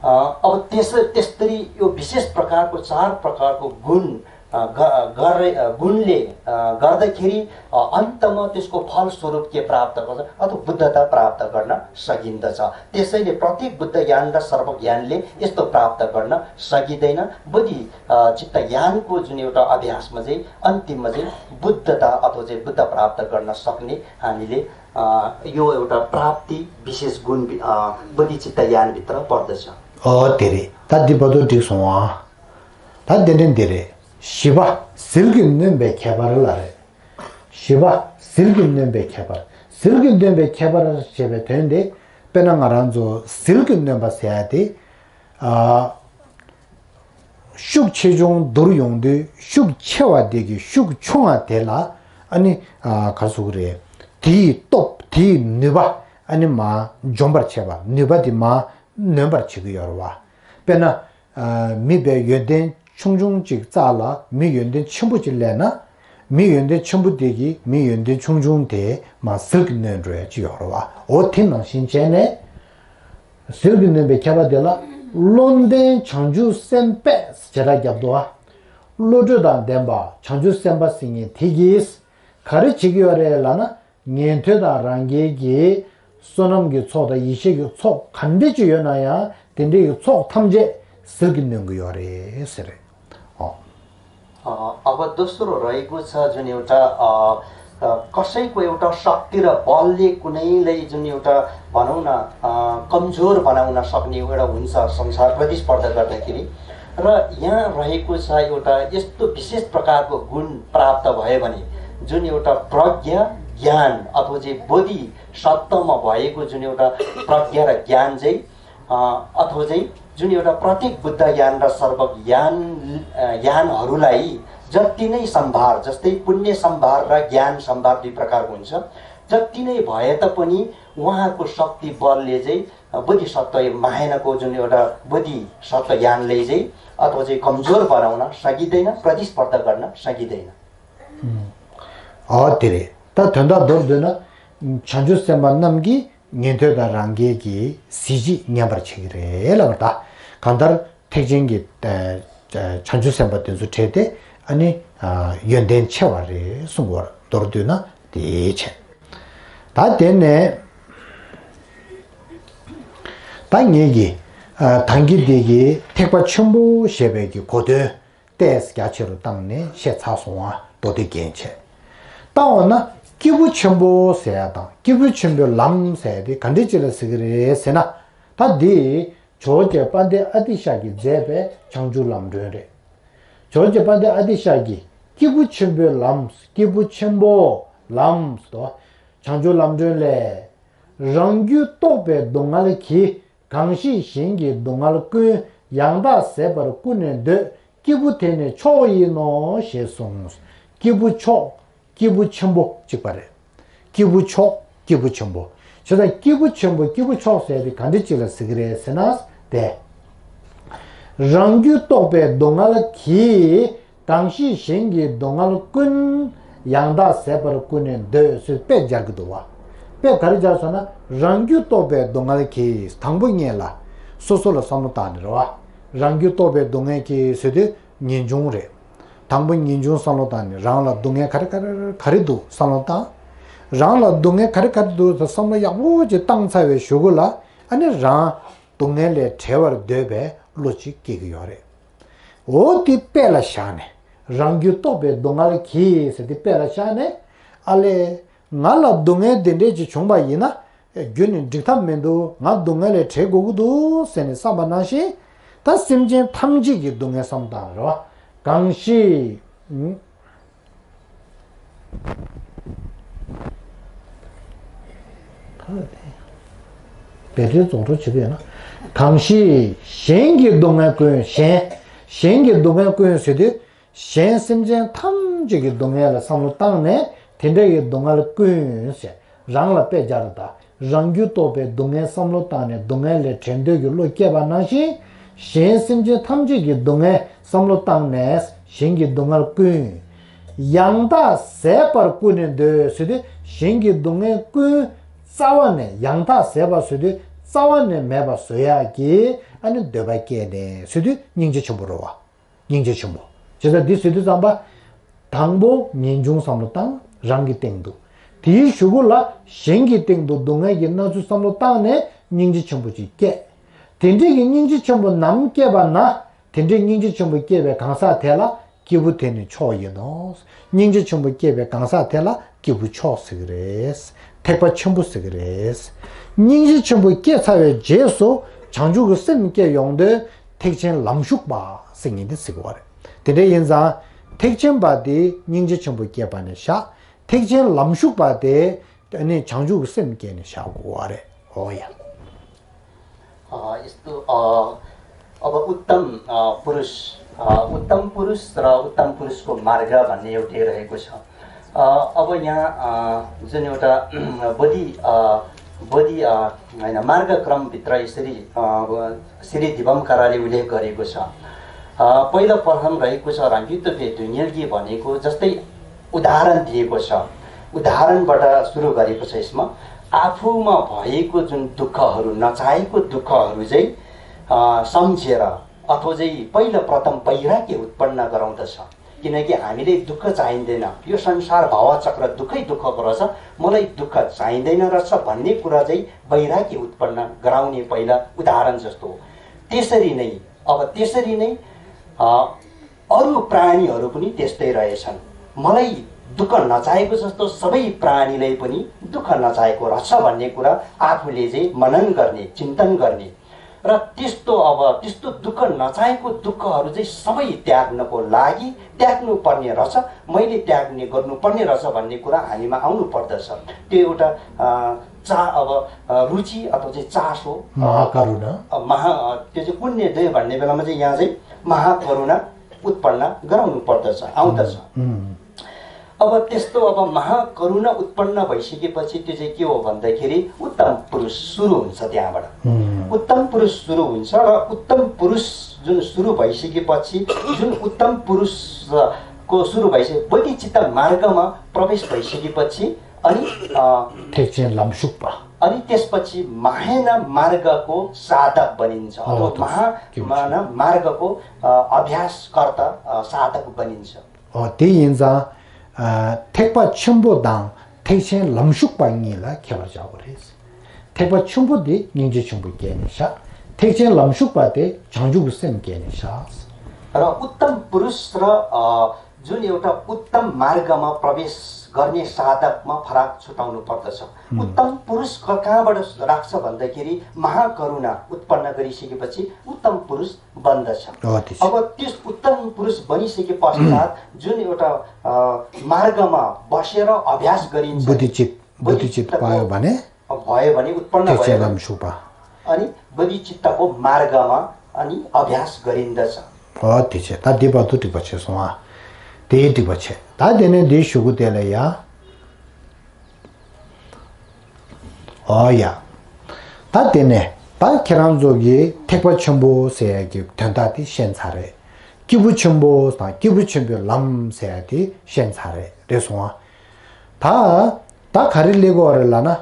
अ, अब त्यस त्यस्तरी यो विशेष प्रकारको चार प्रकारको गुण, अ, ग- गरे- अ, गुणले, अ, गर्दाखेरि, अ, अन्तमा त्यसको फलस्वरूप के प्राप्त गर्छ अथवा बुद्धता प्राप्त गर्न सकिन्दछ। त्यसैले प्रत्येक बुद्ध ज्ञान र सर्वज्ञानले यस्तो प्राप्त गर्न सकिँदैन। बोधि, अ, चित्त ज्ञानको जुन एउटा अभ्यासमा चाहिँ अन्तिममा चाहिँ बुद्धता अथवा चाहिँ बुद्ध प्राप्त गर्न सक्ने हामीले, अ, यो एउटा प्राप्ति विशेष गुण, अ, बोधि चित्त ज्ञानभित्र पर्दछ। ཨོ་དེ་རེད། ད་འདི་བར་དུ་འགྲིག་སོང་ཨ། ད་དེ་ནས་འདི་རེད། བཞི་པ་ཟིལ་གྱིས་གནོན་པའི་ཁྱད་པར་ལ་རེད། བཞི་པ་ཟིལ་གྱིས་གནོན་པའི་ཁྱད་པར། ཟིལ་གྱིས་གནོན་པའི་ཁྱད་པར་ཞེས་པའི་དོན་དེ། དཔེར་ན་ང་རང་ཚོ་ཟིལ་གྱིས་གནོན་པ་ཟེར་ཡ་དེ། ཨ། ཤུགས་ཆེ་ཆུང་བསྡུར་ཡོང་དུས་ཤུགས་ཆེ་བ་དེ་གིས་ཤུགས་ཆུང་བ་དེ་ལ་ཨ་ནི། ཨ། ག་རེ་ཟེར་དགོས་རེད། དེའི་སྟོབས་དེའི་ནུས་པ་ཨ་ནི་མར་འཇོམས་པར་བྱེད་པ། ནུས་པ་དེ་མར་ནོན་པར་བྱེད་ཀྱི་ཡོད་རེད་བ། དཔེར་ན། ཨ། མི་དཔེ་ཡོན་ཏན་ཆུང་ཆུང་ཅིག་བཙལ་ལ་མི་ཡོན་ཏན་ཆེན་པོ་ཅིག་སླེབས་ན། མི་ཡོན་ཏན་ཆེན་པོ་དེ་གིས་མི་ཡོན་ཏན་ཆུང་ཆུང་དེ་མར་ཟིལ་གྱིས་གནོན་འགྲོ་ཡ་ཅིག་ཡོད་རེད་བ། འོ་དེ་ནང་བཞིན་བྱས་ནས། ཟིལ་གྱིས་གནོན་པའི་ཁྱད་པར་དེ་ལ། བློ་ལྡན་བྱང་ཆུབ་སེམས་དཔས་བྱེ་བྲག་རྒྱབ་འདུག་བ། བློ་གྲོས་དང་ལྡན་པ་བྱང་ཆུབ་སེམས་དཔའ་ཟེར་མཁན་དེ་གིས་ག་རེ་བྱེད་ཀྱི་ཡོད་རེད་ལབ་ན། ཉན་ཐོས་དང་རང་རྒྱལ་གྱི་བསོད་ནམས་ཀྱི་ཚོགས་དང་ཡེ་ཤེས་ཀྱི་ཚོགས་ག་འདྲ་ཅིག་ཡོད་ན་ཡང་དེ་འདྲའི་ཚོགས་ཐམས་ཅད་ཟིལ་གྱིས་གནོན་གྱི་ཡོད་རེད་ཟེར། ཨོ། अ, अब दोस्रो रहेको छ जुन एउटा, अ, अ, कसैको एउटा शक्ति र बलले कुनैलाई जुन एउटा भनौँ न, अ, कमजोर बनाउन सक्ने एउटा हुन्छ संसार प्रतिस्पर्धा गर्दाखेरि। र यहाँ रहेको छ एउटा यस्तो विशेष प्रकारको गुण प्राप्त भयो भने जुन एउटा प्रज्ञा, ज्ञान अथवा चाहिँ बोधि सत्वमा भएको जुन एउटा प्रज्ञा र ज्ञान चाहिँ, अ, अथवा चाहिँ जुन एउटा प्रत्येक बुद्ध ज्ञान र सर्व ज्ञान, अ, ज्ञानहरूलाई जति नै सम्भार, जस्तै पुण्य सम्भार र ज्ञान सम्भार दुई प्रकारको हुन्छ, जति नै भए तापनि उहाँको शक्ति बलले चाहिँ, अ, बोधिसत्व माहेनको जुन एउटा बोधिसत्व ज्ञानले चाहिँ अथवा चाहिँ कमजोर बनाउन सकिँदैन, प्रतिस्पर्धा गर्न सकिँदैन। ཨོ་དེ་རེད། ད་དོན་དག་མདོར་བསྡུས་ན། བྱང་ཆུབ་སེམས་དཔའ་རྣམས་ཀྱིས་ཉན་ཐོས་དང་རང་རྒྱལ་གྱི་གཟི་བརྗིད་ཉམས་པར་བྱེད་ཀྱི་རེད་ལབ་པ་ད། གང་ལྟར་ཐེག་ཆེན་གྱི་ཨ་བྱང་ཆུབ་སེམས་དཔའ་དེ་ཚོ་བྲལ་ཏེ་ཨ་ནི་ཨ་ཡོན་ཏན་ཆེ་བ་རེད་གསུང་གི་ཡོད་རེད། མདོར་བསྡུས་ན་དེ་བྱས། ད་དེ་ནས་ད་ངེད་ཀྱིས་ཨ་ད་གིན་དེ་གི་ཐེག་པ་ཆེན་པོ་ཞེས་པའི་གི་གོ་དོན་ཏོག་ཙམ་རྒྱ་ཆེ་རུ་བཏང་ནས་བཤད་ཚར་སོང་བ། མདོ་སྡེ་རྒྱན་བྱས། ད་འོ་ན་སྐྱེས་བུ་ཆེན་པོ་ཟེར་ཡ་དང་སྐྱེས་བུ་ཆེན་པོའི་ལམ་ཟེར་ཡ་དེ་ག་འདྲ་ཅིག་ལ་ཟེར་གི་རེད་ཟེར་ན། ད་འདི་ཇོ་བོ་རྗེ་དཔལ་ལྡན་ཨ་ཏི་ཤ་གིས་མཛད་པའི་བྱང་ཆུབ་ལམ་སྒྲོན་རེད། ཇོ་བོ་རྗེ་དཔལ་ལྡན་ཨ་ཏི་ཤ་གིས་སྐྱེས་བུ་ཆེན་པོའི་ལམ། སྐྱེས་བུ་ཆེན་པོ་ལམ་དོ། བྱང་ཆུབ་ལམ་སྒྲོན་ལས། རང་རྒྱུད་རྟོགས་པའི་སྡུག་བསྔལ་གྱིས། གང་ཞིག་གཞན་གྱི་སྡུག་བསྔལ་ཀུན། ཡང་དག་ཟད་པར་ཀུན་ནས་འདོད། སྐྱེས་བུ་དེ་ནི་མཆོག་ཡིན་ནོ། ཞེས་གསུངས། སྐྱེས་བུ་མཆོག་སྐྱེས་བུ་ཆེན་པོ་གཅིག་པ་རེད། སྐྱེས་བུ་མཆོག་སྐྱེས་བུ་ཆེན་པོ། བྱས་ཙང་སྐྱེས་བུ་ཆེན་པོ་སྐྱེས་བུ་མཆོག་ཟེར་དེ་ག་འདྲ་ཅིག་ལ་ཟེར་གི་རེད་ཟེར་ན། དེ། རང་རྒྱུད་རྟོགས་པའི་སྡུག་བསྔལ་གྱིས། གང་ཞིག་གཞན་གྱི་སྡུག་བསྔལ་ཀུན། ཡང་དག་ཟད་པར་ཀུན་ནས་འདོད་ཟེར་དཔེ་སྦྱར་གྱི་འདུག་བ། དཔེ་ག་རེ་སྦྱར་སོང་ན། རང་རྒྱུད་རྟོགས་པའི་སྡུག་བསྔལ་གྱིས། དང་པོ་ཉིད་ལ་སོ་སོ་ལ་བསམ་བློ་བཏང་ནས་རེད་བ། རང་རྒྱུད་རྟོགས་པའི་སྡུག་བསྔལ་གྱིས་ཟེར་དུས་ངེས་འབྱུང་རེད། དང་པོ་ངེས་འབྱུང་བསམ་བློ་བཏང་ནས་རང་ལ་སྡུག་བསྔལ་ག་རེ་ག་རེ་ག་རེ་འདུག་བསམ་བློ་བཏང་། རང་ལ་སྡུག་བསྔལ་ག་རེ་ག་རེ་འདུག་ཟེར་བསམ་བློ་ཡག་པོ་ཅིག་བཏང་ཚར་བའི་གཞུག་གུ་ལ་ཨ་ནི་རང་སྡུག་བསྔལ་ལས་བྲལ་བར་འདོད་པའི་བློ་ཅིག་སྐྱེ་གི་ཡོད་རེད། འོ་དེ་དཔེ་ལ་བཞག་ནས་རང་རྒྱུད་རྟོགས་པའི་སྡུག་བསྔལ་གྱིས་ཟེར་དེ་དཔེ་ལ་བཞག་ནས་ཨ་ལས། ང་ལ་སྡུག་བསྔལ་འདི་འདྲས་ཅིག་བྱུང་བ་ཡིན་ན། རྒྱུ་ནི་འགྲིག་ཐབས་མི་འདུག་ང་སྡུག་བསྔལ་ལས་བྲལ་དགོས་ཀྱི་འདུག་ཟེར་ནས་བསམ་པ་ནང་བཞིན། ད་སེམས་ཅན་ཐམས་ཅད་ཀྱི་སྡུག་བསྔལ་བསམ་བཏང་རེད་བ། གང་ཞིག་བེ་ཏྲི་རྫོགས་འགྲོ་བྱེད་པས་ན། གང་ཞིག་གཞན་གྱི་སྡུག་བསྔལ་ཀུན། གཞན། གཞན་གྱི་སྡུག་བསྔལ་ཀུན་ཟེར་དུས། གཞན་སེམས་ཅན་ཐམས་ཅད་ཀྱི་སྡུག་བསྔལ་ལ་བསམ་བློ་བཏང་ནས་དེ་འདྲ་ཡི་སྡུག་བསྔལ་ཀུན་ཟེར་རང་ལ་དཔེ་སྦྱར་དང་། རང་རྒྱུད་རྟོགས་པའི་སྡུག་བསྔལ་བསམ་བློ་བཏང་ནས་སྡུག་བསྔལ་ལས་བྲལ་འདོད་ཀྱི་བློ་སྐྱེས་པ་ནང་བཞིན། གཞན་སེམས་ཅན་ཐམས་ཅད་ཀྱི་སྡུག་བསྔལ་བསམ་བློ་བཏང་ནས་གཞན་གྱི་སྡུག་བསྔལ་ཀུན། ཡང་དག་ཟད་པར་ཀུན་ནས་འདོད་ཟེར་དུས་གཞན་གྱི་སྡུག་བསྔལ་ཀུན་རྩ་བ་ནས་ཡང་དག་ཟད་པ་ཟེར་དུས་རྩ་བ་ནས་མེད་པ་བཟོ་ཡག་གི་ཨ་ནི་འདོད་པ་སྐྱེས་ནས་ཟེར་དུས་སྙིང་རྗེ་ཆེན་པོ་རེད་བ། སྙིང་རྗེ་ཆེན་པོ། བྱས་ཙང་འདི་ཟེར་དུས་ཙམ་པ། དང་པོ་ངེས་འབྱུང་བསམ་བློ་བཏང་རང་གི་སྟེང་དུ། དེའི་གཞུག་གུ་ལ་གཞན་གྱི་སྟེང་དུ་སྡུག་བསྔལ་གྱི་གནས་ཚུལ་བསམ་བློ་བཏང་ནས་སྙིང་རྗེ་ཆེན་པོ་ཅིག་སྐྱེས། དེ་འདྲའི་གི་སྙིང་རྗེ་ཆེན་པོ་ནམ་སྐྱེས་པ་ན། དེ་འདྲའི་སྙིང་རྗེ་ཆེན་པོ་སྐྱེས་པའི་གང་ཟག་དེ་ལ་སྐྱེས་བུ་དེ་ནི་མཆོག་ཡིན་ནོ། སྙིང་རྗེ་ཆེན་པོ་སྐྱེས་པའི་གང་ཟག་དེ་ལ་སྐྱེས་བུ་མཆོག་ཟེར་གི་རེད། ཐེག་པ་ཆེན་པོ་ཟེར་གི་རེད། སྙིང་རྗེ་ཆེན་པོ་སྐྱེས་ཚར་བའི་རྗེས་སུ་བྱང་ཆུབ་ཀྱི་སེམས་སྐྱེ་ཡོང་དུས་ཐེག་ཆེན་ལམ་ཞུགས་པ་ཟེར་མཁན་དེ་ཟེར་གི་བ་རེད། དེ་འདྲ་ཡིན་ཙང་ཐེག་ཆེན་པ་དེ་སྙིང་རྗེ་ཆེན་པོ་སྐྱེས་པ་ནས་བཞག་ཐེག་ཆེན་ལམ་ཞུགས་པ་དེ་ནི་བྱང་ཆུབ་ཀྱི་སེམས་སྐྱེས་ནས་བཞག་དགོས་བ་རེད། འོ་ཡ། अ, यस्तो, अ, अब उत्तम, अ, पुरुष, अ, उत्तम पुरुष र उत्तम पुरुषको मार्ग भन्ने एउटै रहेको छ। अ, अब यहाँ, अ, जुन एउटा बोधि, अ, बोधि, अ, होइन, मार्गक्रमभित्र यसरी, अ, श्री दिवंकराले उल्लेख गरेको छ। अ, पहिला प्रथम रहेको छ, रामयुद्ध पे दुनियाँकी भनेको जस्तै उदाहरण दिएको छ। उदाहरणबाट सुरु गरेको छ यसमा। आफूमा भएको जुन दुःखहरू, नचाहेको दुःखहरू चाहिँ, अ, सम्झेर अथवा चाहिँ पहिला प्रथम वैराग्य उत्पन्न गराउँदछ। किनकि हामीले दुःख चाहिँदैन, यो संसार भावचक्र दुःखै दुःखको रहेछ, मलाई दुःख चाहिँदैन रहेछ भन्ने कुरा चाहिँ वैराग्य उत्पन्न गराउने पहिला उदाहरण जस्तो हो। त्यसरी नै, अब त्यसरी नै, अ, अरू प्राणीहरू पनि त्यस्तै रहेछन्। मलाई दुःख नचाहेको जस्तो सबै प्राणीलाई पनि दुःख नचाहेको रहेछ भन्ने कुरा आफूले चाहिँ मनन गर्ने, चिन्तन गर्ने। र त्यस्तो, अब त्यस्तो दुःख नचाहेको दुःखहरू चाहिँ सबै त्याग्नको लागि त्याग्नुपर्ने रहेछ, मैले त्याग्ने गर्नुपर्ने रहेछ भन्ने कुरा हामीमा आउनु पर्दछ। त्यो एउटा, अ, चा-, अब, अ, रुचि अथवा चाहिँ चासो, अ, महाकरुणा। अ, महा-, अ, त्यो चाहिँ पुण्य दय भन्ने बेलामा चाहिँ यहाँ चाहिँ महाकरुणा उत्पन्न गराउनु पर्दछ, आउँदछ। अब त्यस्तो, अब महाकरुणा उत्पन्न भइसकेपछि त्यो चाहिँ के हो भन्दाखेरि उत्तम पुरुष सुरु हुन्छ त्यहाँबाट। उत्तम पुरुष सुरु हुन्छ र उत्तम पुरुष जुन सुरु भइसकेपछि, जुन उत्तम पुरुषको सुरु भइसके, बोधिचित्त मार्गमा प्रवेश भइसकेपछि अनि, अ, ཐེག་ཆེན་ལམ་ཞུགས་པ། अनि त्यसपछि महान मार्गको साधक बनिन्छ, अथवा महान मार्गको, अ, अभ्यासकर्ता, अ, साधक बनिन्छ। འོ་དེ་ཡིན་ཙང་། ཐེག་པ་ཆེན་པོ་དང་ཐེག་ཆེན་ལམ་ཞུགས་པ་གཉིས་ལ་ཁྱད་པར་བྱ་དགོས་རེད། ཐེག་པ་ཆེན་པོ་དེ་སྙིང་རྗེ་ཆེན་པོ་སྐྱེས་ནས་བཞག་ཐེག་ཆེན་ལམ་ཞུགས་པ་དེ་བྱང་ཆུབ་ཀྱི་སེམས་སྐྱེས་ནས་བཞག र उत्तम पुरुष र, अ, जुन एउटा उत्तम मार्गमा प्रवेश गर्ने साधकमा फरक छुट्याउनु पर्दछ। उत्तम पुरुष क-, कहाँबाट राख्छ भन्दाखेरि महाकरुणा उत्पन्न गरिसकेपछि उत्तम पुरुष बन्दछ। अब त्यस उत्तम पुरुष बनिसके पश्चात जुन एउटा, अ, मार्गमा बसेर अभ्यास गरिन्छ, बोधिचित्त, बोधिचित्त पायो भने, भयो भने, उत्पन्न भयो भने, अनि बोधिचित्तको मार्गमा अनि अभ्यास गरिन्दछ। འོ་དེ་བྱས། ད་འདི་བར་དུ་འགྲིག་པ་བྱས་སོང་ཨ། དེ་འགྲིག་པ་བྱས། ད་དེ་ནས་འདི་གཞུག་གུ་དེ་ལ་ཡ། འོ་ཡ། ད་དེ་ནས་ད་ཁྱེད་རང་ཚོ་གིས་ཐེག་པ་ཆེན་པོ་ཟེར་ཡ་གི་དོན་དག་དེ་ཤེས་ཚར་རེད། སྐྱེས་བུ་ཆེན་པོ་དང་སྐྱེས་བུ་ཆེན་པོའི་ལམ་ཟེར་ཡ་དེ་ཤེས་ཚར་རེད། རེད་སོང་ཨ། ད་ད་ག་རེ་སླེབས་ཀྱི་ཡོད་རེད་ལབ་ན།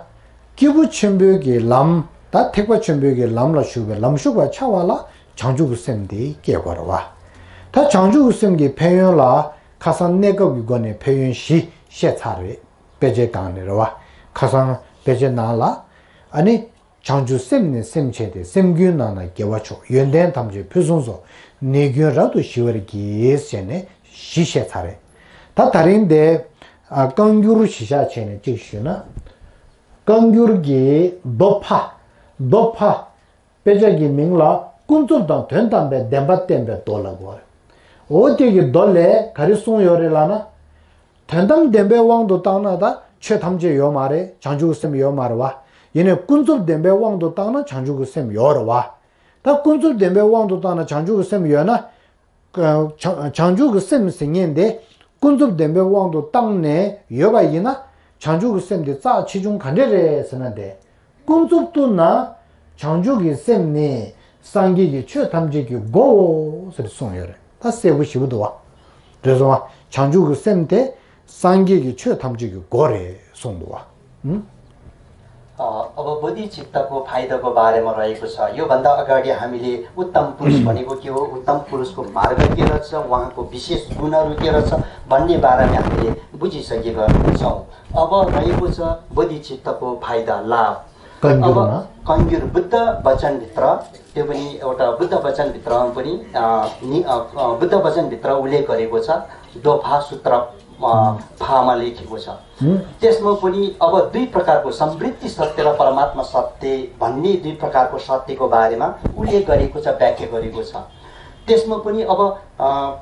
སྐྱེས་བུ་ཆེན་པོའི་གི་ལམ། ད་ཐེག་པ་ཆེན་པོའི་གི་ལམ་ལ་ཞུགས་པའི་ལམ་ཞུགས་པར་བྱ་བ་ལ་བྱང་ཆུབ་ཀྱི་སེམས་དེ་སྐྱེ་དགོས་རེད་བ། ད་བྱང་ཆུབ་ཀྱི་སེམས་ཀྱི་ཕན་ཡོན་ལ་ཁ་སང་གནས་སྐབས་ཀྱི་སྒོ་ནས་ཕན་ཡོན་བཞི་བཤད་ཚར་རེད། དཔེ་ཆའི་སྒང་ནས་རེད་བ། ཁ་སང་དཔེ་ཆའི་ནང་ལ་ཨ་ནི། བྱང་ཆུབ་སེམས་ནི་སེམས་བསྐྱེད་དེ། སེམས་ཀུན་ནང་ན་དགེ་བ་མཆོག་ཡོན་ཏན་ཐམས་ཅད་ཕུན་སུམ་ཚོགས། ནད་ཀུན་རབ་ཏུ་ཞི་བར་བགྱི། ཞེས་ནས་བཞི་བཤད་ཚར་རེད། ད་དེ་རིང་དེ་བཀའ་འགྱུར་གཞི་བཞག་བྱས་ནས་གཅིག་ཞུས་ན། བཀའ་འགྱུར་གྱི་མདོ་ཕ། མདོ་ཕ། དཔེ་ཆ་གི་མིང་ལ་ཀུན་རྫོབ་དང་དོན་དམ་པའི་བདེན་པ་བསྟན་པའི་མདོ་ལབ་དགོས་རེད། འོ་དེ་གི་མདོ་ལས་ག་རེ་གསུངས་ཡོད་རེད་ལབ་ན། དོན་དམ་བདེན་པའི་དབང་དུ་བཏང་ན་ད་ཆོས་ཐམས་ཅད་ཡོད་མ་རེད། བྱང་ཆུབ་ཀྱི་སེམས་ཡོད་མ་རེད་བ། ཡིན་ནའི་ཀུན་རྫོབ་བདེན་པའི་དབང་དུ་བཏང་ན་བྱང་ཆུབ་ཀྱི་སེམས་ཡོད་རེད་བ། ད་ཀུན་རྫོབ་བདེན་པའི་དབང་དུ་བཏང་ན་བྱང་ཆུབ་ཀྱི་སེམས་ཡོད་ན། བྱང་བྱང་ཆུབ་ཀྱི་སེམས་ཟེར་མཁན་དེ་ཀུན་རྫོབ་བདེན་པའི་དབང་དུ་བཏང་ནས་ཡོད་པ་ཡིན་ན། བྱང་ཆུབ་ཀྱི་སེམས་དེ་རྩ་ཆེ་ཆུང་ག་འདྲས་རེད་ཟེར་ན། དེ་ཀུན་རྫོབ་ཏུ་ན་བྱང་ཆུབ་ཀྱི་སེམས་ནི་སངས་རྒྱས་ཀྱི་ཆོས་ཐམས་ཅད་ཀྱི་སྒོའོ་ཟེར་གསུངས་ཡོད་རེད། ད་གསལ་པོ་ཞེ་པོ་འདུག་བ། རེད་སོང་བ། བྱང་ཆུབ་ཀྱི་སེམས་དེ་སངས་རྒྱས་ཀྱི་ཆོས་ཐམས་ཅད་ཀྱི་སྒོ་རེད་གསུངས་འདུག་བ། ཨ། अब बोधिचित्तको फाइदाको बारेमा रहेको छ। योभन्दा अगाडि हामीले उत्तम पुरुष भनेको के हो, उत्तम पुरुषको मार्ग के रहेछ, उहाँको विशेष गुणहरू के रहेछ भन्ने बारेमा हामीले बुझिसकेका छौँ। अब रहेको छ बोधिचित्तको फाइदा, लाभ। अब कङ्गुरमा कङ्गुर बुद्ध वचनभित्र, त्यो पनि एउटा बुद्ध वचनभित्र पनि, अ, नि-, अ, अ, बुद्ध वचनभित्र उल्लेख गरेको छ, दोफा सूत्र, अ, फामा लेखेको छ। त्यसमा पनि अब दुई प्रकारको, समृद्धि सत्य र परमात्मा सत्य भन्ने दुई प्रकारको सत्यको बारेमा उल्लेख गरेको छ, व्याख्या गरेको छ। त्यसमा पनि अब, अ,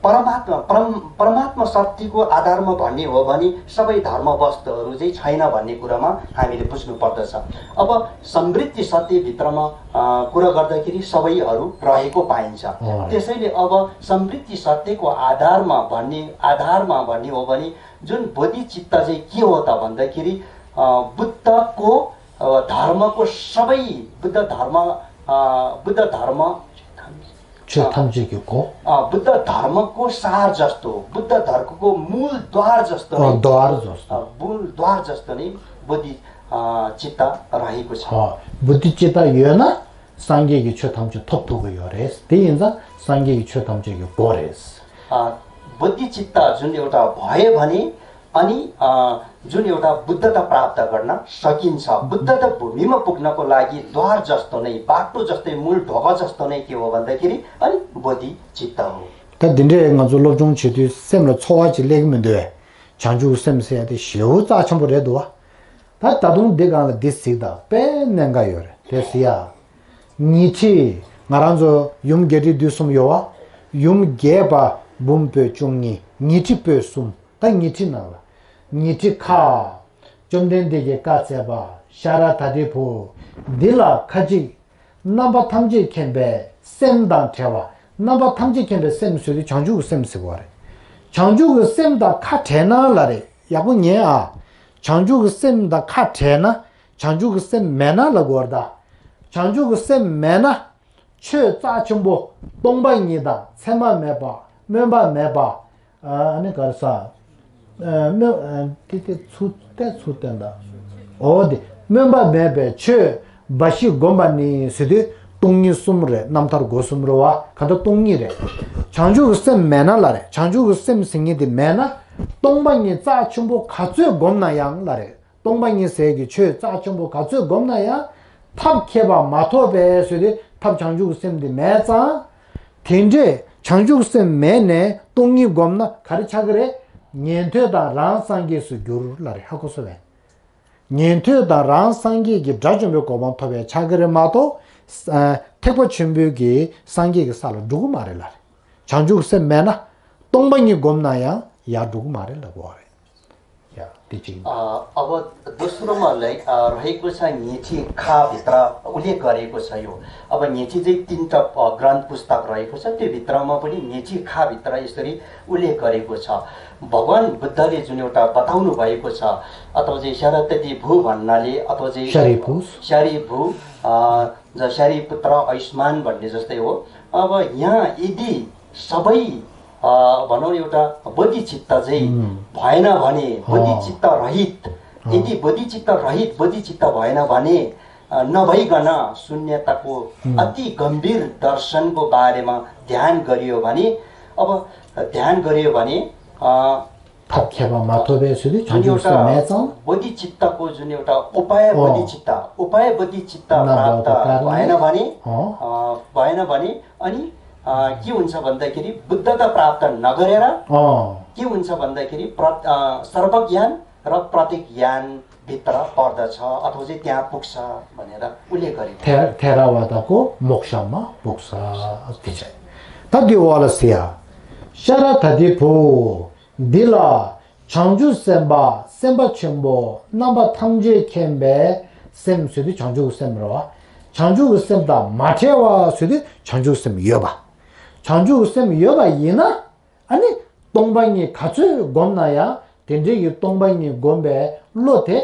परमात्मा, परम-, परमात्मा सत्यको आधारमा भन्ने हो भने सबै धर्म वस्तुहरू चाहिँ छैन भन्ने कुरामा हामीले बुझ्नुपर्दछ। अब समृद्धि सत्यभित्रमा, अ, कुरा गर्दाखेरि सबैहरू रहेको पाइन्छ। त्यसैले अब समृद्धि सत्यको आधारमा भन्ने, आधारमा भन्ने हो भने जुन बोधिचित्त चाहिँ के हो त भन्दाखेरि, अ, बुद्धको, अ, धर्मको सबै, बुद्ध धर्म, अ, बुद्ध धर्म, छे अ, थम्चे के को? अ, बुद्ध धर्मको सार जस्तो, बुद्ध धर्मको मूल द्वार जस्तो अ, नै, द्वार जस्तो। अ, मूल द्वार जस्तो नै बोधि, अ, चित्त रहेको छ। अ, बोधि चित्त यो न སངས་རྒྱས་ཀྱི་ཆོས་ཐམས་ཅད་ཐོབ་ཐུབ་ཀྱི་ཡོད་རེད། དེ་ཡིན་ཙང་སངས་རྒྱས་ཀྱི་ཆོས་ཐམས་ཅད་ཀྱི་སྒོ་རེད། अ, बोधिचित्त जुन एउटा भयो भने अनि, अ, जुन एउटा बुद्धता प्राप्त गर्न सकिन्छ। बुद्धता भूमिमा पुग्नको लागि द्वार जस्तो नै, बाटो जस्तै, मूल ढोका जस्तो नै के हो भन्दाखेरि अनि बोधिचित्त हो। ད་འདི་འདྲའི་ང་ཚོ་སློབ་སྦྱོང་བྱེད་དུས་སེམས་ལ་ཚོར་བ་ཅིག་སླེབས་ཀྱི་མི་འདུག་བས། བྱང་ཆུབ་སེམས་ཟེར་ཡ་དེ་ཞེ་པོ་རྩ་ཆེན་པོ་རེད་འདུག་བ། ད་ད་དུང་འདི་སྒང་ལ་འདི་གཟིགས་དང་། དཔེ་གནད་འགག་ཡོད་རེད། དེ་ཟེར་ཡ། ཉི་ཁྲི། ང་རང་ཚོ་ཡུམ་བརྒྱད་ཁྲི་བདུན་གསུམ་ཡོད་བ། ཡུམ་བརྒྱད་པ་འབུམ་པོད་བཅུ་གཉིས། ཉི་ཁྲི་པོད་གསུམ། ད་ཉི་ཁྲི་ནང་ལ། ཉི་ཁྲི་ཁ། བཅོམ་ལྡན་འདས་ཀྱིས་བཀའ་སྩལ་པ། ཤ་ར་དྭ་ཏིའི་བུ། འདི་ལ་ཁ་ཅིག་རྣམ་པ་ཐམས་ཅད་མཁྱེན་པའི་སེམས་དང་བྲལ་བ། རྣམ་པ་ཐམས་ཅད་མཁྱེན་པའི་སེམས་ཟེར་དུས་བྱང་ཆུབ་ཀྱི་སེམས་ཟེར་བ་རེད། བྱང་ཆུབ་ཀྱི་སེམས་དང་ཁ་བྲལ་ན་ལབ་རེད། ཡག་པོ་ཉན་ཨ། བྱང་ཆུབ་ཀྱི་སེམས་དང་ཁ་བྲལ་ན། བྱང་ཆུབ་ཀྱི་སེམས་མེད་ན་ལབ་དགོས་རེད་ད། བྱང་ཆུབ་ཀྱི་སེམས་མེད་ན། ཆོས་རྩ་ཆེན་པོ་སྟོང་པ་ཉིད་དང་མཚན་མ་མེད་པ། སྨོན་པ་མེད་པ། ཨ་ནི་ག་རེ་ཟ། སྨོན། དེ་དེ་ཚུར་བལྟས་ཚུར་བསྟན་དང་། འོ་དེ་སྨོན་པ་མེད་པའི་ཆོས་འབའ་ཞིག་བསྒོམ་པ་ནི་ཟེར་དུས་སྟོང་ཉིད་གསུམ་རེད། རྣམ་ཐར་སྒོ་གསུམ་རེད་བ། ག་འདྲ་སྟོང་ཉིད་རེད། བྱང་ཆུབ་ཀྱི་སེམས་མེད་ན་ལབ་རེད། བྱང་ཆུབ་ཀྱི་སེམས་ཟེར་མཁན་དེ་མེད་ན། སྟོང་པ་ཉིད་རྩ་ཆེན་པོ་ག་ཚོད་བསྒོམ་ན་ཡང་ལབ་རེད། སྟོང་པ་ཉིད་ཟེར་གྱི་ཆོས་རྩ་ཆེན་པོ་ག་ཚོད་བསྒོམ་ན་ཡང་། ཐབས་མཁས་པ་མ་ཐོབ་པས་ཟེར་དུས་ཐབས་བྱང་ཆུབ་ཀྱི་སེམས་དེ་མེད་ཙང་། དེ་འདྲས་བྱང་ཆུབ་སེམས་མེད་ནས་སྟོང་ཉིད་བསྒོམས་ན་ག་རེ་ཆགས་ཀྱི་རེད། ཉན་ཐོས་དང་རང་སངས་རྒྱས་སུ་འགྱུར་ལབ་རེད། ཧ་གོ་སོང་བས། ཉན་ཐོས་དང་རང་སངས་རྒྱས་ཀྱི་དགྲ་བཅོམ་པའི་གོ་འཕང་ཐོབ་པའི་ཆགས་ཀྱི་རེད་མ་གཏོགས། ཨ། ཐེག་པ་ཆེན་པོའི་གི་སངས་རྒྱས་ཀྱི་ས་ལ་འགྲོ་གི་མ་རེད་ལབ་རེད། བྱང་ཆུབ་སེམས་མེད་ན་སྟོང་པ་ཉིད་བསྒོམས་ན་ཡང་ཡར་འགྲོ་གི་མ་རེད་ལབ་དགོས་རེད། ཡ། དེ་གཅིག་ཡིན། अ, अब दोस्रोमा लै, अ, रहेको छ ཉི་ཁྲི་ཁ་भित्र उल्लेख गरेको छ यो। अब ཉི་ཁྲི चाहिँ तिनवटा, अ, ग्रन्थ पुस्तक रहेको छ, त्यो भित्रमा पनि ཉི་ཁྲि ཁ་भित्र यसरी उल्लेख गरेको छ। भगवान बुद्धले जुन एउटा बताउनु भएको छ, अथवा चाहिँ शरतति भू भन्नाले, अथवा चाहिँ शरीभू। शरीभू, अ, ज-, शरीपुत्र आयुष्मान भन्ने जस्तै हो। अब यहाँ यदि सबै, अ, भनौँ न, एउटा बोधिचित्त चाहिँ भएन भने, बोधिचित्त रहित, यदि बोधिचित्त रहित, बोधिचित्त भएन भने, अ, नभइकन शून्यताको अति गम्भीर दर्शनको बारेमा ध्यान गरियो भने, अब ध्यान गरियो भने, अ, ཐབས་མཁས་པ་མ་ཐོབ་པའི་ཚུལ་དུ་བྱང་ཆུབ་སེམས་མེད་ཙང་། बोधिचित्तको जुन एउटा उपाय बोधिचित्त, उपाय बोधिचित्त भएन भने, अ, भएन भने, अनि, अ, के हुन्छ भन्दाखेरि बुद्धता प्राप्त नगरेर, अँ। के हुन्छ भन्दाखेरि प्र-, अ, सर्वज्ञान र प्रत्येक ज्ञानभित्र पर्दछ अथवा चाहिँ त्यहाँ पुग्छ भनेर उल्लेख गरेको छ। ཐེ་ཐེ་ར་ཝ་དྷ་གོ་མོཀྵ་མ་པུག་ས། དེ་བྱས། ད་འདི་འོག་ལ་ཟེར་ཡ། ཤ་ར་དྭ་ཏིའི་བུ། འདི་ལ་བྱང་ཆུབ་སེམས་དཔའ་སེམས་དཔའ་ཆེན་པོ་རྣམ་པ་ཐམས་ཅད་མཁྱེན་པའི་སེམས་ཟེར་དུས་བྱང་ཆུབ་ཀྱི་སེམས་རེད་བ། བྱང་ཆུབ་ཀྱི་སེམས་དང་མ་བྲལ་བ་ཟེར་དུས་བྱང་ཆུབ་སེམས་ཡོད་པ། བྱང་ཆུབ་ཀྱི་སེམས་ཡོད་པ་ཡིན་ན། ཨ་ནི་སྟོང་པ་ཉིད་ག་ཚོད་བསྒོམས་ན་ཡང་དེ་འདྲའི་གི་སྟོང་པ་ཉིད་བསྒོམས་པའི་བློ་དེ་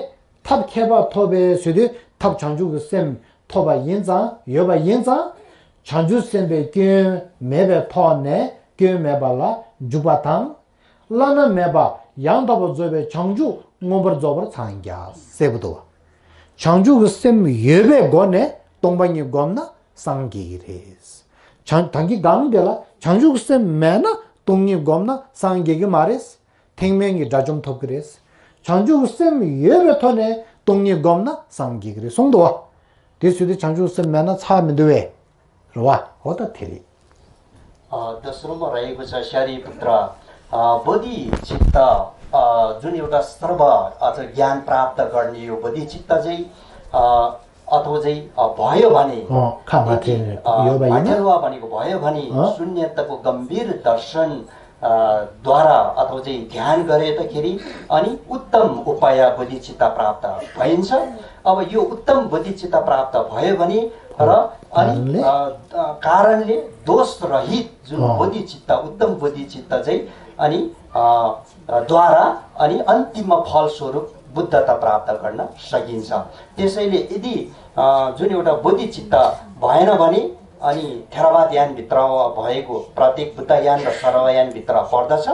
ཐབས་མཁས་པ་ཐོབ་པའི་ཟེར་དུས་ཐབས་བྱང་ཆུབ་ཀྱི་སེམས་ཐོབ་པ་ཡིན་ཙང་ཡོད་པ་ཡིན་ཙང་། བྱང་ཆུབ་སེམས་དཔའི་སྐྱོན་མེད་པའི་ཐོག་ནས་སྐྱོན་མེད་པ་ལ་འཇུག་པ་དང་། བླ་ན་མེད་པ་ཡང་དག་པར་རྫོགས་པའི་བྱང་ཆུབ་མངོན་པར་རྫོགས་པར་འཚང་རྒྱ་ཟེར་བ་འདུག་བ། བྱང་ཆུབ་ཀྱི་སེམས་ཡོད་པའི་སྒོ་ནས་སྟོང་པ་ཉིད་བསྒོམས་ན་སངས་རྒྱས་ཀྱི་རེད། བྱང་ད་གི་སྒང་དེ་ལ་བྱང་ཆུབ་ཀྱི་སེམས་མེད་ན་སྟོང་ཉིད་བསྒོམས་ན་སངས་རྒྱས་ཀྱི་མ་རེད། ཐེག་དམན་གྱི་དགྲ་བཅོམ་ཐོབ་ཀྱི་རེད། བྱང་ཆུབ་ཀྱི་སེམས་ཡོད་པའི་ཐོག་ནས་སྟོང་ཉིད་བསྒོམས་ན་སངས་རྒྱས་ཀྱི་རེད་གསུངས་འདུག་བ། དེ་ཟེར་དུས་བྱང་ཆུབ་སེམས་མེད་ན་ཚར་མི་འདུག་བས། རེད་བ། འོ་ད་དེ་རེད། अ, दोस्रोमा रहेको छ, शारिपुत्र, अ, बोधिचित्त, अ, जुन एउटा सर्व अथवा ज्ञान प्राप्त गर्ने यो बोधिचित्त चाहिँ, अ, अथवा चाहिँ, अ, भयो भने, अँ, खा यदि, माथेल अ, यो भयो भने? माथेलवा भनेको भयो भने, अँ? शून्यताको गम्भीर दर्शन, अ, द्वारा अथवा चाहिँ ध्यान गरेदाखेरि अनि उत्तम उपाय बोधिचित्त प्राप्त भइन्छ। अब यो उत्तम बोधिचित्त प्राप्त भयो भने र अनि, कारणले? अ, अ, कारणले दोषरहित जुन अँ। बोधिचित्त, उत्तम बोधिचित्त चाहिँ अनि, अ, द्वारा अनि अन्तिम फलस्वरूप बुद्धता प्राप्त गर्न सकिन्छ। त्यसैले यदि, अ, जुन एउटा बोधिचित्त भएन भने अनि थेरवाद यानभित्र भएको प्रत्येक बुद्ध यान र सर्वयानभित्र पर्दछ।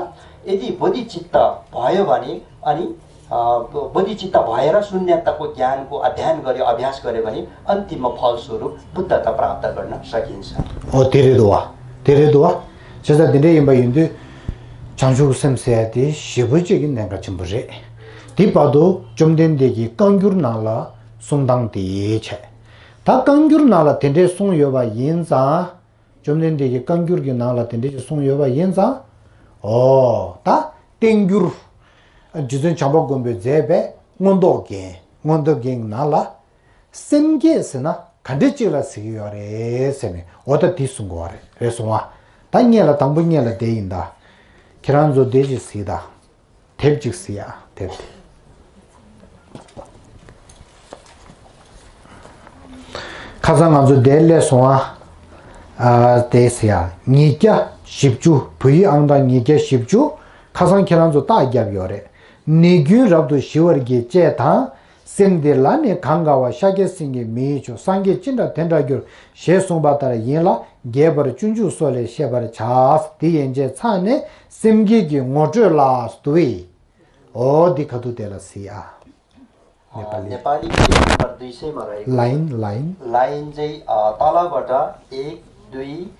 यदि बोधिचित्त भयो भने अनि, अ, बोधिचित्त भएर शून्यताको ज्ञानको अध्ययन गर्यो, अभ्यास गर्यो भने अन्तिम फलस्वरूप बुद्धता प्राप्त गर्न सकिन्छ। ཨོ་དེ་རེད་འདུག་བ། དེ་རེད་འདུག་བ། བྱས་ཙང་དེ་འདྲ་ཡིན་པ་ཡིན་དུས། བྱང་ཆུབ་སེམས་ཟེར་ཡ་དེ་ཞེ་པོ་ཅིག་གི་གནད་འགག་ཆེན་པོ་རེད། དེ་བར་དུ་བཅོམ་ལྡན་འདས་ཀྱིས་བཀའ་འགྱུར་ནང་ལ་གསུང་སྟངས་དེ་བྱས། ད་བཀའ་འགྱུར་ནང་ལ་དེ་འདྲས་གསུངས་ཡོད་པ་ཡིན་ཙང་། བཅོམ་ལྡན་འདས་ཀྱིས་བཀའ་འགྱུར་གྱི་ནང་ལ་དེ་འདྲས་ཅིག་གསུངས་ཡོད་པ་ཡིན་ཙང་། ཨོ། ད་བསྟན་འགྱུར། རྗེ་བཙུན་བྱམས་པ་མགོན་པོས་མཛད་པའི་མངོན་རྟོགས་རྒྱན། མངོན་རྟོགས་རྒྱན་གྱི་ནང་ལ། སེམས་བསྐྱེད་ཟེར་ན་ག་འདྲས་ཅིག་ལ་ཟེར་གྱི་ཡོད་རེད་ཟེར་ནས་འོ་ད་འདི་གསུང་གི་ཡོད་རེད། རེད་སོང་ཨ། ད་སྔོན་ལ་དང་པོ་སྔོན་ལ་བསྡད་ཡིན་ད། ཁྱེད་རང་ཚོ་བསྡད་ཅིག་གཟིགས་ད། དེབ་ཅིག་གཟིགས་ཡ་དེབ་དེ། ཁ་སང་ང་ཚོ་དེ་སླེབས་སོང་ཨ། ཨ་དེ་གཟིགས་ཡ་ཉིས་བརྒྱ་བཞི་བཅུ། བོད་ཡིག་ཨང་གྲངས་ཉིས་བརྒྱ་བཞི་བཅུ། ཁ་སང་ཁྱེད་རང་ཚོ་རྟགས་བརྒྱབ་ཡོད་རེད། ནད་ཀུན་རབ་ཏུ་ཞི་བར་བགྱི་ཅེས་དང་། སེམས་དེ་ལ་ནི་གང་དགའ་བ། ཤཱཀྱ་སེང་གེའི་མིང་ཡིས་ཆོག་སངས་རྒྱས་ཅི་འདྲ་དེ་འདྲ་འགྱུར། ཞེས་གསུངས་པ་ལྟར་ཡིན་ལ། རྒྱས་པར་སྤྱོད་འཇུག་སོགས་ལས་ཤེས་པར་བྱ། དེ་ཡན་ཆད་ཚང་ནས་སེམས་བསྐྱེད་ཀྱི་ངོ་སྤྲོད་ལ་འདུག་ཨེ། ཨོ་འདི་ཁ་ཐུག་དེ་ལ་གཟིགས་ཨ། नेपाली। नेपाली पेज नम्बर दुई सयमा रहेको छ। Line, line. लाइन चाहिँ, अ, तलबाट एक, दुई,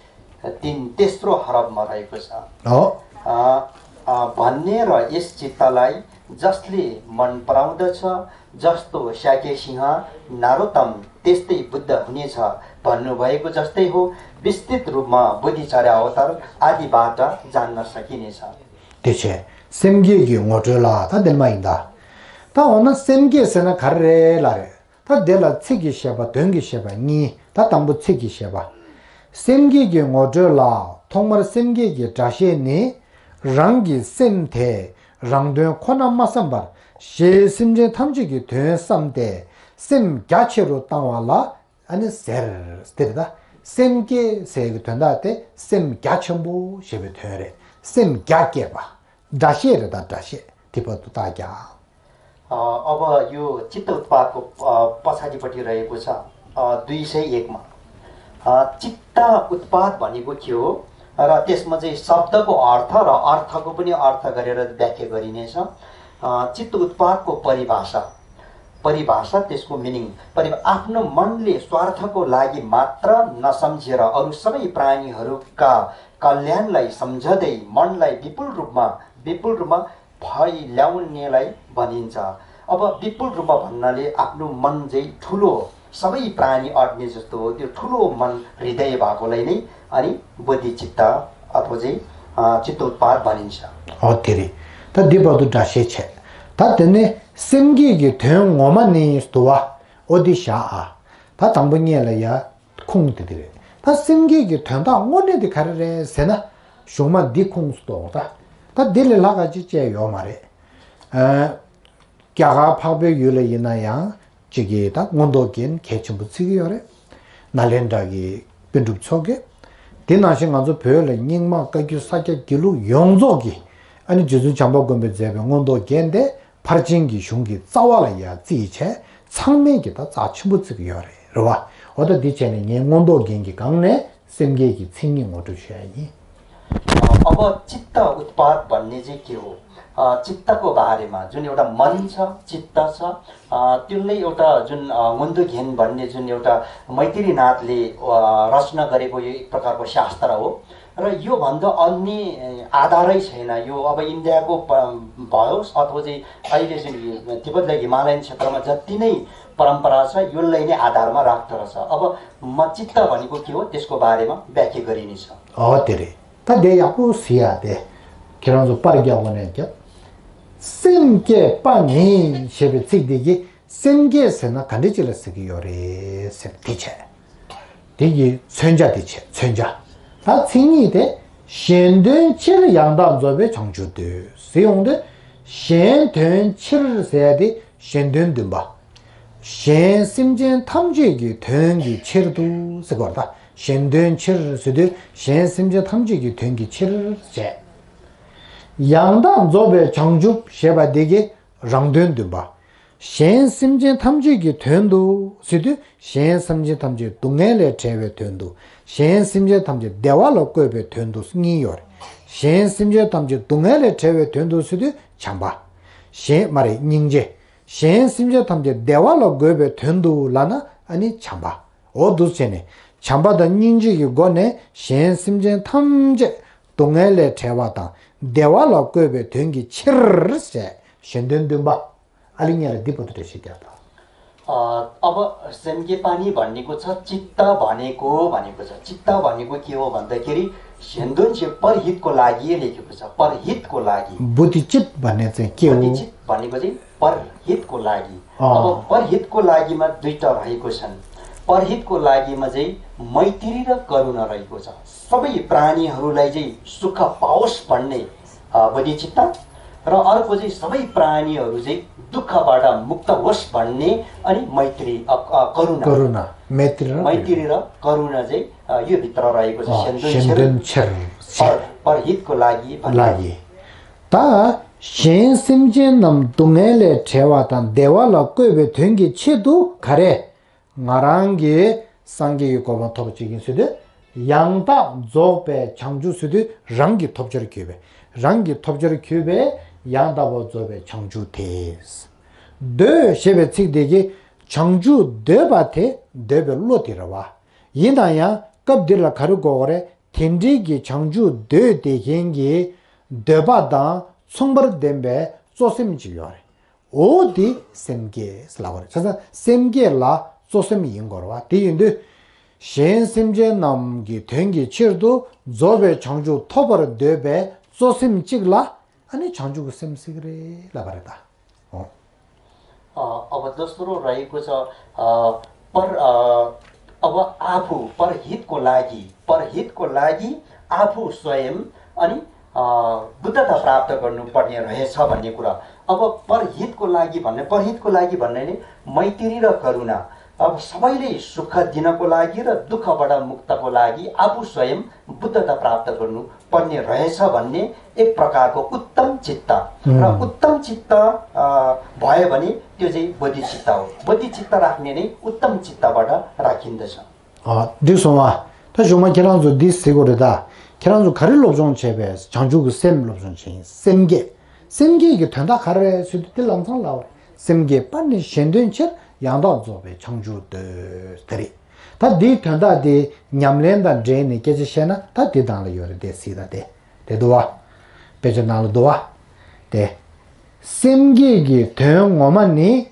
तिन, तेस्रो हरफमा रहेको छ। हो। अ, अ, भन्ने र यस चित्तलाई जसले मन पराउँदछ, जस्तो शाक्य सिंह नरोत्तम त्यस्तै बुद्ध हुनेछ भन्नुभएको जस्तै हो। विस्तृत रूपमा बोधिचर्या अवतार आदिबाट जान्न सकिनेछ। དེ་བྱས། སེམས་བསྐྱེད་ཀྱི་ངོ་སྤྲོད་ལ་ད་དེ་མ་ཡིན་ད། ད་འོ་ན་སེམས་བསྐྱེད་ཟེར་ན་ག་རེ་རེད་ལ་རེད། ད་དེ་ལ་ཚིག་གི་བཤད་པ་དོན་གྱི་བཤད་པ་གཉིས། ད་དང་པོ་ཚིག་གི་བཤད་པ། སེམས་བསྐྱེད་ཀྱི་ངོ་སྤྲོད་ལ་ཐོག་མར་སེམས་བསྐྱེད་ཀྱི་སྒྲ་བཤད་ནི། རང་གི་སེམས་དེ་རང་དོན་ཁོ་ན་མ་བསམ་པར་གཞན་སེམས་ཅན་ཐམས་ཅད་ཀྱི་དོན་བསམ་སྟེ་སེམས་རྒྱ་ཆེ་རུ་བཏང་བ་ལ། ཨ་ནི་ཟེར་དེ་རེད་ད། སེམས་བསྐྱེད་ཟེར་གྱི་དོན་དག་དེ་སེམས་རྒྱ་ཆེན་པོ་ཞེས་པའི་དོན་རེད། སེམས་རྒྱ་བསྐྱེད་པ། སྒྲ་བཤད་རེད་ད། སྒྲ་བཤད་དེ་བར་དུ་རྟགས་རྒྱག अ, अब यो चित्त उत्पादको, अ, पछाडिपट्टि रहेको छ, अ, दुई सय एकमा। अ, चित्त उत्पाद भनेको के हो र त्यसमा चाहिँ शब्दको अर्थ र अर्थको पनि अर्थ गरेर व्याख्या गरिनेछ। अ, चित्त उत्पादको परिभाषा, परिभाषा, त्यसको मिनिङ, परिभा-, आफ्नो मनले स्वार्थको लागि मात्र नसम्झेर अरू सबै प्राणीहरूका कल्याणलाई सम्झँदै मनलाई विपुल रूपमा, विपुल रूपमा भाइ ल्याउनेलाई भनिन्छ। अब विपुल रूपमा भन्नाले आफ्नो मन चाहिँ ठुलो, सबै प्राणी अड्ने जस्तो हो, त्यो ठुलो मन हृदय भएकोलाई नै अनि बोधिचित्त अथवा चाहिँ अ, चित्तोत्पाद भनिन्छ। ཨོ་དེ་རེད། ད་འདི་བར་དུ་འདྲ་བཤད་བྱས། ད་དེ་ནས་སེམས་བསྐྱེད་ཀྱི་དོན་ངོ་མ་ནི་འདུག་བ། ཨོ་འདི་བཞག་ཨ། ད་དང་པོ་ཉིད་ལ་ཡ། ཁུངས་དེ་དེ་རེད། ད་སེམས་བསྐྱེད་ཀྱི་དོན་དག་དངོས་གནས་དེ་ག་རེ་རེད་ཟེར་ན། གཞུང་མ་འདི་ཁུངས་སུ་གཏོགས་ད། ད་འདི་ལས་ལྷག་ག་ཅིག་བཅས་ཡོད་མ་རེད། ཨ། རྒྱ་གར་འཕགས་པའི་ཡུལ་ལ་ཡིན་ན་ཡང་གཅིག་གིས་ད་མངོན་རྟོགས་རྒྱན་གལ་ཆེན་པོ་བརྩི་གི་ཡོད་རེད། ནཱ་ལེནྡྲ་གི་པཎ་གྲུབ་མཆོག་གིས། དེ་ནང་བཞིན་ང་ཚོ་བོད་ལ་རྙིང་མ་བཀའ་བརྒྱུད་ས་སྐྱ་དགེ་ལུགས་ཡོངས་རྫོགས་ཀྱི་ཨ་ནི་རྗེ་བཙུན་བྱམས་པ་མགོན་པོས་མཛད་པའི་མངོན་རྟོགས་རྒྱན་དེ་ཕར་ཕྱིན་གྱི་གཞུང་གི་རྩ་བ་ལ་ཡ་བརྩིས་བྱས་ཚང་མས་ཀྱི་ད་རྩ་ཆེན་པོ་བརྩི་གི་ཡོད་རེད། རེད་བ། འོ་ད་འདི་བྱས་ནས་ངས་མངོན་རྟོགས་རྒྱན་གྱི་སྒང་ནས། སེམས་བསྐྱེད་ཀྱི་མཚན་ཉིད་ངོ་སྤྲོད་ཞུ་ཡ་ཡིན། अब चित्त उत्पाद भन्ने चाहिँ के हो? अ, चित्तको बारेमा जुन एउटा मन छ, चित्त छ, अ, त्यसले एउटा जुन, अ, मन्दोग्यन भन्ने जुन एउटा मैत्रीनाथले, अ, रचना गरेको यो एक प्रकारको शास्त्र हो। र योभन्दा अन्य, अ, आधारै छैन। यो अब इन्डियाको प-, भओस् अथवा चाहिँ अहिले जुन यो तिब्बतलाई हिमालयन क्षेत्रमा जति नै परम्परा छ, यसलाई नै आधारमा राख्दो रहेछ। अब म चित्त भनेको के हो, त्यसको बारेमा व्याख्या गरिनेछ। ཨོ་དེ་རེད། ད་དེ་ཡག་པོ་གཟིགས་ཡ་དེ། ཁྱེད་རང་ཚོ་པར་རྒྱག་པ་ནས་རྒྱབ། སེམས་བསྐྱེད་པ་ནི་ཞེས་པའི་ཚིག་འདི་གིས་སེམས་བསྐྱེད་ཟེར་ན་ག་འདྲ་ཅིག་ལ་ཟེར་གྱི་ཡོད་རེད་ཟེར་དེ་བྱས། དེ་གི་མཚོན་བྱ་དེ་བྱས་མཚོན་བྱ། ད་མཚན་ཉིད་དེ་གཞན་དོན་ཕྱིར་ཡང་དག་རྫོགས་པའི་བྱང་ཆུབ་འདོད་ཟེར་ཡོང་དུས། གཞན་དོན་ཕྱིར་ཟེར་ཡ་དེ་གཞན་དོན་བདུན་པ། གཞན་སེམས་ཅན་ཐམས་ཅད་ཀྱི་དོན་གྱི་ཕྱིར་དུ་ཟེར་གོ་ར་ད། གཞན་དོན་ཕྱིར་ཟེར་དུས་གཞན་སེམས་ཅན་ཐམས་ཅད་ཀྱི་དོན་གྱི་ཕྱིར་བྱས། ཡང་དག་རྫོགས་པའི་བྱང་ཆུབ་ཞེས་པ་འདི་གི་རང་དོན་བདུན་པ། གཞན་སེམས་ཅན་ཐམས་ཅད་ཀྱི་དོན་དུ་ཟེར་དུས་གཞན་སེམས་ཅན་ཐམས་ཅད་སྡུག་བསྔལ་ལས་བྲལ་བའི་དོན་དུ། གཞན་སེམས་ཅན་ཐམས་ཅད་བདེ་བ་ལ་བཀོད་པའི་དོན་དུ་གཉིས་ཡོད་རེད། གཞན་སེམས་ཅན་ཐམས་ཅད་སྡུག་བསྔལ་ལས་བྲལ་བའི་དོན་དུ་ཟེར་དུས་བྱམས་པ། གཞན་མ་རེད་སྙིང་རྗེ། གཞན་སེམས་ཅན་ཐམས་ཅད་བདེ་བ་ལ་འགོད་པའི་དོན་དུ་ལབ་ན་ཨ་ནི་བྱམས་པ། འོ་འདུག་བྱས་ནས་བྱམས་པ་དང་སྙིང་རྗེ་གི་སྒོ་ནས་གཞན་སེམས་ཅན་ཐམས་ཅད་སྡུག་བསྔལ་ལས་བྲལ་བ་དང་བདེ་བ་ལ་བཀོད་པའི་དོན་གྱི་ཕྱིར་ཞེས་གཞན་དོན་བདུན་པ། ཨ་ལི་ཉེ་ལ་འདི་པོ་དུ་འགྲེལ་བཤད་རྒྱག་དང་། अ, अब सेमके पानी भनेको छ चित्त भनेको भनेको छ। चित्त भनेको के हो भन्दाखेरि, हेन्दोन चाहिँ परहितको लागि लेखेको छ। परहितको लागि। बोधिचित्त भन्ने चाहिँ के हो? बोधिचित्त भनेको चाहिँ परहितको लागि। अँ। अब परहितको लागिमा दुईटा रहेको छन्। परहितको लागिमा चाहिँ मैत्री र करुणा रहेको छ। सबै प्राणीहरूलाई चाहिँ सुख पाओस् भन्ने, अ, बोधिचित्त र अर्को चाहिँ सबै प्राणीहरू चाहिँ दुःखबाट मुक्त होस् भन्ने अनि मैत्री, अ, अ, करुणा। करुणा, मैत्री र मैत्री र करुणा चाहिँ, अ, यो भित्र रहेको छ। अँ, सेन्दुन छेर, छेर, छेर। पर, परहितको लागि भन्ने। लागि। ད་གཞན་སེམས་ཅན་རྣམས་སྡུག་བསྔལ་ལས་བྲལ་བ་དང་བདེ་བ་ལ་བཀོད་པའི་དོན་གྱི་ཆེད་དུ་ག་རེ། ང་རང་གིས་སངས་རྒྱས་ཀྱི་གོ་འཕང་ཐོབ་ཅིག་ཡིན་ཟེར་དུས། ཡང་དག་རྫོགས་པའི་བྱང་ཆུབ་ཟེར་དུས་རང་གི་ཐོབ་བྱར་གྱུར་པའི། རང་གི་ཐོབ་བྱར་གྱུར་པའི་ཡང་དག་པར་རྫོགས་པའི་བྱང་ཆུབ་དེ། འདོད་ཞེས་པའི་ཚིག་དེ་གིས་བྱང་ཆུབ་འདོད་པ་དེ་འདོད་པའི་བློ་དེ་རེད་བ། ཡིན་ན་ཡང་སྐབས་འདིར་ལ་ག་རེ་དགོས་པ་རེད། དེ་འདྲའི་གི་བྱང་ཆུབ་འདོད་བསྡད་མཁན་གྱི་འདོད་པ་དང་མཚུངས་པར་ལྡན་པའི་གཙོ་སེམས་ཅིག་ཡོད་རེད། འོ་དེ་སེམས་བསྐྱེད་ལབ་པ་རེད། བྱས་ཙང་སེམས་བསྐྱེད་ལ་གཙོ་སེམས་ཡིན་དགོས་རེད་བ། དེ་ཡིན་དུས། གཞན་སེམས་ཅན་རྣམས་ཀྱི་དོན་གྱི་ཕྱིར་དུ་རྫོགས་པའི་བྱང་ཆུབ་ཐོབ་པར་འདོད་པའི་གཙོ་སེམས་གཅིག་ལ་ཨ་ནི་བྱང་ཆུབ་ཀྱི་སེམས་ཟེར་གི་རེད་ལབ་པ་རེད་ད། འོ། अ, अब दोस्रो रहेको छ, अ, पर, अ, अब आफू परहितको लागि, परहितको लागि आफू स्वयं अनि, अ, बुद्धता प्राप्त गर्नुपर्ने रहेछ भन्ने कुरा। अब परहितको लागि भन्ने, परहितको लागि भन्ने नै मैत्री र करुणा। अब सबैले सुख दिनको लागि र दुःखबाट मुक्तको लागि आफू स्वयं बुद्धता प्राप्त गर्नुपर्ने रहेछ भन्ने एक प्रकारको उत्तम चित्त। र हुँ। उत्तम चित्त, अ, भयो भने त्यो चाहिँ बोधिचित्त हो। बोधिचित्त राख्ने नै उत्तम चित्तबाट राखिन्दछ। ཨ། འགྲིག་སོང་ཨ། ད་གཞུག་མ་ཁྱེད་རང་ཚོ་འདི་གཟིགས་དགོས་རེད་ད། ཁྱེད་རང་ཚོ་ག་རེ་སློབ་སྦྱོང་བྱས་པས། བྱང་ཆུབ་ཀྱི་སེམས་སློབ་སྦྱོང་བྱས་ཡིན། སེམས་བསྐྱེད། སེམས་བསྐྱེད་ཀྱི་དོན་དག་ག་རེ་རེད་ཟེར་དུས་དེ་ལམ་སང་ལབ་པ་རེད། སེམས་བསྐྱེད་པ་ནི་གཞན་དོན་ཕྱིར་ཡང་དག་རྫོགས་པའི་བྱང་ཆུབ་འདོད་དེ་རེད། ད་འདིའི་དོན་དག་དེ་ཉམས་ལེན་དང་འབྲེལ་ནས་སྐད་ཆ་བཤད་ན་ད་འདི་ནང་ལ་ཡོད་རེད་དེ་གཟིགས་ད་དེ། དེ་འདུག་བ། དཔེ་ཆ་ནང་ལ་འདུག་བ། དེ། སེམས་བསྐྱེད་ཀྱི་དོན་ངོ་མ་ནི།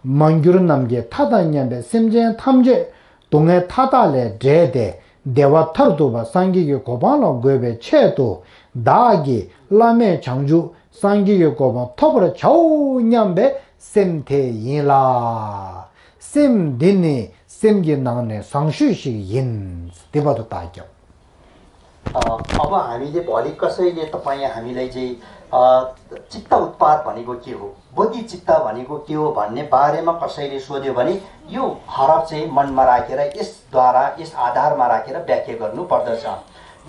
མ་གྱུར་ནམ་མཁའི་མཐའ་དང་མཉམ་པའི་སེམས་ཅན་ཐམས་ཅད་སྡུག་བསྔལ་མཐའ་དག་ལས་བསྒྲལ་ཏེ་བདེ་བ་མཐར་ཐུག་པ་སངས་རྒྱས་ཀྱི་གོ་འཕང་ལ་འགོད་པའི་ཆེད་དུ། བདག་གིས་བླ་མེད་བྱང་ཆུབ་སངས་རྒྱས་ཀྱི་གོ་འཕང་ཐོབ་པར་བྱའོ་སྙམ་པའི་སེམས་དེ་ཡིན་ལ། སེམས་འདི་ནི་སེམས་ཀྱི་ནང་ནས་བཟང་ཤོས་ཤིག་ཡིན། འདི་བར་དུ་བརྟག་སྐྱོང་། अ, अब हामीले भोलि कसैले तपाईँ हामीलाई चाहिँ, अ, चित्त उत्पात भनेको के हो, बोधि चित्त भनेको के हो भन्ने बारेमा कसैले सोध्यो भने यो हरफ चाहिँ मनमा राखेर, यसद्वारा, यस आधारमा राखेर व्याख्या गर्नुपर्दछ।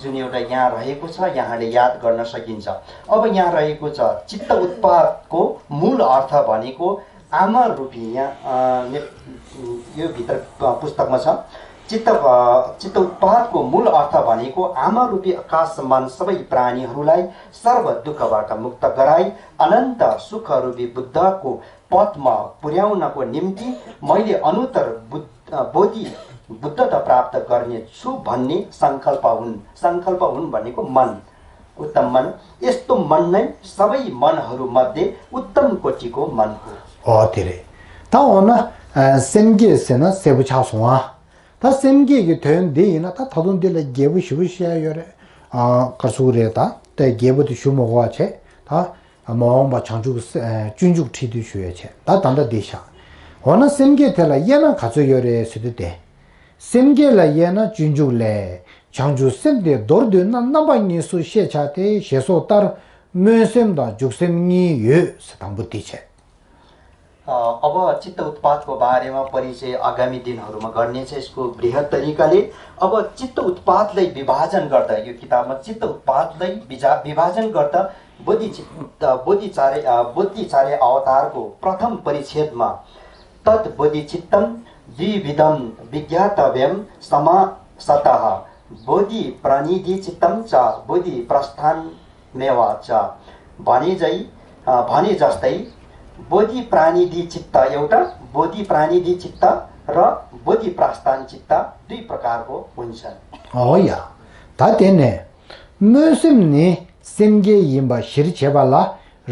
जुन एउटा यहाँ रहेको छ, यहाँले याद गर्न सकिन्छ। अब यहाँ रहेको छ, चित्त उत्पातको मूल अर्थ भनेको आमा रूपी, यहाँ, अ, ने-, यो भित्र, अ, पुस्तकमा छ। चित्त, अ, चित्त उत्पातको मूल अर्थ भनेको आमा रूपी आकाशमान सबै प्राणीहरूलाई सर्व दुःखबाट मुक्त गराई अनन्त सुख रूपी बुद्धको पथमा पुर्‍याउनको निम्ति मैले अनुत्तर बुद्ध, अ, बोधि बुद्धता प्राप्त गर्नेछु भन्ने सङ्कल्प हुन्। सङ्कल्प हुन् भनेको मन। उत्तम मन। यस्तो मन नै सबै मनहरू मध्ये उत्तम कोटिको मन हो। ཨོ་དེ་རེད། ད་འོ་ན། ཨ། སེམས་བསྐྱེད་ཟེར་ན་གསལ་པོ་ཆགས་སོང་ཨ། ད་སེམས་བསྐྱེད་ཀྱི་དོན་འདི་ཡིན་ན་ད་ད་དུང་འདི་ལ་རྒྱས་པོ་ཞེ་པོ་བཤད་ཡ་ཡོད་རེད། ཨ། ག་རེ་ཟེར་དགོས་རེད། ད་དེ་རྒྱས་པོ་དེ་ཞུ་མ་དགོས་པ་བྱས། ད་མ་འོངས་པ་བྱང་ཆུབ་ཨ། སྤྱོད་འཇུག་ཁྲིད་དུས་ཞུ་ཡ་བྱས། ད་ད་ལྟ་འདི་བཞག་འོ་ན་སེམས་བསྐྱེད་དེ་ལ་དབྱེ་ན་ག་ཚོད་ཡོད་རེད་ཟེར་དུས་དེ། སེམས་བསྐྱེད་ལ་དབྱེ་ན་སྤྱོད་འཇུག་ལས། བྱང་ཆུབ་སེམས་དེ་མདོར་བསྡུས་ན་རྣམ་པ་གཉིས་སུ་ཤེས་བྱ་སྟེ་ཞེས་སོགས་ལྟར་སྨོན་སེམས་དང་འཇུག་སེམས་གཉིས་ཡོད་ཟེར། དང་པོ་འདི་བྱས། अ, अब चित्त उत्पातको बारेमा परिचय आगामी दिनहरूमा गर्नेछ यसको बृहत तरिकाले। अब चित्त उत्पातलाई विभाजन गर्दा, यो किताबमा चित्त उत्पातलाई विजा-, विभाजन गर्दा बोधि चित्त, बोधि चारे, अ, बोधि चारे अवतारको प्रथम परिच्छेदमा तत् बोधि चित्तं द्विविधं विज्ञातव्यं समासतः। बोधि प्राणिधि चित्तं च बोधि प्रस्थानमेव च। भने झै, अ, भने जस्तै बोधि प्राणिधि चित्त एउटा, बोधि प्राणिधि चित्त र बोधि प्रस्थान चित्त दुई प्रकारको हुन्छन्। ཨོ་ཡ། ད་དེ་ནས། སྨོན་སེམས་ནི་སེམས་བསྐྱེད་ཡིན་པ་གཞིར་བྱས་པ་ལ་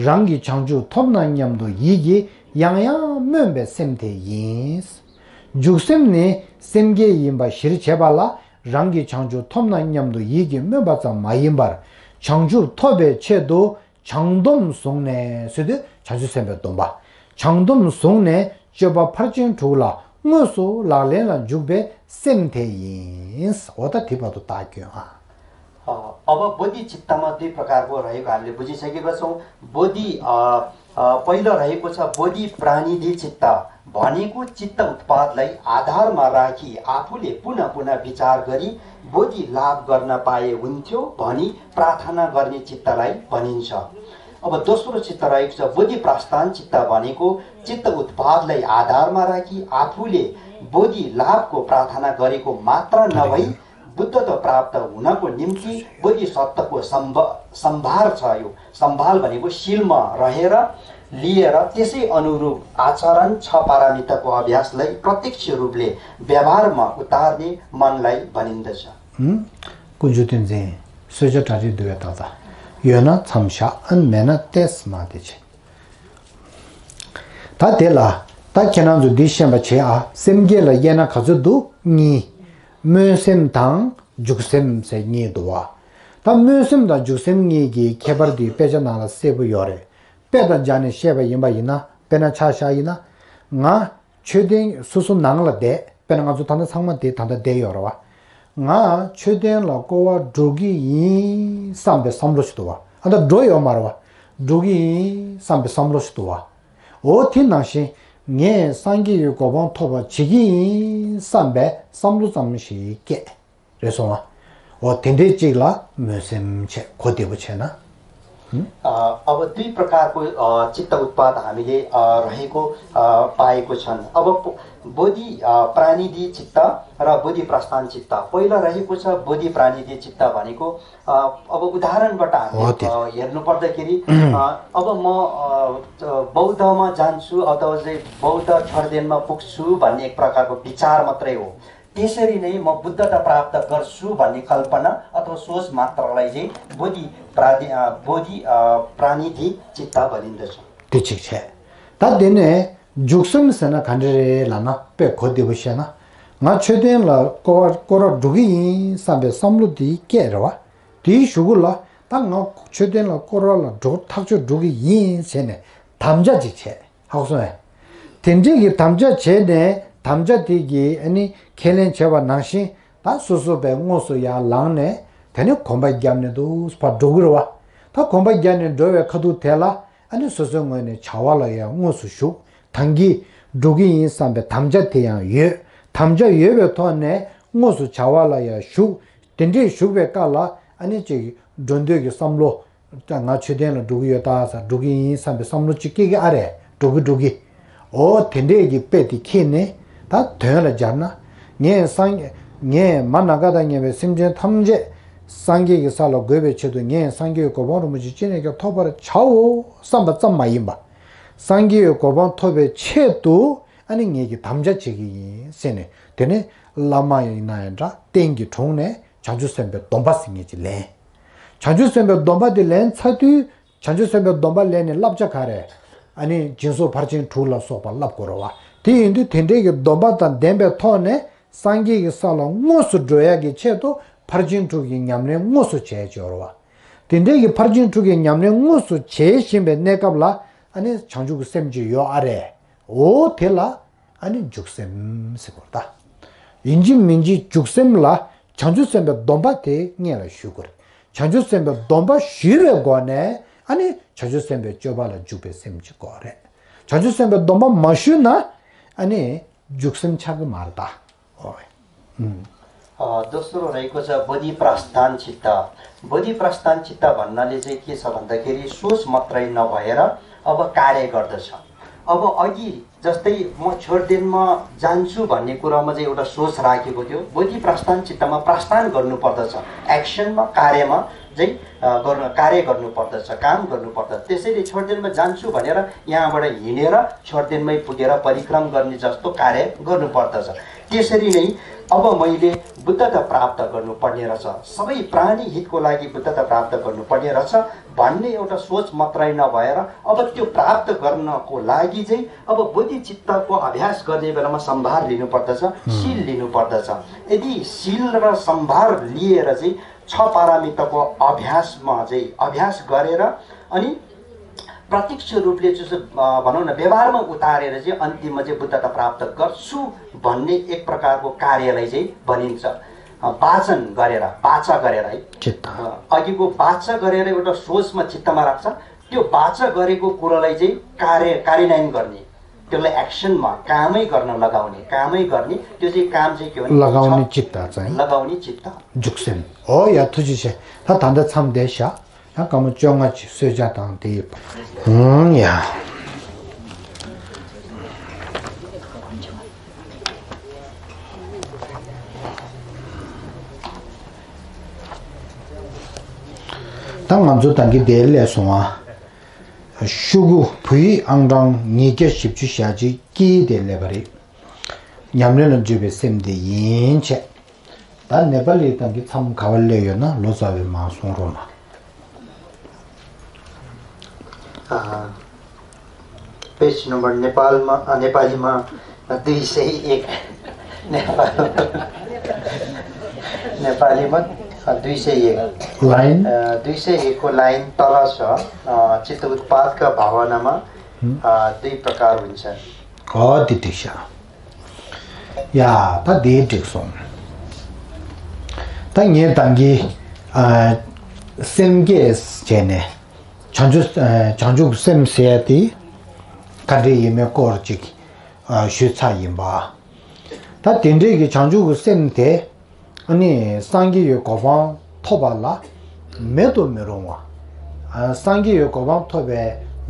རང་གིས་བྱང་ཆུབ་ཐོབ་ན་སྙམ་དུ་ཡིད་ཀྱིས་ཡང་ཡང་སྨོན་པའི་སེམས་དེ་ཡིན། འཇུག་སེམས་ནི་སེམས་བསྐྱེད་ཡིན་པ་གཞིར་བྱས་པ་ལ་རང་གིས་བྱང་ཆུབ་ཐོབ་ན་སྙམ་དུ་ཡིད་ཀྱིས་སྨོན་པ་ཙམ་མ་ཡིན་པར་བྱང་ཆུབ་ཐོབ་པའི་ཆེད་དུ་བྱང་སྡོམ་བཟུང་ནས་ཟེར་དུས་བྱང་ཆུབ་སེམས་དཔའི་སྡོམ་པ། བྱང་སྡོམ་བཟུང་ནས་སྤྱོད་པ་ཕར་ཕྱིན་དྲུག་ལ་དངོས་སུ་ལག་ལེན་ལ་འཇུག་པའི་སེམས་དེ་ཡིན། འོ་ད་དེ་བར་དུ་བརྟག་སྐྱོན་ཨ། अ, अब बोधि चित्तमा दुई प्रकारको रहेको हामीले बुझिसकेका छौँ। बोधि, अ, अ, पहिलो रहेको छ बोधि प्राणिधि चित्त भनेको चित्त उत्पातलाई आधारमा राखी आफूले पुनः पुनः विचार गरी बोधि लाभ गर्न पाए हुन्थ्यो भनी प्रार्थना गर्ने चित्तलाई भनिन्छ। अब दोस्रो चित्त रहेको छ बोधि प्रस्थान चित्त भनेको चित्त उत्पातलाई आधारमा राखी आफूले बोधि लाभको प्रार्थना गरेको मात्र नभई बुद्धत्व प्राप्त हुनको निम्ति बोधिसत्वको सम्भ-, सम्भार छ। यो सम्भार भनेको शीलमा रहेर लिएर त्यसै अनुरूप आचरण छ पारमिताको अभ्यासलाई प्रत्यक्ष रूपले व्यवहारमा उतार्ने मनलाई भनिन्दछ। ཀུན་འབྱུང་བསྟན་འཛིན། གསོལ་ཇ་གྲ་སྒྲིག་འདུག་པས་ཏག་ཏག་ཡོད་ན་མཚམས་བཞག་ཨ་མེད་ན་ཏེས་མ་དེ་བྱེད། ད་དེ་ལ། ད་ཁྱེད་རང་ཚོ་འདི་ཤེས་པ་བྱེད་ཨ། སེམས་བསྐྱེད་ལ་དབྱེ་ན་ག་ཚོད་འདུག་གཉིས། སྨོན་སེམས་དང་འཇུག་སེམས་ཟེར་གཉིས་འདུག་བ། ད་སྨོན་སེམས་དང་འཇུག་སེམས་གཉིས་ཀྱི་ཁྱད་པར་འདི་དཔེ་ཆ་ནང་ལ་གསལ་པོ་ཡོད་རེད། དཔེ་དང་སྦྱར་ནས་བཤད་པ་ཡིན་པ་ཡིན་ན། དཔེར་ན་ཆ་བཞག་ཡིན་ན། ང་མཆོད་རྟེན་སོ་སོ་ནང་ལ་བསྡད། དཔེར་ན་ང་ཚོ་ད་ལྟ་ཚང་མ་དེ་ད་ལྟ་བསྡད་ཡོད་རེད་བ། ང་མཆོད་རྟེན་ལ་སྐོར་བ་འགྲོ་གི་ཡིན་བསམ་པའི་བསམ་བློ་ཞིག་འདུག་བ། ཨ་ད་འགྲོ་ཡོད་མ་རེད་བ། འགྲོ་གི་ཡིན་བསམ་པའི་བསམ་བློ་ཞིག་འདུག་བ། འོ་དེ་ནང་བཞིན་ངས་སངས་རྒྱས་ཀྱི་གོ་འཕང་ཐོབ་པ་བྱེད་ཀྱི་ཡིན་བསམ་པའི་བསམ་བློ་ཙམ་ཞིག་སྐྱེས། རེད་སོང་ང་། འོ་དེ་འདྲའི་གཅིག་ལ་སྨོན་སེམས་བྱས་གོ་བདེ་པོ་བྱས་ན། अ, अब दुई प्रकारको, अ, चित्त उत्पात हामीले, अ, रहेको, अ, पाएको छन्। अब बो-, बोधि, अ, प्राणिधि चित्त र बोधि प्रस्थान चित्त। पहिला रहेको छ बोधि प्राणिधि चित्त भनेको, अ, अब उदाहरणबाट हामीले, हो, त्यो। अ, हेर्नु पर्दाखेरि, अ, अब म, अ, बौद्धमा जान्छु अथवा चाहिँ बौद्ध छोडेनमा पुग्छु भन्ने एक प्रकारको विचार मात्रै हो। त्यसरी नै म बुद्धता प्राप्त गर्छु भन्ने कल्पना अथवा सोच मात्रलाई चाहिँ बोधि प्राधि-, अ, बोधि, अ, प्राणिधि चित्त भनिन्दछ। དེ་གཅིག་བྱས། ད་དེ་ནས་འཇུག་སེམས་ཟེར་ན་ག་འདྲ་རེད་ལབ་ན། དཔེ་གོ་བདེ་པོ་བཤད་ན། ང་མཆོད་རྟེན་ལ་སྐོར་བ་སྐོར་ར་འགྲོ་གི་ཡིན་བསམ་པའི་བསམ་བློ་དེ་སྐྱེས་རེད་བ། དེའི་གཞུག་གུ་ལ་ད་ང་མཆོད་རྟེན་ལ་སྐོར་བ་ལ་འགྲོ་ཐག་ཆོད་འགྲོ་གི་ཡིན་ཟེར་ནས་དམ་བཅའ་ཅིག་བྱས། ཧ་གོ་སོང་ངས། དེ་འདྲས་ཀྱི་དམ་བཅའ་བྱས་ནས་དམ་བཅའ་དེ་གི་ཨ་ནི་ཁས་ལེན་བྱས་པ་ནང་བཞིན། ད་སོ་སོ་པའི་དངོས་སུ་ཡར་ལངས་ནས་དེ་ནས་གོམ་པ་བརྒྱབ་ནས་འདུག་ཕར་འགྲོ་གི་རེད་བ། ད་གོམ་པ་བརྒྱབ་ནས་འགྲོ་བའི་ཁ་ཐུག་དེ་ལ་ཨ་ནི་སོ་སོའི་ངོས་ནས་བྱ་བ་ལ་ཡང་དངོས་སུ་ཞུགས། ད་གིན་འགྲོ་གི་ཡིན་བསམ་པའི་དམ་བཅའ་དེ་ཡང་ཡོད། དམ་བཅའ་ཡོད་པའི་ཐོག་ནས་དངོས་སུ་བྱ་བ་ལ་ཡང་ཞུགས། དེ་འདྲས་ཞུགས་པའི་སྐབས་ལ་ཨ་ནི་ཅིག་འགྲོ་འདོད་ཀྱི་བསམ་བློ། ད་ང་མཆོད་རྟེན་ལ་འགྲོ་གི་ཡོད་ད་ཟེར། འགྲོ་གི་ཡིན་བསམ་པའི་བསམ་བློ་ཅིག་སྐྱེ་གི་ཨ་རེད། འགྲོ་གི་འགྲོ་གི། འོ་དེ་འདྲས་ཀྱི་དཔེ་དེ་ཁྱེར་ནས་ད་དོན་ལ་སྦྱར་ན། ངས་སངས་ངས་མ་ན་བཀའ་དང་མཉམ་པའི་སེམས་ཅན་ཐམས་ཅད་སངས་རྒྱས་ཀྱི་ས་ལ་འགོད་པའི་ཆེད་དུ། ངས་སངས་རྒྱས་ཀྱི་གོ་འཕང་རིན་པོ་ཆེ་ཅི་ནས་ཀྱང་ཐོབ་པར་བྱའོ་བསམ་པ་ཙམ་མ་ཡིན་པ། སངས་རྒྱས་ཀྱི་གོ་འཕང་ཐོབ་པའི་ཆེད་དུ་ཨ་ནི་ངེད་ཀྱིས་དམ་བཅའ་བྱེད་ཀྱི་ཡིན་ཟེར་ནས། དེ་ནས་བླ་མ་ཡིན་ན་ཡང་འདྲ། རྟེན་གྱི་དྲུང་ནས་བྱང་ཆུབ་སེམས་དཔའི་སྡོམ་པ་ཟེར་མཁན་ཅིག་ལེན། བྱང་ཆུབ་སེམས་དཔའི་སྡོམ་པ་དེ་ལེན་ཚར་དུས། བྱང་ཆུབ་སེམས་དཔའི་སྡོམ་པ་ལེན་ནས་བསླབ་བྱ་ག་རེ། ཨ་ནི་སྦྱིན་སོགས་ཕར་ཕྱིན་དྲུག་ལ་སོགས་པ་བསླབ་དགོས་རེད་བ། དེ་ཡིན་དུས་དེ་འདྲའི་གི་སྡོམ་པ་དང་ལྡན་པའི་ཐོག་ནས་སངས་རྒྱས་ཀྱི་ས་ལ་དངོས་སུ་འགྲོ་ཡག་གི་ཆེད་དུ་ཕར་ཕྱིན་དྲུག་གི་ཉམས་ལེན་དངོས་སུ་བྱས་ཡོད་རེད་བ། དེ་འདྲའི་གི་ཕར་ཕྱིན་དྲུག་གི་ཉམས་ལེན་དངོས་སུ་བྱེད་བཞིན་པའི་གནས་སྐབས་ལ་ཨ་ནི་བྱང་ཆུབ་ཀྱི་སེམས་ཅིག་ཡོད་ཨ་རེད། འོ་དེ་ལ་ཨ་ནི་འཇུག་སེམས་ཟེར་དགོས་རེད་ད། ཡིན་གཅིག་མིན་གཅིག་འཇུག་སེམས་ལ་བྱང་ཆུབ་སེམས་དཔའི་སྡོམ་པ་དེ་སྔོན་ལ་ཞུ་དགོས་རེད། བྱང་ཆུབ་སེམས་དཔའི་སྡོམ་པ་ཞུས་པའི་སྒོ་ནས་ཨ་ནི་བྱང་ཆུབ་སེམས་དཔའི་སྤྱོད་པ་ལ་འཇུག་པའི་སེམས་ཅིག་དགོས་རེད། བྱང་ཆུབ་སེམས་དཔའི་སྡོམ་པ་མ་ཞུས་ན་ཨ་ནི་འཇུག་སེམས་ཆགས་ཀྱི་མ་རེད་ད། ཨོ། ཨ། दोस्रो रहेको छ बोधि प्रस्थान चित्त। बोधि प्रस्थान चित्त भन्नाले चाहिँ के छ भन्दाखेरि सोच मात्रै नभएर अब कार्य गर्दछ। अब अघि जस्तै म छोड्देनमा जान्छु भन्ने कुरामा चाहिँ एउटा सोच राखेको थियो। बोधि प्रस्थान चित्तमा प्रस्थान गर्नुपर्दछ, एक्सनमा, कार्यमा चाहिँ, अ, गर्न कार्य गर्नुपर्दछ, काम गर्नुपर्दछ। त्यसैले छोड्देनमा जान्छु भनेर यहाँबाट हिँडेर छोड्देनमै पुगेर परिक्रम गर्ने जस्तो कार्य गर्नुपर्दछ। त्यसरी नै अब मैले बुद्धता प्राप्त गर्नुपर्ने रहेछ, सबै प्राणी हितको लागि बुद्धता प्राप्त गर्नुपर्ने रहेछ भन्ने एउटा सोच मात्रै नभएर अब त्यो प्राप्त गर्नको लागि चाहिँ अब बोधि चित्तको अभ्यास गर्ने बेलामा सम्भार लिनुपर्दछ, शील लिनुपर्दछ। यदि शील र सम्भार लिएर चाहिँ छ पारमिताको अभ्यासमा चाहिँ अभ्यास गरेर अनि प्रत्यक्ष रूपले चाहिँ, अ, भनौँ न, व्यवहारमा उतारेर चाहिँ अन्तिममा चाहिँ बुद्धता प्राप्त गर्छु भन्ने एक प्रकारको कार्यलाई चाहिँ भनिन्छ। अ, वाचन गरेर, वाचा गरेर है। चित्त। अ, अघिको वाचा गरेर एउटा सोचमा चित्तमा राख्छ, त्यो वाचा गरेको कुरालाई चाहिँ कार्य, कार्यान्वयन गर्ने, त्यसलाई एक्सनमा, कामै गर्न लगाउने, कामै गर्ने, त्यो चाहिँ काम चाहिँ के हो भने लगाउने छ, चित्त चाहिँ। लगाउने चित्त। འཇུག་སེམས། ཨོ་ཡ། ཐུགས་རྗེ་ཆེ། ད་ད་ལྟ་མཚམས་བསྡད་བཞག་ཡང་སྐར་མ་བཅོ་ལྔ་ཅིག་གསོལ་ཇ་དང་དེ། ཧུང་ཡ། ད་ང་ཚོ་ད་གིན་དེ་སླེབས་སོང་ཨ། ཤོག་གུ་བོད་ཡིག་ཨང་གྲངས་ཉིས་བརྒྱ་བཞི་བཅུ་ཞེ་གཅིག་གི་དེ་སླེབས་པ་རེད། ཉམས་ལེན་ལ་འཇུག་པའི་སེམས་དེ་ཡིན་བྱས། ད་ནེ་པ་ལི་ད་གིན་མཚམས་ག་པར་སླེབས་ཡོད་ན་ལོ་ཙཱ་བས་མར་གསུང་རོགས་གནང་། अ, पेज नम्बर नेपालमा, अ, नेपालीमा दुई सय एक, नेपाल, नेपालीमा, अ, दुई सय एक। लाइन? अ, दुई सय एकको लाइन तल छ, अ, चित्त उत्पादका भावनामा, हुँ। अ, दुई प्रकार हुन्छ। अ, त्यति छ। ཡ། ད་དེ་འགྲིག་སོང་། ད་ངས་ད་གིན་ཨ་སེམས་བསྐྱེད་བྱས་ནས་བྱང་ཆུབ་ཨ་བྱང་ཆུབ་སེམས་ཟེར་ཡ་དེ་ག་འདྲ་ཡིན་མིན་སྐོར་ཅིག་ཨ་ཞུས་ཚར་ཡིན་པ། ད་དེ་འདྲའི་གི་བྱང་ཆུབ་ཀྱི་སེམས་དེ་ཨ་ནི་སངས་རྒྱས་ཀྱི་གོ་འཕང་ཐོབ་པ་ལ་མེད་དུ་མི་རུང་བ། ཨ་སངས་རྒྱས་ཀྱི་གོ་འཕང་ཐོབ་པའི་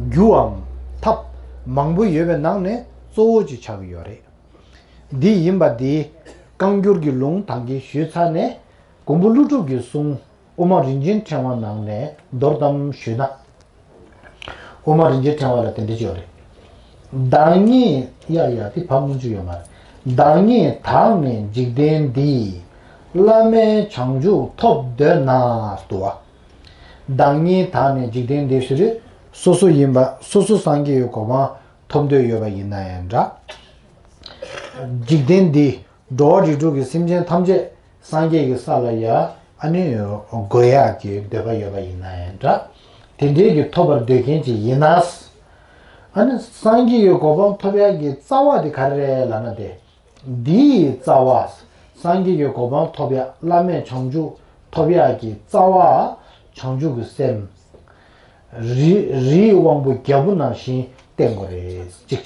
རྒྱུའམ་ཐབས་མང་པོ་ཡོད་པའི་ནང་ནས་གཙོ་བོ་ཅིག་ཆགས་ཀྱི་ཡོད་རེད། འདི་ཡིན་པ་འདི་བཀའ་འགྱུར་གྱི་ལུང་ད་གིན་ཞུས་ཚར་ནས་མགོན་པོ་ཀླུ་སྒྲུབ་ཀྱི་གསུང་དབུ་མ་རིན་ཆེན་ཕྲེང་བ་ནང་ནས་མདོར་ཙམ་ཞུས་ན། དབུ་མ་རིན་ཆེན་ཕྲེང་བ་ལ་དེ་འདྲ་ཅིག་ཡོད་རེད། བདག་ཉིད་ཡ་ཡ་དེ་ཕ་སྔོན་ཆུ་ཡོད་མ་རེད། བདག་ཉིད་དག་ནི་འཇིག་རྟེན་འདིའི། བླ་མེད་བྱང་ཆུབ་ཐོབ་འདོད་ན་དུ་བ། བདག་ཉིད་དག་ནི་འཇིག་རྟེན་འདི་ཟེར་དུས་ སོ་སོ་ཡིན་པ། སོ་སོ་སངས་རྒྱས་ཀྱི་གོ་འཕང་ཐོབ་འདོད་ཡོད་པ་ཡིན་ན་ཡང་འདྲ། འཇིག་རྟེན་འདི་འགྲོ་བ་རིགས་དྲུག་གི་སེམས་ཅན་ཐམས་ཅད་སངས་རྒྱས་ཀྱི་ས་ལ་ཡ་ཨ་ནི་འགོད་ཡག་གི་འདོད་པ་ཡོད་པ་ཡིན་ན་ཡང་འདྲ། དེ་འདྲའི་གི་ཐོབ་པར་འདོད་མཁན་ཅིག་ཡིན་ན། ཨ་ནི་སངས་རྒྱས་ཀྱི་གོ་འཕང་ཐོབ་ཡག་གི་རྩ་བ་དེ་ག་རེ་རེད་ལབ་ན། དེ་འདིའི་རྩ་བ། སངས་རྒྱས་ཀྱི་གོ་འཕང་ཐོབ་ཡག་བླ་མེད་བྱང་ཆུབ་ཐོབ་ཡག་གི་རྩ་བ། བྱང་ཆུབ་ཀྱི་སེམས། རི་རིའི་དབང་པོ་རྒྱལ་པོ་ནང་བཞིན་བརྟན་དགོས་རེད། གཅིག་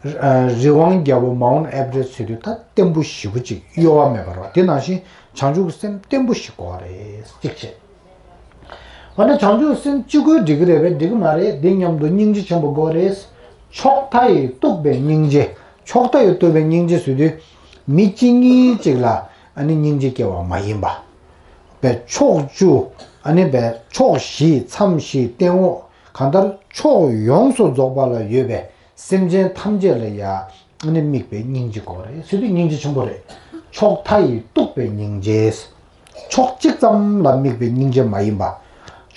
བྱས། རི་དབང་རྒྱལ་པོ་མའུན་ཨེ་བྷ་རེ་སི་ཟེར་དུས་ད་བརྟན་པོ་ཞེ་པོ་ཅིག་གཡོ་བ་མེད་པ་རེད་བ། དེ་ནང་བཞིན་བྱང་ཆུབ་ཀྱི་སེམས་བརྟན་པོ་ཞིག་དགོས་པ་རེད། གཅིག་བྱས། འོ་ན་བྱང་ཆུབ་སེམས་གཅིག་པོས་འགྲིག་གི་རེད་པས། འགྲིག་གི་མ་རེད། འདི་མཉམ་དུ་སྙིང་རྗེ་ཆེན་པོ་དགོས་རེད། ཕྱོགས་མཐའ་ཡས་གཏུགས་པའི་སྙིང་རྗེ། ཕྱོགས་མཐའ་ཡས་གཏུགས་པའི་སྙིང་རྗེ་ཟེར་དུས་མི་གཅིག་གཉིས་གཅིག་ལ་ཨ་ནི་སྙིང་རྗེ་སྐྱེ་བ་མ་ཡིན་པ། པའི་ཕྱོགས་བཅུ། ཨ་ནི་པའི་ཕྱོགས་བཞི་མཚམས་བཞི་སྟེང་འོག་གང་ལྟར་ཕྱོགས་ཡོངས་སུ་རྫོགས་པ་ལ་ཡོད་པའི་སེམས་ཅན་ཐམས་ཅད་ལ་ཡ་ཨ་ནི་དམིགས་པའི་སྙིང་རྗེ་དགོས་རེད་ཟེར་དུས་སྙིང་རྗེ་ཆེན་པོ་རེད། ཕྱོགས་མཐའ་ཡས་གཏུགས་པའི་སྙིང་རྗེ། ཕྱོགས་གཅིག་ཙམ་ལ་དམིགས་པའི་སྙིང་རྗེ་མ་ཡིན་པ།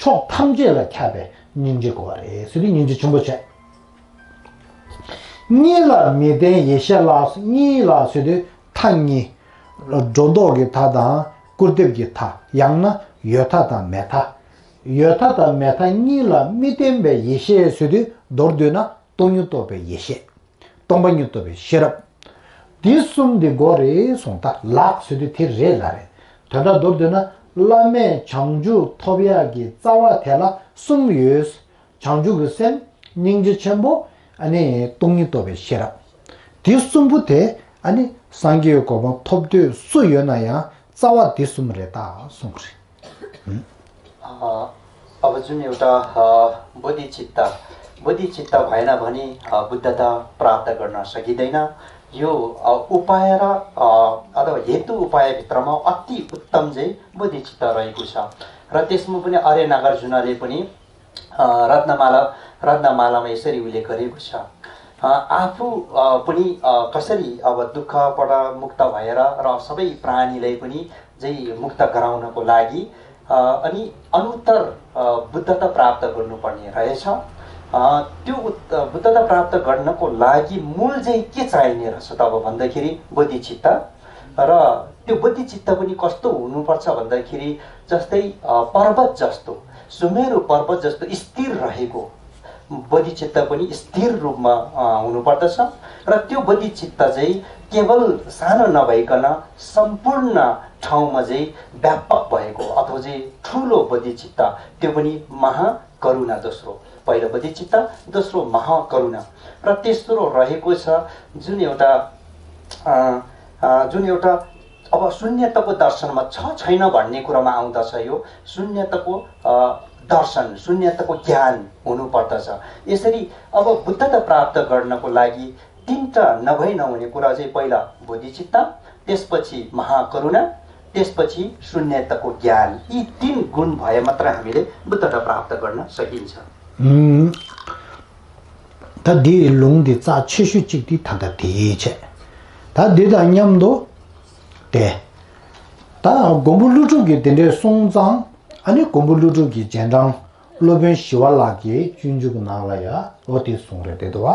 ཕྱོགས་ཐམས་ཅད་ལ་ཁྱབ་པའི་སྙིང་རྗེ་དགོས་པ་རེད་ཟེར་དུས་སྙིང་རྗེ་ཆེན་པོ་བྱས། གཉིས་ལ་མི་ལྡན་ཡེ་ཤེས་ལ། གཉིས་ལ་ཟེར་དུས་མཐའ་གཉིས། སྒྲོ་འདོགས་ཀྱི་མཐའ་དང་སྐུར་འདེབས་ཀྱི་མཐའ། ཡང་ན་ཡོད་མཐའ་དང་མེད་མཐའ། ཡོད་མཐའ་དང་མེད་མཐའ་གཉིས་ལ་མི་ལྡན་པའི་ཡེ་ཤེས་ཟེར་དུས་མདོར་བསྡུས་ན་སྟོང་ཉིད་རྟོགས་པའི་ཡེ་ཤེས། སྟོང་པ་ཉིད་རྟོགས་པའི་ཤེས་རབ། འདི་གསུམ་འདི་དགོས་རེད་གསུངས། ད་ལགས་ཟེར་དུས་དེ་རེད་ལ་རེད། དོན་དག་མདོར་བསྡུས་ན་བླ་མེད་བྱང་ཆུབ་ཐོབ་ཡག་གི་རྩ་བ་དེ་ལ་གསུམ་ཡོད། བྱང་ཆུབ་ཀྱི་སེམས། སྙིང་རྗེ་ཆེན་པོ། ཨ་ནི་སྟོང་ཉིད་རྟོགས་པའི་ཤེས་རབ། འདི་གསུམ་པོ་དེ་ཨ་ནི་སངས་རྒྱས་གོ་འཕང་ཐོབ་འདོད་སུ་ཡོད་ན་ཡང་རྩ་བ་འདི་གསུམ་རེད་ད་གསུངས་རེད། ཨ། अब जुन एउटा, अ, बोधिचित्त, बोधिचित्त भएन भने, अ, बुद्धता प्राप्त गर्न सकिँदैन। यो, अ, उपाय र, अ, अथवा हेतु उपायभित्रमा अति उत्तम चाहिँ बोधिचित्त रहेको छ। र त्यसमा पनि आर्य नागार्जुनले पनि, अ, रत्नमाला, रत्नमालामा यसरी उल्लेख गरेको छ। अ, आफू, अ, पनि, अ, कसरी अब दुःखबाट मुक्त भएर र सबै प्राणीलाई पनि चाहिँ मुक्त गराउनको लागि, अ, अनि अनुत्तर, अ, बुद्धता प्राप्त गर्नुपर्ने रहेछ। अ, त्यो उत्-, बुद्धता प्राप्त गर्नको लागि मूल चाहिँ के चाहिने रहेछ त अब भन्दाखेरि बोधिचित्त। र त्यो बोधिचित्त पनि कस्तो हुनुपर्छ भन्दाखेरि जस्तै, अ, पर्वत जस्तो, सुमेरु पर्वत जस्तो स्थिर रहेको बोधिचित्त पनि स्थिर रूपमा, अ, हुनुपर्दछ। र त्यो बोधिचित्त चाहिँ केवल सानो नभइकन सम्पूर्ण ठाउँमा चाहिँ व्यापक भएको अथवा चाहिँ ठुलो बोधिचित्त, त्यो पनि महाकरुणा दोस्रो। पहिलो बोधिचित्त, दोस्रो महाकरुणा। र तेस्रो रहेको छ जुन एउटा, अ, अ, जुन एउटा अब शून्यताको दर्शनमा छ छैन भन्ने कुरामा आउँदछ। यो शून्यताको, अ, दर्शन, शून्यताको ज्ञान हुनुपर्दछ। यसरी अब बुद्धता प्राप्त गर्नको लागि तिनटा नभई नहुने कुरा चाहिँ पहिला बोधिचित्त, त्यसपछि महाकरुणा, त्यसपछि शून्यताको ज्ञान। यी तीन गुण भए मात्र हामीले बुद्धता प्राप्त गर्न सकिन्छ। ད་འདིའི་ལུང་འདི་རྩ་ཆེ་ཤོས་གཅིག་འདི་ད་ལྟ་དེའི་བྱས། ད་འདི་དང་མཉམ་དུ་དེ། ད་མགོན་པོ་ཀླུ་སྒྲུབ་ཀྱིས་དེ་འདྲའི་གསུངས་ཙང་། ཨ་ནི་མགོན་པོ་ཀླུ་སྒྲུབ་ཀྱི་རྗེས་འབྲང་སློབ་དཔོན་ཞི་བ་ལྷ་གི་སྤྱོད་འཇུག་གི་ནང་ལ་ཡ་འོ་དེ་གསུངས་རེད་དེ་འདུག་བ།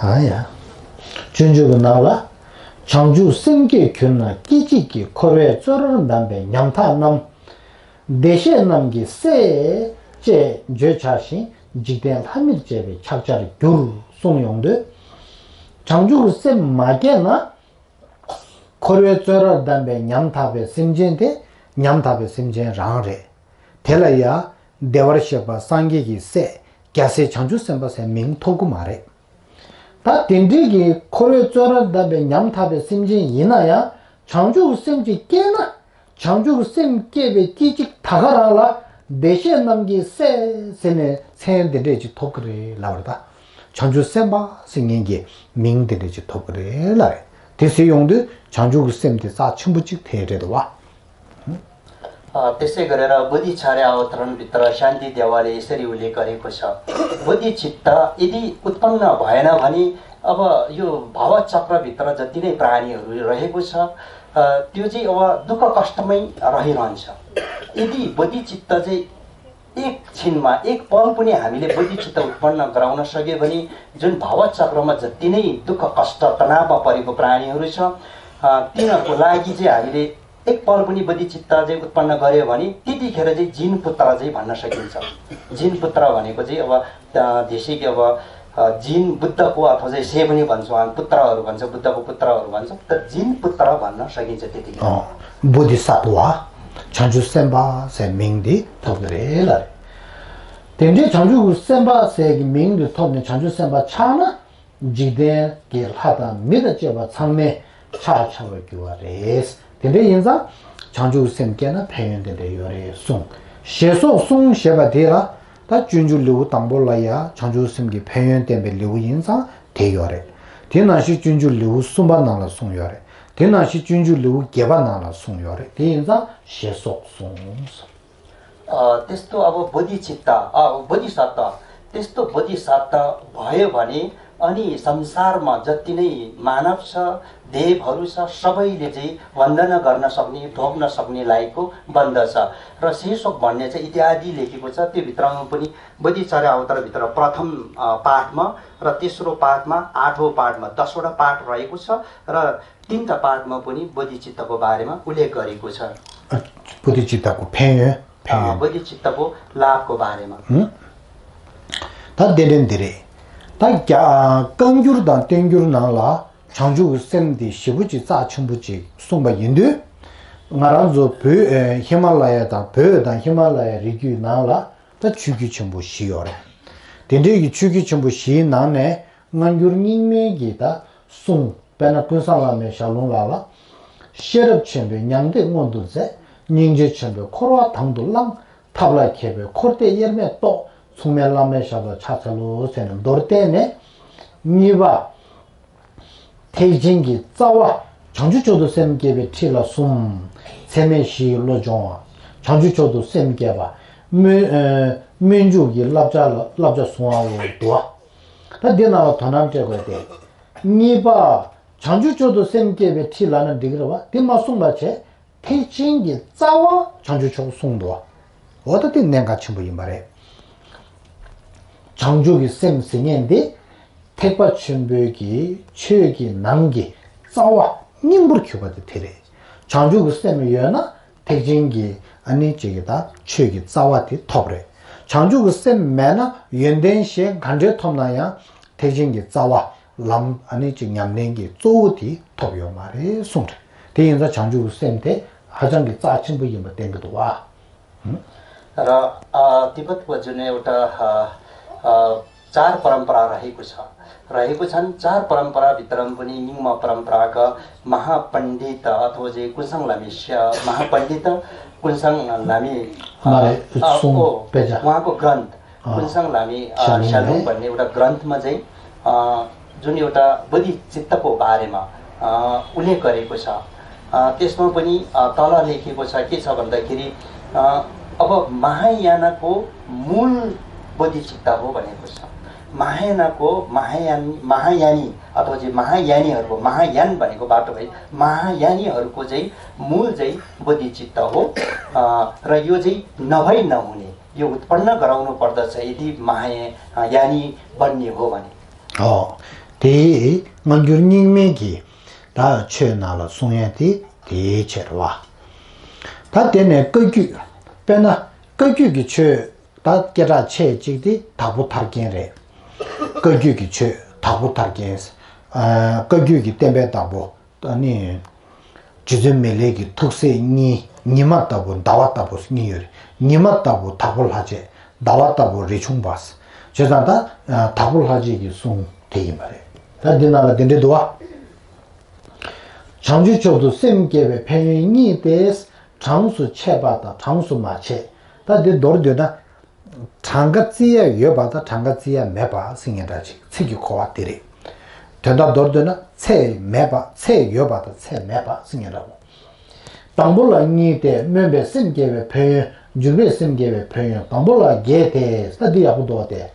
ཨ་ཡ། སྤྱོད་འཇུག་གི་ནང་ལ། བྱང་ཆུབ་སེམས་བསྐྱེད་གྱུར་ན་སྐད་ཅིག་གིས། འཁོར་བའི་བཙོན་རར་བསྡམས་པའི་ཉམ་ཐག་རྣམས། བདེ་གཤེགས་རྣམས་ཀྱི་སྲས་ཅེས་བརྗོད་བྱ་ཞིང་། འཇིག་རྟེན་ལྷ་མིར་བཅས་པའི་ཕྱག་བྱར་འགྱུར་གསུངས་ཡོང་དུས། བྱང་ཆུབ་ཀྱི་སེམས་མ་སྐྱེས་ན། འཁོར་བའི་བཙོན་རར་བསྡམས་པའི་ཉམ་ཐག་པའི་སེམས་ཅན་དེ་ཉམ་ཐག་པའི་སེམས་ཅན་རང་རེད། དེ་ལ་ཡང་བདེ་བར་གཤེགས་པ་སངས་རྒྱས་ཀྱི་སྲས་རྒྱལ་སྲས་བྱང་ཆུབ་སེམས་དཔའ་ཟེར་མིང་ཐོབ་ཀྱི་མ་རེད། ད་དེ་འདྲའི་གི་འཁོར་བའི་བཙོན་རར་བསྡམས་པའི་ཉམ་ཐག་པའི་སེམས་ཅན་ཡིན་ན་ཡང་བྱང་ཆུབ་སེམས་ཅིག་སྐྱེས་ན། བྱང་ཆུབ་སེམས་སྐྱེས་པའི་སྐད་ཅིག་ད་ག་རང་ལ་བདེ་གཤེགས་རྣམས་ཀྱི་སྲས་ཟེར་ནས་མཚན་དེ་འདྲས་ཅིག་ཐོབ་ཀྱི་རེད་ལབ་པ་རེད། ད་བྱང་ཆུབ་སེམས་དཔའ་ཟེར་མཁན་གྱི་མིང་དེ་འདྲས་ཅིག་ཐོབ་ཀྱི་རེད་ལབ་རེད། དེ་ཟེར་ཡོང་དུས་བྱང་ཆུབ་ཀྱི་སེམས་དེ་རྩ་ཆེན་པོ་ཅིག་དེ་རེད་དོ་བ། अ, त्यसै गरेर बोधिचर्या अवतरणभित्र शान्ति देवाले यसरी उल्लेख गरेको छ, बोधिचित्त यदि उत्पन्न भएन भने अब यो भावचक्रभित्र जति नै प्राणीहरू रहेको छ, अ, त्यो चाहिँ अब दुःख कष्टमै रहिरहन्छ। यदि बोधिचित्त चाहिँ एक छिनमा, एक पल पनि हामीले बोधिचित्त उत्पन्न गराउन सक्यो भने जुन भावचक्रमा जति नै दुःख कष्ट तनावमा परेको प्राणीहरू छ, अ, तिनीहरूको लागि चाहिँ हामीले एक पल पनि बोधिचित्त चाहिँ उत्पन्न गर्यो भने त्यतिखेर चाहिँ जिनपुत्र चाहिँ भन्न सकिन्छ। जिनपुत्र भनेको चाहिँ अब, अ, देशी कि अब, अ, जिन बुद्धको अथवा चाहिँ से पनि भन्छौँ हामी, पुत्रहरू भन्छ, बुद्धको पुत्रहरू भन्छ। त जिनपुत्र भन्न सकिन्छ त्यतिखेर। अँ, बोधिसत्व, བྱང་ཆུབ་སེམས་དཔའ་ཟེར་མིང་འདི་ཐོབ་ཀྱི་རེད་ལ། དེ་འདྲའི་བྱང་ཆུབ་སེམས་དཔའ་ཟེར་གྱི་མིང་འདི་ཐོབ་ནས་བྱང་ཆུབ་སེམས་དཔའ་ཆགས་ན། འཇིག་རྟེན་གྱི་ལྷ་དང་མི་དང་བཅས་པ་ཚང་མས་ཕྱག་འཚལ་བར་འགྱུར་བ་རེད། དེ་འདྲ་ཡིན་ཙང་བྱང་ཆུབ་སེམས་བསྐྱེད་ན་ཕན་ཡོན་དེ་འདྲ་ཡོད་རེད་གསུངས། ཞེས་སོགས་གསུངས་ཞེས་པ་དེ་ལ་ད་སྤྱོད་འཇུག་ལེའུ་དང་པོ་ལ་ཡང་བྱང་ཆུབ་སེམས་ཀྱི་ཕན་ཡོན་བསྟན་པའི་ལེའུ་ཡིན་ཙང་དེ་ཡོད་རེད། དེ་ནང་བཞིན་སྤྱོད་འཇུག་ལེའུ་གསུམ་པ་ནང་ལ་གསུངས་ཡོད་རེད། དེ་ནང་བཞིན་སྤྱོད་འཇུག་ལེའུ་བརྒྱད་པ་ནང་ལ་གསུངས་ཡོད་རེད། དེ་ཡིན་ཙང་ཞེས་སོགས་གསུངས། अ, त्यस्तो अब बोधिचित्त, अ, बोधिसत्व, त्यस्तो बोधिसत्व भयो भने अनि संसारमा जति नै मानव छ, देवहरू छ, सबैले चाहिँ वन्दना गर्न सक्ने, ढोग्न सक्ने लायकको बन्दछ। र शीर्षक भन्ने चाहिँ इत्यादि लेखेको छ। त्यो भित्रमा पनि बोधिचर्या अवतारभित्र प्रथम, अ, पाठमा र तेस्रो पाठमा, आठौँ पाठमा, दसवटा पाठ रहेको छ र तिनवटा पाठमा पनि बोधिचित्तको बारेमा उल्लेख गरेको छ। अ, बोधिचित्तको 朋友, अ, 朋友। बोधिचित्तको लाभको बारेमा। ད་དེ་འདྲ་འདི་རེད། ད་རྒྱ་བཀའ་འགྱུར་དང་བསྟན་འགྱུར་ནང་ལ་བྱང་ཆུབ་ཀྱི་སེམས་དེ་ཞེ་པོ་ཅིག་རྩ་ཆེན་པོ་ཅིག་གསུངས་པ་ཡིན་དུས། ང་རང་ཚོ་བོད་ཨེ་ཧི་མ་ལ་ཡ་དང་བོད་དང་ཧི་མ་ལ་ཡ་རི་རྒྱུད་ནང་ལ་ད་ཆོས་བརྒྱུད་ཆེན་པོ་བཞི་ཡོད་རེད། དེ་འདྲའི་གི་ཆོས་བརྒྱུད་ཆེན་པོ་བཞིའི་ནང་ནས་སྔ་འགྱུར་རྙིང་མའི་གི་ད་གསུང་དཔེར་ན་ཀུན་བཟང་བླ་མའི་ཞལ་ལུང་ལ་ལ། ཤེས་རབ་ཆེན་པོས་མྱང་འདས་མངོན་དུ་མཛད། སྙིང་རྗེ་ཆེན་པོས་འཁོར་བ་དང་དུ་བླངས། ཐབས་ལ་མཁས་པས་འཁོར་འདས་དབྱེར་མེད་རྟོགས། མཚུངས་མེད་བླ་མའི་ཞབས་ལ་ཕྱག་འཚལ་ལོ་ཟེར་ནས་མདོར་བསྟན་ནས། གཉིས་པ། ཐེག་ཆེན་གྱི་རྩ་བ། བྱང་ཆུབ་མཆོག་ཏུ་སེམས་བསྐྱེད་པའི་ཁྲིད་ལ་གསུམ། ཚད་མེད་བཞིའི་བློ་སྦྱོང་བ། བྱང་ཆུབ་མཆོག་ཏུ་སེམས་བསྐྱེད་པ། སྨོན་ཨ་སྨོན་འཇུག་གི་བསླབ་བྱ་ལ་བསླབ་བྱ་བཟུང་བའོ་འདུག་བ། ད་འདི་ནང་ལ་དོ་སྣང་སྤྲད་དགོས་ཏེ། གཉིས་པ། བྱང་ཆུབ་མཆོག་ཏུ་སེམས་བསྐྱེད་པའི་ཁྲིད་ལབ་ན་འགྲིག་གི་རེད་བ། དེ་མ་གསུངས་པ་བྱས། ཐེག་ཆེན་གྱི་རྩ་བ་བྱང་ཆུབ་མཆོག་གསུངས་འདུག་བ། འོ་ད་དེ་གནད་འགག་ཆེན་པོ་ཡིན་པ་རེད། བྱང་ཆུབ་ཀྱི་སེམས་ཟེར་མཁན་འདི། ཐེག་པ་ཆེན་པོའི་གི་ཆོས་ཀྱི་ནང་གི་རྩ་བ་སྙིང་པོར་གྱུར་པ་དེ་དེ་རེད། བྱང་ཆུབ་ཀྱི་སེམས་ཡོད་ན་ཐེག་ཆེན་གྱི་ཨ་ནི་ཅིག་གི་ད་ཆོས་ཀྱི་རྩ་བ་དེ་ཐོབ་རེད། བྱང་ཆུབ་ཀྱི་སེམས་མེད་ན་ཡོན་ཏན་གཞན་ག་འདྲས་ཐོབ་ན་ཡང་ཐེག་ཆེན་གྱི་རྩ་བ་ལམ་ཨ་ནི་ཅིག་ཉམས་ལེན་གྱི་གཙོ་བོ་དེ་ཐོབ་ཡོད་མ་རེད་གསུངས་རེད། དེ་ཡིན་ཙང་བྱང་ཆུབ་ཀྱི་སེམས་དེ་ཧ་ཅང་གི་རྩ་ཆེན་པོ་ཡིན་པ་བསྟན་གྱི་འདུག་བ། र, अ, तिब्बतको जुन एउटा, अ, अ, चार परम्परा रहेको छ, रहेको छन्। चार परम्पराभित्रमा पनि निङ्म परम्पराका महापण्डित अथवा चाहिँ कुनसाङ लामी, महापण्डित कुनसाङ लामी, अ, मारे अ, सुङ ओ, पेजा। उहाँको ग्रन्थ, अँ। कुनसाङ लामी, अ, स्यालुङ स्यालुङ है। भन्ने एउटा ग्रन्थमा चाहिँ, अ, जुन एउटा बोधिचित्तको बारेमा, अ, उल्लेख गरेको छ। अ, त्यसमा पनि, अ, तल लेखिएको छ, के छ भन्दाखेरि, अ, अब महायानको मूल बोधिचित्त हो भनेको छ। महायानको, महायान-, महायानी अथवा चाहिँ महायानीहरूको, महायान भनेको बाटो है, महायानीहरूको चाहिँ मूल चाहिँ बोधिचित्त हो। अ, र यो चाहिँ नभई नहुने, यो उत्पन्न गराउनु पर्दछ यदि महायानी बन्ने हो भने। ཨོ། དེ་སྔ་འགྱུར་རྙིང་མའི་གི་ད་ཆོས་ནང་ལ་གསུང་ཡ་དེ་དེའི་ཕྱིར་བ། ད་དེ་ནས་བཀའ་བརྒྱུད། དཔེར་ན་བཀའ་བརྒྱུད་ཀྱི་ཆོས་ད་སྐད་གྲགས་ཆེ་གཅིག་དེ་དྭགས་པོ་ཐར་རྒྱན་རེད། བཀའ་བརྒྱུད་ཀྱི་ཆོས་དྭགས་པོ་ཐར་རྒྱན། ཨ། བཀའ་བརྒྱུད་ཀྱི་བསྟན་པའི་བདག་པོ། ཨ་ནི། རྗེ་བཙུན་མི་ལའི་གི་ཐུགས་སྲས་གཉིས། ཉི་མ་ལྟ་བུ་ཟླ་བ་ལྟ་བུ་གཉིས་ཡོད་རེད། ཉི་མ་ལྟ་བུ་དྭགས་པོ་ལྷ་རྗེ། ཟླ་བ་ལྟ་བུ་རས་ཆུང་པ། བྱས་ཙང་ད་དྭགས་པོ་ལྷ་རྗེ་གི་གསུང་དེ་ཡིན་པ་རེད། ད་འདི་ནང་ལ་འདི་འདྲ་འདུག་བ། བྱང་ཆུབ་མཆོག་ཏུ་སེམས་བསྐྱེད་པའི་ཕན་ཡོན་གཉིས་ཏེ། གྲངས་སུ་ཆད་པ་དང་གྲངས་སུ་མ་ཆད། ད་འདི་མདོར་བསྡུས་ན། གྲངས་ཀ་བརྩི་ཡ་ཡོད་པ་དང་གྲངས་ཀ་བརྩི་ཡ་མེད་པ་ཟེར་མཁན་འདྲ་ཅིག་ཚིག་གི་གོ་བ་དེ་རེད། དོན་དག་མདོར་བསྡུས་ན་ཚད་མེད་པ། ཚད་ཡོད་པ་དང་ཚད་མེད་པ་ཟེར་མཁན་འདྲ་བོ། དང་པོ་ལ་གཉིས་ཏེ། སྨོན་པས་སེམས་བསྐྱེད་པའི་ཕན་ཡོན། འཇུག་པས་སེམས་བསྐྱེད་པའི་ཕན་ཡོན། དང་པོ་ལ་བརྒྱད་དེ། ད་འདི་ཡག་པོ་འདུག་སྟེ།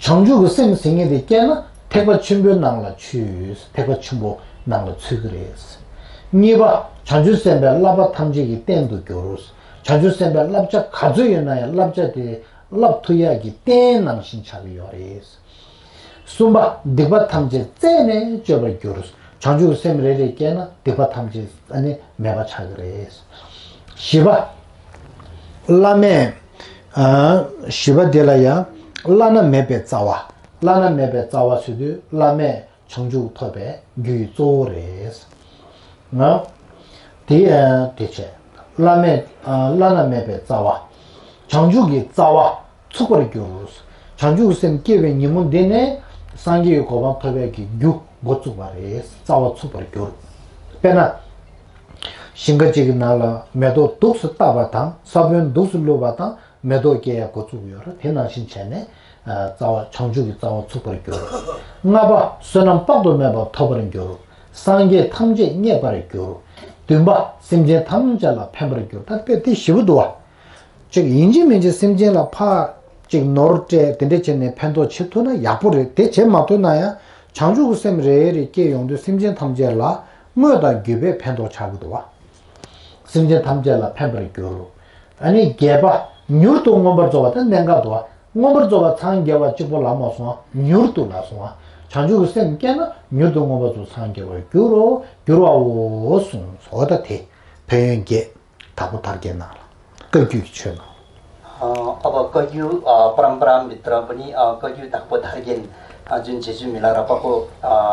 བྱང་ཆུབ་ཀྱི་སེམས་ཟེར་མཁན་དེ་སྐྱེས་ན་ཐེག་པ་ཆེན་པོའི་ནང་ལ་ཆུད། ཐེག་པ་ཆེན་པོ་ནང་ལ་ཚུད་ཀྱི་རེད། གཉིས་པ། བྱང་ཆུབ་སེམས་དཔའི་བསླབ་པ་ཐམས་ཅད་ཀྱི་རྟེན་དུ་གྱུར། བྱང་ཆུབ་སེམས་དཔའི་བསླབ་བྱ་ག་ཚོད་ཡོད་ན་ཡང་བསླབ་བྱ་དེ་བསླབ་ཐུབ་ཡག་གི་རྟེན་ནང་བཞིན་ཆགས་ཀྱི་ཡོད་རེད། གསུམ་པ། སྡིག་པ་ཐམས་ཅད་རྩད་ནས་གཅོད་པར་འགྱུར། བྱང་ཆུབ་སེམས་རེ་རེ་སྐྱེས་ན་སྡིག་པ་ཐམས་ཅད་ཨ་ནི་མེད་པ་ཆགས་ཀྱི་རེད། བཞི་པ། བླ་མས། ཨ། བཞི་པ་དེ་ལ་ཡང་བླ་ན་མེད་པའི་རྩ་བ། བླ་ན་མེད་པའི་རྩ་བ་ཟེར་དུས་བླ་མས་བྱང་ཆུབ་ཐོབ་པའི་རྒྱུའི་གཙོ་བོ་རེད། ང་། དེ་ཨ། དེ་བྱས། བླ་མས་ཨ། བླ་ན་མེད་པའི་རྩ་བ། བྱང་ཆུབ་ཀྱི་རྩ་བ་ཚུགས་པར་འགྱུར། བྱང་ཆུབ་སེམས་སྐྱེ་བའི་ཉིན་མོ་འདི་ནས་སངས་རྒྱས་ཀྱི་གོ་འཕང་ཐོབ་པའི་གི་རྒྱུ་འགོ་བཙུགས་པ་རེད། རྩ་བ་ཚུགས་པར་འགྱུར། དཔེར་ན། ཞིང་ཁ་ཅིག་གི་ནང་ལ་མེ་ཏོག་འདུག་སེ་བཏབ་པ་དང་ས་བོན་འདུག་སེ་བླུགས་པ་དང་མེ་ཏོག་སྐྱེ་ཡ་འགོ་བཙུགས་ཡོད་རེད། དེ་ནང་བཞིན་བྱས་ནས་རྩ་བ་བྱང་ཆུབ་ཀྱི་རྩ་བ་ཚུགས་པར་འགྱུར། ལྔ་པ། བསོད་ནམས་དཔག་ཏུ་མེད་པ་ཐོབ་པར་འགྱུར། སངས་རྒྱས་ཐམས་ཅད་མཉེས་པར་འགྱུར། བདུན་པ། སེམས་ཅན་ཐམས་ཅད་ལ་ཕན་པར་འགྱུར། ད་དཔེ་དེ་ཞེ་པོ་འདུག་བ། ཅིག་ཡིན་གཅིག་མིན་གཅིག་སེམས་ཅན་ལ་ཕར་ཅིག་ནོར་སྤྲད་དེ་འདྲ་བྱས་ནས་ཕན་ཐོགས་བྱེད་ཐུབ་ན་ཡག་པོ་རེད། དེ་བྱེད་མ་ཐུབ་ན་ཡང་བྱང་ཆུབ་ཀྱི་སེམས་རེ་རེ་སྐྱེ་ཡོང་དུས་སེམས་ཅན་ཐམས་ཅད་ལ་དངོས་དང་བརྒྱུད་པས་ཕན་ཐོགས་ཆགས་ཀྱི་འདུག་བ། སེམས་ཅན་ཐམས་ཅད་ལ་ཕན་པར་འགྱུར། ཨ་ནི་བརྒྱད་པ། མྱུར་དུ་མངོན་པར་རྫོགས་པ་དེ་གནད་འགག་འདུག་བ། མངོན་པར་རྫོགས་པ་འཚང་རྒྱ་བ་གཅིག་པོ་ལ་མ་སོང་བ། མྱུར་དུ་ལ་སོང་བ། བྱང་ཆུབ་ཀྱི་སེམས་སྐྱེས་ན་མྱུར་དུ་མངོན་པར་རྫོགས་འཚང་རྒྱ་བར་འགྱུར་རོ། འགྱུར་བའོ་གསུངས་སོ། ད་དེ་ཕན་ཡོན་བརྒྱད། དྭགས་པོ་དར་རྒྱས་ནང་ལ། བཀའ་བརྒྱུད་ཀྱི་ཆོས་ནང་། अब कज्यू परम्परा भित्र पनि कज्यू धाकपो धार्गेन जुन जेजु मिला र पको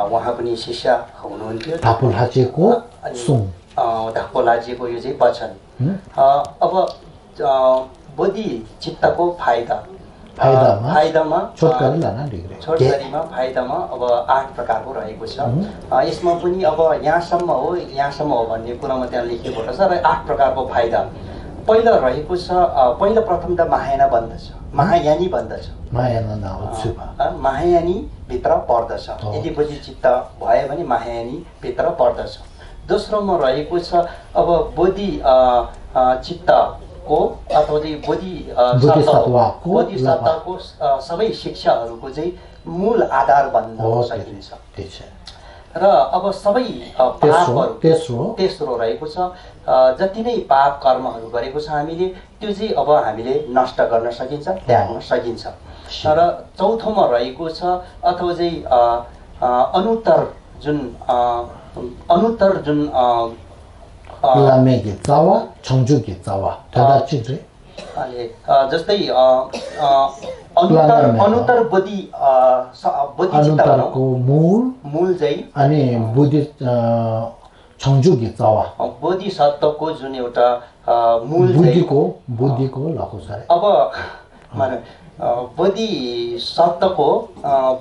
उहाँ पनि शिष्य हुनुहुन्थ्यो। དྭགས་པོ་ལྷ་རྗེ་གོ་གསུང་། धाकपो लाजेको यो चाहिँ वचन। अब बोधि चित्तको फाइदा। फाइदामा फाइदामा छोटकरी लाना डिग्री छोटकरीमा फाइदामा अब आठ प्रकारको रहेको छ। यसमा पनि अब यहाँसम्म हो, यहाँसम्म हो भन्ने कुरामा त्यहाँ लेखिएको छ र आठ प्रकारको फाइदा। पहिला रहेको छ, पहिला प्रथम त महायाना भन्दछ, महायानी भन्दछ। महायाना नाम छु भा। महायानी भित्र पर्दछ। यदि बोधि चित्त भयो भने महायानी भित्र पर्दछ। दोस्रोमा रहेको छ अब बोधि चित्तको अथवा चाहिँ बोधि बोधिसत्वको बोधिसत्वको सबै शिक्षाहरूको चाहिँ मूल आधार भन्न सकिन्छ। र अब सबै पापहरू तेस्रो रहेको छ। जति नै पाप कर्महरू गरेको छ हामीले, त्यो चाहिँ अब हामीले नष्ट गर्न सकिन्छ, त्याग्न सकिन्छ। र चौथोमा रहेको छ अथवा चाहिँ अनुत्तर जुन अनुत्तर जुन བླ་མེད་ཀྱི་རྩ་བ། བྱང་ཆུབ་ཀྱི་རྩ་བ་དོན་དག་གཅིག་རེད། अनि जस्तै अनुत्तर अनुत्तर बोधि बोधिचित्त भनौँ। मूल मूल चाहिँ अनि बोधि བྱང་ཆུབ་ཀྱི་རྩ་བ། बोधिसत्वको जुन एउटा मूल चाहिँ बोधिको बोधिको ལགས་སོ་ས་རེད། अब माने बोधिसत्वको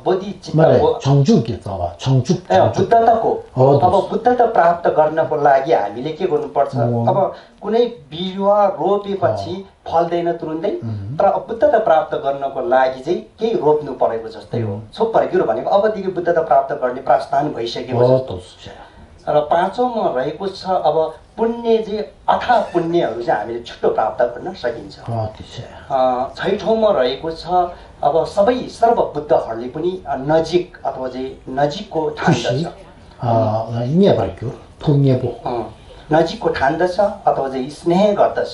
बोधिचित्तको བྱང་ཆུབ་ཀྱི་རྩ་བ། བྱང་ཆུབ། ए बुद्धताको अब बुद्धता प्राप्त गर्नको लागि हामीले के गर्नुपर्छ? अब कुनै बिरुवा रोपेपछि फल्दैन तुरुन्तै। तर बुद्धता प्राप्त गर्नको लागि चाहिँ केही रोप्नु परेको जस्तै हो। छोप परेको भनेको अबदेखि बुद्धता प्राप्त गर्ने प्रस्थान भइसकेको जस्तो। र पाँचौँमा रहेको छ अब पुण्य चाहिँ अथाह पुण्यहरू चाहिँ हामीले छिट्टो प्राप्त गर्न सकिन्छ। छैठौँमा रहेको छ अब सबै सर्वबुद्धहरूले पनि नजिक अथवा चाहिँ नजिकको ठान्दछ। ཉེ་བར་གྱུར། ཐུགས་མཉེས་པོ། नजिकको ठान्दछ अथवा चाहिँ स्नेह गर्दछ।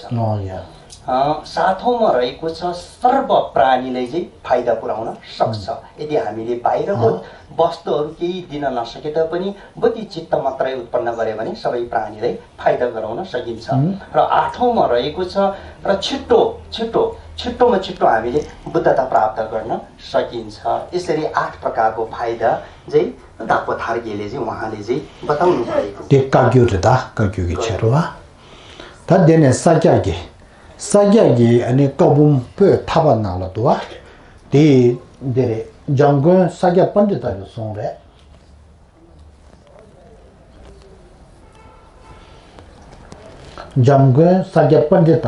सातौँमा रहेको छ सर्व प्राणीलाई चाहिँ फाइदा पुर्याउन सक्छ। यदि हामीले बाहिरको वस्तुहरू केही दिन नसके तापनि बोधि चित्त मात्रै उत्पन्न गरे भने सबै प्राणीलाई फाइदा गराउन सकिन्छ। र आठौँमा रहेको छ र छिट्टो छिट्टो छिट्टोमा छिट्टो हामीले बुद्धता प्राप्त गर्न सकिन्छ। यसरी आठ प्रकारको फाइदा चाहिँ धाकपो थार्गेले चाहिँ उहाँले चाहिँ बताउनु भएको। དེ་བཀའ་བརྒྱུད་རེད། ད་བཀའ་བརྒྱུད་ཀྱི་ཆེད་རེད་བ། ད་དེ་ནས་ས་སྐྱ་གི་ས་སྐྱ་གི་ཨ་ནི་བཀའ་འབུམ་པོད་ཐ་པ་ནང་ལ་འདུག་བ། དེ་འདི་རེད། འཇམ་མགོན་ས་སྐྱ་པཎྜི་ཏ་གི་གསུང་རེད། འཇམ་མགོན་ས་སྐྱ་པཎྜི་ཏ་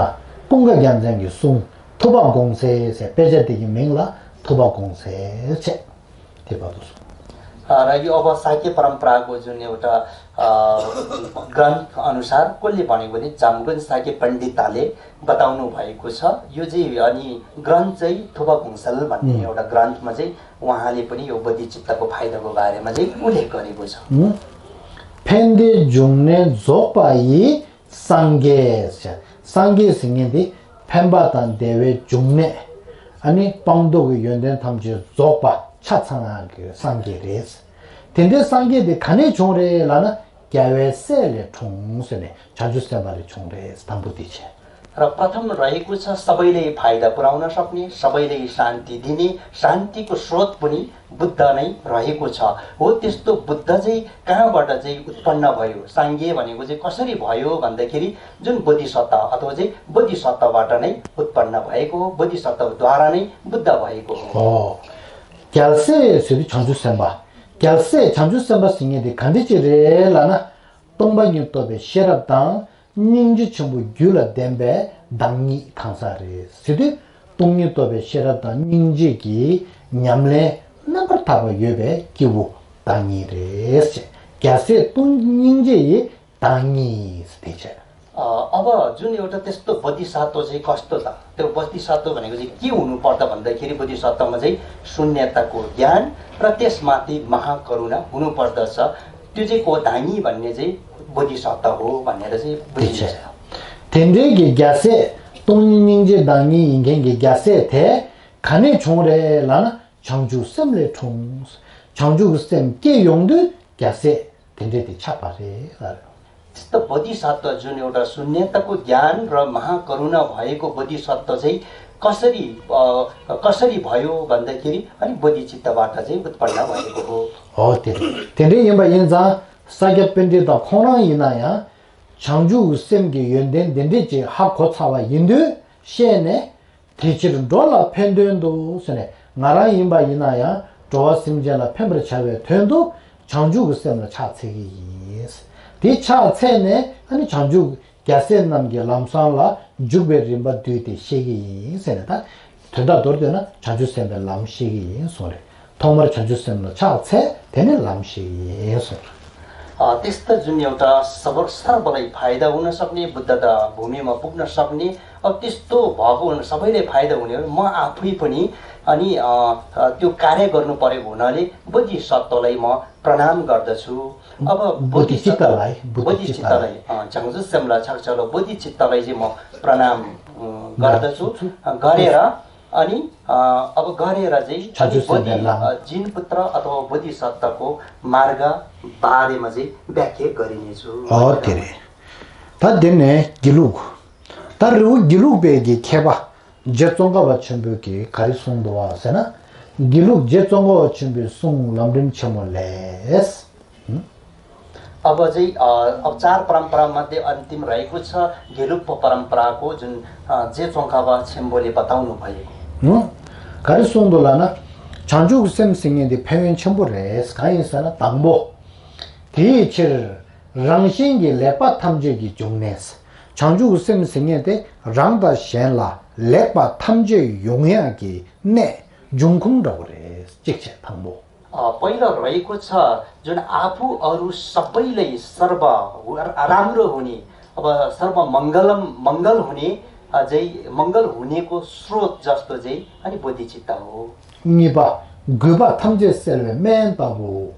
ཀུན་དགའ་རྒྱལ་མཚན་གྱི་གསུང་ཐུབ་པ་དགོངས་གསལ་ཟེར། དཔེ་ཆ་དེ་གི་མིང་ལ་ཐུབ་པ་དགོངས་གསལ་བྱས། དེ་བར་དུ་སོང་ र यो अब शाक्य परम्पराको जुन एउटा ग्रन्थ अनुसार कसले भनेको भने जमगुन शाक्य पण्डितले बताउनु भएको छ। यो चाहिँ अनि ग्रन्थ चाहिँ थुबा घुङसल भन्ने एउटा ग्रन्थमा चाहिँ उहाँले पनि यो बोधिचित्तको फाइदाको बारेमा चाहिँ उल्लेख गरेको छ। ཕན་བདེའི་འབྱུང་གནས་རྫོགས་པ་ཡི། སངས་རྒྱས། སངས་རྒྱས་ཟེར་མཁན་དེ་ཕན་པ་དང་བདེ་བའི་འབྱུང་གནས། ཨ་ནི་སྤངས་རྟོགས་ཀྱི་ཡོན་ཏན་ཐམས་ཅད་རྫོགས་པ་ཆ་ཚང་བ་གི་སངས་རྒྱས་རེད། དེ་འདྲའི་སངས་རྒྱས་དེ་ག་ནས་བྱུང་རེད་ལབ་ན། རྒྱལ་བའི་སྲས་ལས་འཁྲུངས་ཟེར་ནས་བྱང་ཆུབ་སེམས་དཔའ་ལས་བྱུང་རེད། དང་པོ་དེ་བྱས། र प्रथम रहेको छ सबैलाई फाइदा पुर्याउन सक्ने, सबैलाई शान्ति दिने, शान्तिको स्रोत पनि बुद्ध नै रहेको छ। हो, त्यस्तो बुद्ध चाहिँ कहाँबाट चाहिँ उत्पन्न भयो, साङ्गे भनेको चाहिँ कसरी भयो भन्दाखेरि जुन बोधिसत्व अथवा चाहिँ बोधिसत्वबाट नै उत्पन्न भएको हो, बोधिसत्वद्वारा नै बुद्ध भएको हो। རྒྱལ་སྲས་ཟེར་དུས་བྱང་ཆུབ་སེམས་དཔའ། རྒྱལ་སྲས་བྱང་ཆུབ་སེམས་དཔའ་ཟེར་མཁན་དེ་ག་འདྲ་ཅིག་རེད་ལབ་ན། སྟོང་པ་ཉིད་རྟོགས་པའི་ཤེས་རབ་དང་། སྙིང་རྗེ་ཆེན་པོ་རྒྱུད་ལ་ལྡན་པའི་བདག་ཉིད་གང་ཟག་རེད་ཟེར་དུས། སྟོང་ཉིད་རྟོགས་པའི་ཤེས་རབ་དང་སྙིང་རྗེ་གི་ཉམས་ལེན་རྣམ་པར་དག་པ་ཡོད་པའི་སྐྱེས་བུ་བདག་ཉིད་རེད། རྒྱལ་སྲས་སྟོང་སྙིང་རྗེ་ཡི་བདག་ཉིད་དེ་བྱས། अब जुन एउटा त्यस्तो बोधिसत्व चाहिँ कस्तो त? त्यो बोधिसत्व भनेको चाहिँ के हुनुपर्छ भन्दाखेरि बोधिसत्वमा चाहिँ शून्यताको ज्ञान र त्यसमाथि महाकरुणा हुनुपर्दछ। त्यो चाहिँ को धाङी भन्ने चाहिँ बोधिसत्व हो भनेर चाहिँ बुझिन्छ। དེ་འདྲའི་གི་རྒྱལ་སྲས་སྟོང་ཉིད་སྙིང་རྗེ་བདག་ཉིད་ཡིན་མཁན་གྱི་རྒྱལ་སྲས་དེ་ག་ནས་བྱུང་རེད་ལབ་ན། བྱང་ཆུབ་སེམས་ལས་འཁྲུངས། བྱང་ཆུབ་ཀྱི་སེམས་སྐྱེ་ཡོང་དུས་རྒྱལ་སྲས་དེ་འདྲས་དེ་ཆགས་པ་རེད་ལ། चित्त बोधिसत्व जुन एउटा शून्यताको ज्ञान र महाकरुणा भएको बोधिसत्व चाहिँ कसरी अ, कसरी भयो भन्दाखेरि अनि बोधिचित्तबाट चाहिँ उत्पन्न भएको हो। འོ་དེ་རེད། དེ་འདྲས་ཡིན་པ་ཡིན་ཙང་ས་སྐྱ་པཎྜི་ཏ་ཁོང་རང་ཡིན་ན་ཡང་བྱང་ཆུབ་ཀྱི་སེམས་ཀྱི་ཡོན་ཏན་དེ་འདྲས་ཅིག་ཧ་གོ་ཚར་བ་ཡིན་དུས་ཤེས་ནས། དེ་ཕྱིར་འགྲོ་ལ་ཕན་དོན་དུ་ཟེར་ནས། ང་རང་ཡིན་པ་ཡིན་ན་ཡང་འགྲོ་བ་སེམས་ཅན་ལ་ཕན་པར་བྱ་བའི་དོན་དུ་བྱང་ཆུབ་ཀྱི་སེམས་ལ་ཕྱག་འཚལ་གྱི་ཡིན། དེ་ཕྱག་འཚལ་ནས་ཨ་ནི་བྱང་ཆུབ་རྒྱལ་སྲས་རྣམས་ཀྱི་ལམ་བཟང་ལ་འཇུག་པའི་རིམ་པ་བསྡུས་ཏེ་བཤད་ཀྱི་ཡིན་ཟེར་ནས། ད་དོན་དག་མདོར་བསྡུས་ན་བྱང་ཆུབ་སེམས་དཔའི་ལམ་བཤད་ཀྱི་ཡིན་གསུངས་རེད། ཐོག་མར་བྱང་ཆུབ་སེམས་ལ་ཕྱག་འཚལ། དེ་ནས་ལམ་ཤེས་ཡིན་གསུངས། अ, त्यस्तो जुन एउटा सबर सर्वलाई फाइदा हुन सक्ने, बुद्ध त भूमिमा पुग्न सक्ने, अब त्यस्तो भएको हुन सबैलाई फाइदा हुने हो। म आफै पनि अनि अ, अ, त्यो कार्य गर्नु परेको हुनाले बोधिसत्वलाई म प्रणाम गर्दछु। अब बोधिसत्व- बोधिचित्तलाई, बोधिचित्तलाई। बोधिचित्तलाई, अ, झ्याङ्झु सेमला छाक्चलो बोधिचित्तलाई चाहिँ म प्रणाम अ, गर्दछु। अ, गरेर अनि अ, अब गरेर चाहिँ छाजु अनि बोधि- सेमलाई। अ, जिनपुत्र अथवा बोधिसत्वको मार्ग बारेमा चाहिँ व्याख्या गरिनेछु। ཨོ་དེ་རེད། ད་དེ་ནས་དགེ་ལུགས། ད་རི་བོ་དགེ་ལུགས་པའི་གི་མཁས་པ་རྗེ་ཙོང་ཁ་པ་ཆེན་པོས་གི་ག་རེ་གསུངས་འདུག་བ་ཟེར་ན། དགེ་ལུགས་རྗེ་ཙོང་ཁ་པ་ཆེན་པོའི་གསུང་ལམ་རིམ་ཆེན་མོ་ལས། अब चाहिँ अ, अब चार परम्परा मध्ये अन्तिम रहेको छ गेलुक्प परम्पराको जुन अ, जे चोङ्खाबा छेम्बोले बताउनु भएको। ཨུ། ག་རེ་གསུངས་འདུག་ལབ་ན། བྱང་ཆུབ་ཀྱི་སེམས་ཟེར་མཁན་དེ་ཕན་ཡོན་ཆེན་པོ་རེད། གང་ཡིན་ཟེར་ན་དང་པོ། དེའི་ཕྱིར་རང་གཞན་གྱི་ལེགས་པ་ཐམས་ཅད་ཀྱི་འབྱུང་གནས། བྱང་ཆུབ་ཀྱི་སེམས་ཟེར་མཁན་དེ་རང་དང་གཞན་ལ་ལེགས་པ་ཐམས་ཅད་ཡོང་ཡག་གི་གནས་འབྱུང་ཁུངས་འདྲ་བོ་རེད། གཅིག་བྱས་དང་པོ། अ, पहिलो रहेको छ जुन आफू अरू सबैलाई सर्व राम्रो हुने, अब सर्व मङ्गलम मङ्गल हुने अ, चाहिँ मङ्गल हुनेको स्रोत जस्तो चाहिँ अनि बोधिचित्त हो। གཉིས་པ། རྒུད་པ་ཐམས་ཅད་སེལ་བའི་སྨན་ལྟ་བུ།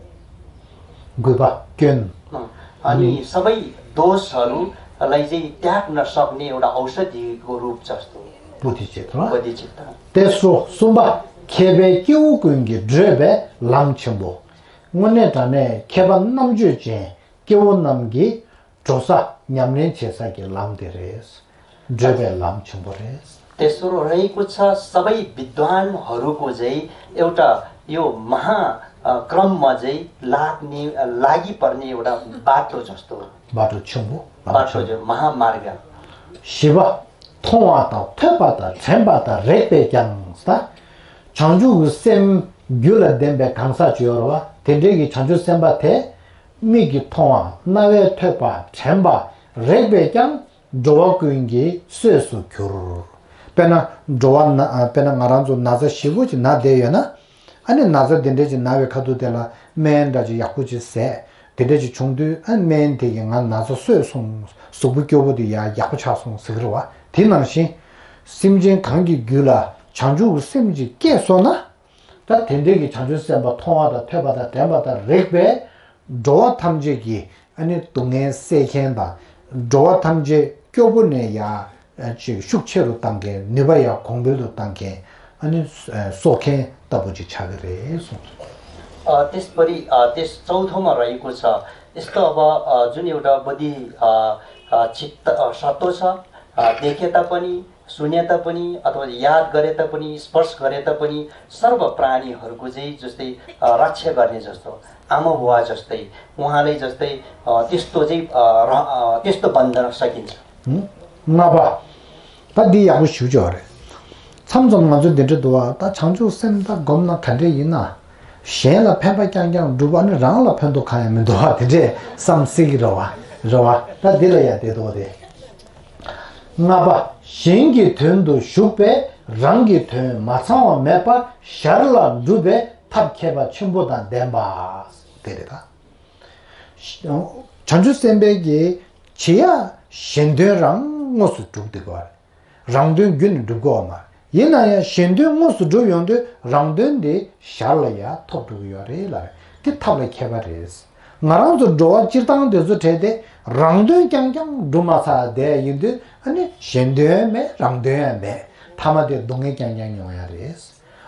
རྒུད་པ་སྐྱོན། अ, अनि सबै दोषहरूलाई चाहिँ त्याग्न सक्ने एउटा औषधिको रूप जस्तो। बोधिचित्त हो। बोधिचित्त। དེ་སོ་གསུམ་པ། མཁས་པའི་སྐྱེ་བོ་ཀུན་གྱི་བགྲོད་པའི་ལམ་ཆེན་པོ། དངོས་གནས་དྲང་གནས་མཁས་པ་རྣམ་དཔྱོད་ཅན་སྐྱེ་བོ་རྣམས་ཀྱིས་འགྲོ་ས་ཉམས་ལེན་བྱེད་ས་ཀྱི་ལམ་དེ་རེད། བགྲོད་པའི་ལམ་ཆེན་པོ་རེད། तेस्रो रहेको छ सबै विद्वानहरूको चाहिँ एउटा यो महा अ, क्रममा चाहिँ लाग्ने अ, लागि पर्ने एउटा बाटो जस्तो। बाटो ཆེན་པོ། बाटो चाहिँ महामार्ग। བཞི་པ། མཐོང་བ་དང་ཐོས་པ་དང་དྲན་པ་དང་རེག་པས་ཀྱང་ཟེར། བྱང་ཆུབ་ཀྱི་སེམས་རྒྱུད་ལ་ལྡན་པའི་གང་ཟག་ཅིག་ཡོད་རེད་བ། དེ་འདྲའི་གི་བྱང་ཆུབ་སེམས་དཔའ་དེ། མིག་གིས་མཐོང་བ། རྣ་བས་ཐོས་པ། དྲན་པ། རེག་པས་ཀྱང་འགྲོ་བ་ཀུན་གྱི་གསོས་སུ་གྱུར། དཔེར་ན་འགྲོ་བ་ན་དཔེར་ན་ང་རང་ཚོ་ན་ཚ་ཞེ་པོ་ཅིག་ན་བསྡད་ཡོད་ན། ཨ་ནི་ན་ཚ་དེ་འདྲ་ཅིག་ན་བའི་ཁ་ཐུག་དེ་ལ་སྨན་འདྲ་ཅིག་ཡག་པོ་ཅིག་བཟས། དེ་འདྲ་ཅིག་བྱུང་དུས་ཨ་སྨན་དེ་གིས་ང་ན་ཚ་སོས་སོང་། གཟུགས་པོ་སྐྱོ་པོ་དེ་ཡར་ཡག་པོ་ཆགས་སོང་ཟེར་གི་རེད་བ། དེ་ནང་བཞིན་སེམས་ཅན་གང་གི་རྒྱུད་ལ་བྱང་ཆུབ་ཀྱི་སེམས་ཅིག་སྐྱེས་སོང་ན། ད་དེ་འདྲའི་གི་བྱང་ཆུབ་སེམས་དཔའ་མཐོང་བ་དང་ཐོས་པ་དང་དྲན་པ་དང་རེག་པས་འགྲོ་བ་ཐམས་ཅད་ཀྱི་ཨ་ནི་སྡུག་བསྔལ་སེལ་མཁན་དང་། འགྲོ་བ་ཐམས་ཅད་སྐྱོ་པོ་ནས་ཡར་ཅིག་ཤུགས་ཆེ་རུ་བཏང་མཁན། ནུས་པ་ཡར་གོང་འཕེལ་དུ་བཏང་མཁན། ཨ་ནི་གསོ་མཁན་ལྟ་བུ་ཅིག་ཆགས་ཀྱི་རེད་གསུངས་སོང་། अ, त्यसपरि, अ, त्यस चौथोमा रहेको छ, यस्तो अब, अ, जुन एउटा बोधि, अ, अ, चित्त, अ, सत्व छ, अ, देखे तापनि, सुने तापनि, अथवा याद गरे तापनि, स्पर्श गरे तापनि, सर्व प्राणीहरूको चाहिँ जस्तै, अ, रक्षा गर्ने जस्तो, आमा बुवा जस्तै, उहाँलाई जस्तै, अ, त्यस्तो चाहिँ, अ, र-, अ, त्यस्तो बन्दन सकिन्छ। ལྔ་པ། ད་འདི་ཡག་པོ་ཞུ་ཆོག་རེད། མཚམས་མཚམས་ང་ཚོ་འདི་འདྲ་འདུག་བ། ད་བྱང་ཆུབ་སེམས་ད་སྒོམ་ན་ག་འདྲས་ཡིན་ན། གཞན་ལ་ཕན་པ་རྐྱང་རྐྱང་སྒྲུབ་པ་ནི་རང་ལ་ཕན་ཐོགས་གང་ཡང་མི་འདུག་བ། དེ་འདྲས་བསམ་སྲིད་ཀྱི་རེད་བ། རེད་བ། ད་འདི་ལ་ཡ་དེ་འདུག་བ་དེ། ལྔ་པ། གཞན་གྱི་དོན་དུ་ཞུགས་པས་རང་གི་དོན་མ་ཚང་བ་མེད་པར་ཞར་ལ་འགྲུབ་པའི་ཐབས་མཁས་པ་ཆེན་པོ་དང་ལྡན་པ། དེ་རེད་ད། བྱང་ཆུབ་སེམས་དཔའ་གིས་བྱེད་ཡ་གཞན་དོན་རང་དངོས་སུ་སྒྲུབ་བསྡད་དགོས་པ་རེད། རང་དོན་རྒྱུན་ནས་སྒྲུབ་དགོས་པ་མ་རེད། ཡིན་ན་ཡང་གཞན་དོན་དངོས་སུ་སྒྲུབ་ཡོང་དུས་རང་དོན་དེ་ཞར་ལ་ཡར་ཐོབ་འགྲོ་གི་ཡོད་རེད་ལབ་རེད། དེ་ཐབས་ལ་མཁས་པ་རེད། ང་རང་ཚོ་འགྲོ་བ་སྤྱིར་བཏང་དེ་ཚོ་བྲལ་ཏེ་རང་དོན་རྐྱང་རྐྱང་སྒྲུབ་མ་ཚར་བསྡད་ཡིན་དུས་ཨ་ནི་གཞན་དོན་མེད་རང་དོན་ཡང་མེད། མཐའ་མ་དེ་སྡུག་བསྔལ་རྐྱང་རྐྱང་མྱོང་ཡ་རེད།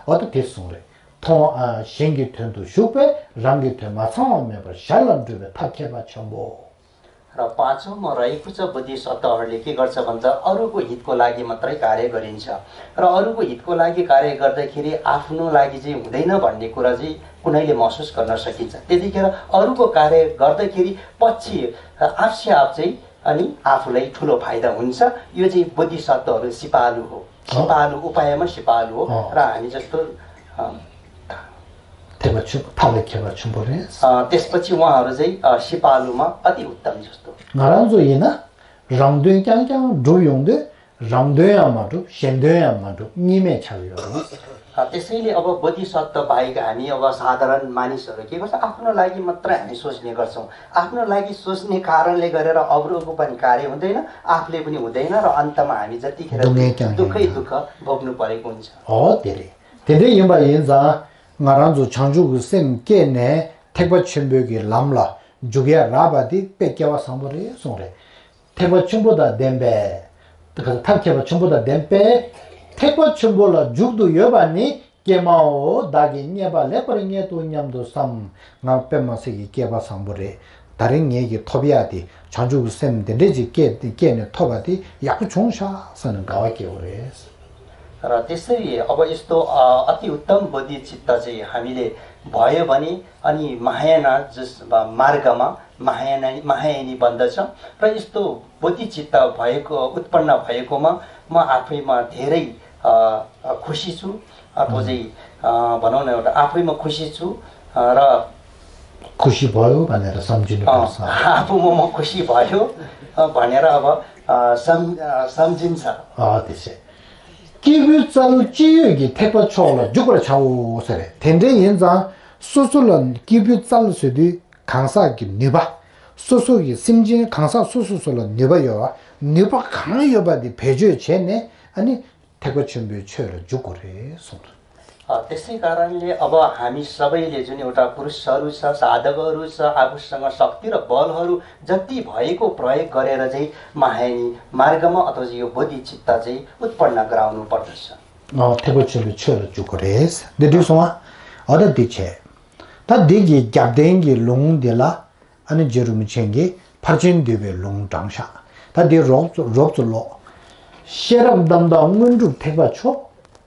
འོ་ད་དེ་གསུངས་རེད། མཐོང་བ། གཞན་གྱི་དོན་དུ་ཞུགས་པས་རང་གི་དོན་མ་ཚང་བ་མེད་པར་ཞར་ལ་འགྲུབ་པའི་ཐབས་མཁས་པ་ཆེན་པོ། र पाँचौँमा रहेको छ, बोधिसत्त्वहरूले के गर्छ भन्दा अरूको हितको लागि मात्रै कार्य गरिन्छ। र अरूको हितको लागि कार्य गर्दाखेरि आफ्नो लागि चाहिँ हुँदैन भन्ने कुरा चाहिँ कुनैले महसुस गर्न सकिन्छ। त्यतिखेर अरूको कार्य गर्दाखेरि पछि आफसे आफ चाहिँ अनि आफूलाई ठुलो फाइदा हुन्छ। यो चाहिँ बोधिसत्त्वहरू सिपालु हो। सिपालु, उपायमा सिपालु हो। र हामी जस्तो, अ, ཐེག་པ་ཆེན་པོ། ཐབས་ལ་མཁས་པ་ཆེན་པོ་རེད། अ, त्यसपछि उहाँहरू चाहिँ, अ, सिपालुमा अति उत्तम जस्तो। ང་རང་ཚོ་ཡིན་ན་རང་དོན་རྐྱང་རྐྱང་སྒྲུབ་ཡོང་དུས་རང་དོན་ཡང་མ་སྒྲུབ། གཞན་དོན་ཡང་མ་སྒྲུབ། གཉིས་མེད་ཆགས་ཡོད་རེད། अ, त्यसैले अब बोधिसत्त्व बाहेक हामी अब साधारण मानिसहरू के गर्छ, आफ्नो लागि मात्र हामी सोच्ने गर्छौँ। आफ्नो लागि सोच्ने कारणले गरेर अरूको पनि कार्य हुँदैन, आफूले पनि हुँदैन र अन्तमा हामी जतिखेर दुःखै दुःख भोग्नु परेको हुन्छ। འོ་དེ་རེད། དེ་འདྲ་ཡིན་པ་ཡིན་ཙང་ང་རང་ཚོ་བྱང་ཆུབ་ཀྱི་སེམས་བསྐྱེད་ནས་ཐེག་པ་ཆེན་པོའི་གི་ལམ་ལ་འཇུག་ཡ་རག་པ་དེ་དཔེ་སྐལ་བ་བཟང་པོ་རེད་གསུངས་རེད། ཐེག་པ་ཆེན་པོ་དང་ལྡན་པས། ཐབས་མཁས་པ་ཆེན་པོ་དང་ལྡན་པས། ཐེག་པ་ཆེན་པོ་ལ་འཇུག་ཏུ་ཡོད་པ་ནི། ཀྱེ་མའོ། བདག་གིས་རྙེད་པ་ལེགས་པར་རྙེད་དོ་སྙམ་དུ་བསམ། ང་དཔེ་མ་སྲིད་ཀྱི་སྐལ་པ་བཟང་པོ་རེད། ད་རིང་ངེད་ཀྱིས་ཐོབ་ཡག་དེ་བྱང་ཆུབ་ཀྱི་སེམས་འདི་འདྲས་ཅིག་སྐྱེས་སྐྱེས་ནས་ཐོབ་པ་དེ་ཡག་པོ་བྱུང་ཤག་བསམ་ནས་དགའ་བ་སྐྱེ་བ་རེད། र त्यसरी अब यस्तो, अ, अति उत्तम बोधिचित्त चाहिँ हामीले भयो भने अनि महायान जस, ब-, मार्गमा महायान, महायानी बन्दछ। र यस्तो बोधिचित्त भएको, उत्पन्न भएकोमा म आफैमा धेरै, अ, खुसी छु। अथवा चाहिँ, अ, भनौँ न, एउटा आफैमा खुसी छु, अ, र खुसी भयो भनेर सम्झिनु अँ, पर्छ। आफूमा म खुसी भयो, अ, भनेर अब, अ, सम्-, अ, सम्झिन्छ। अँ, त्यसै। སྐྱེས་བུའི་རྩལ་ཅི་ཡོད་ཀྱིས་ཐེག་པ་མཆོག་ལ་འཇུག་པར་བྱའོ་ཟེར། དེ་འདྲ་ཡིན་ཙང་སོ་སོ་ལ་སྐྱེས་བུའི་རྩལ་ཟེར་དུས་གང་ཟག་གི་ནུས་པ། སོ་སོ་གི་སེམས་ཅན་གང་ཟག་སོ་སོ་སོ་ལ་ནུས་པ་ཡོད་པ། ནུས་པ་གང་ཡོད་པ་དེ་བེད་སྤྱོད་བྱས་ནས་ཨ་ནི་ཐེག་པ་ཆེན་པོའི་ཆོས་ལ་འཇུག་དགོས་རེད་གསུངས། अ, त्यसै कारणले अब हामी सबैले जुन एउटा पुरुषहरू छ, साधकहरू छ, आफूसँग शक्ति र बलहरू जति भएको प्रयोग गरेर चाहिँ महायानी मार्गमा अथवा चाहिँ यो बोधिचित्त चाहिँ उत्पन्न गराउनु पर्दछ। ཨོ། ཐེག་པ་ཆེན་པོའི་ཆོས་ལ་འཇུག་དགོས་རེད། འདི་འགྲིག་སོང་ཨ། ཨོ་ད་འདི་བྱས། ད་འདི་གི་རྒྱབ་རྟེན་གྱི་ལུང་འདི་ལ། ཨ་ནི་རྗེ་རིན་པོ་ཆེ་གིས་ཕར་ཕྱིན་བསྡུས་པའི་ལུང་དྲངས་ཤག་ད་འདི་རོབ་ཙམ་རོབ་ཙམ་ཀློག་ཤེས་རབ་རྣམ་དག་དངོས་གྲུབ་ཐེག་པ་མཆོག་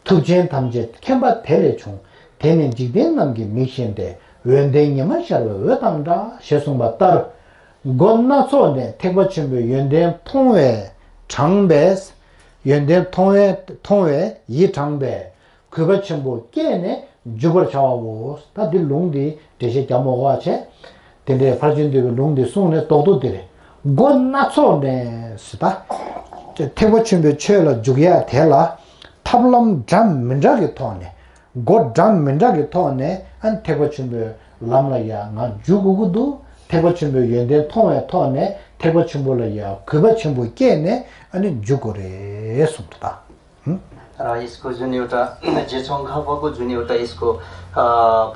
ཐུབ་ཆེན་ཐམས་ཅད་མཁྱེན་པ་དེ་ལས་བྱུང་། དེ་ནི་འཇིག་རྟེན་རྣམས་ཀྱི་མིག་བཞིན་ཏེ། འོད་ལྡན་ཉི་མ་ཤར་བའི་འོད་དང་འདྲ། ཞེས་གསུངས་པ་ལྟར། སྒོ་སྣ་ཚོགས་ནས་ཐེག་པ་ཆེན་པོའི་ཡོན་ཏན་མཐོང་བས་དྲངས་པས། ཡོན་ཏན་མཐོང་བས་མཐོང་བས་ཡིད་དྲངས་པས། གུས་པ་ཆེན་པོ་བསྐྱེད་ནས་འཇུག་པར་བྱ་བའོ། ད་འདི་ལུང་འདི་འགྲེལ་བཤད་རྒྱག་མ་དགོས་པ་བྱས། དེ་འདྲའི་ཕར་ཕྱིན་བསྡུས་པའི་ལུང་འདི་གསུངས་ནས་རྡོག་རྡོག་འདི་རེད། སྒོ་སྣ་ཚོགས་ནས་ཟེར་ད། ཐེག་པ་ཆེན་པོའི་ཆོས་ལ་འཇུག་ཡ་དེ་ལ་ཐབས་ལམ་འདྲ་མི་འདྲ་གི་ཐོག་ནས་ སྒོ་འདྲ་མི་འདྲ་གི་ཐོག་ནས་ཨ་ནི་ཐེག་པ་ཆེན་པོའི་ལམ་ལ་ཡ་ང་འཇུག་དགོས་ཀྱི་འདུག་ཐེག་པ་ཆེན་པོའི་ཡོན་ཏན་མཐོང་བའི་ཐོག་ནས་ཐེག་པ་ཆེན་པོ་ལ་ཡ་གུས་པ་ཆེན་པོ་སྐྱེས་ནས་ཨ་ནི་འཇུག་དགོས་རེད་གསུངས་འདུག་ད། हम्म? र यसको जुन एउटा जेचोङ खापाको जुन एउटा यसको अ,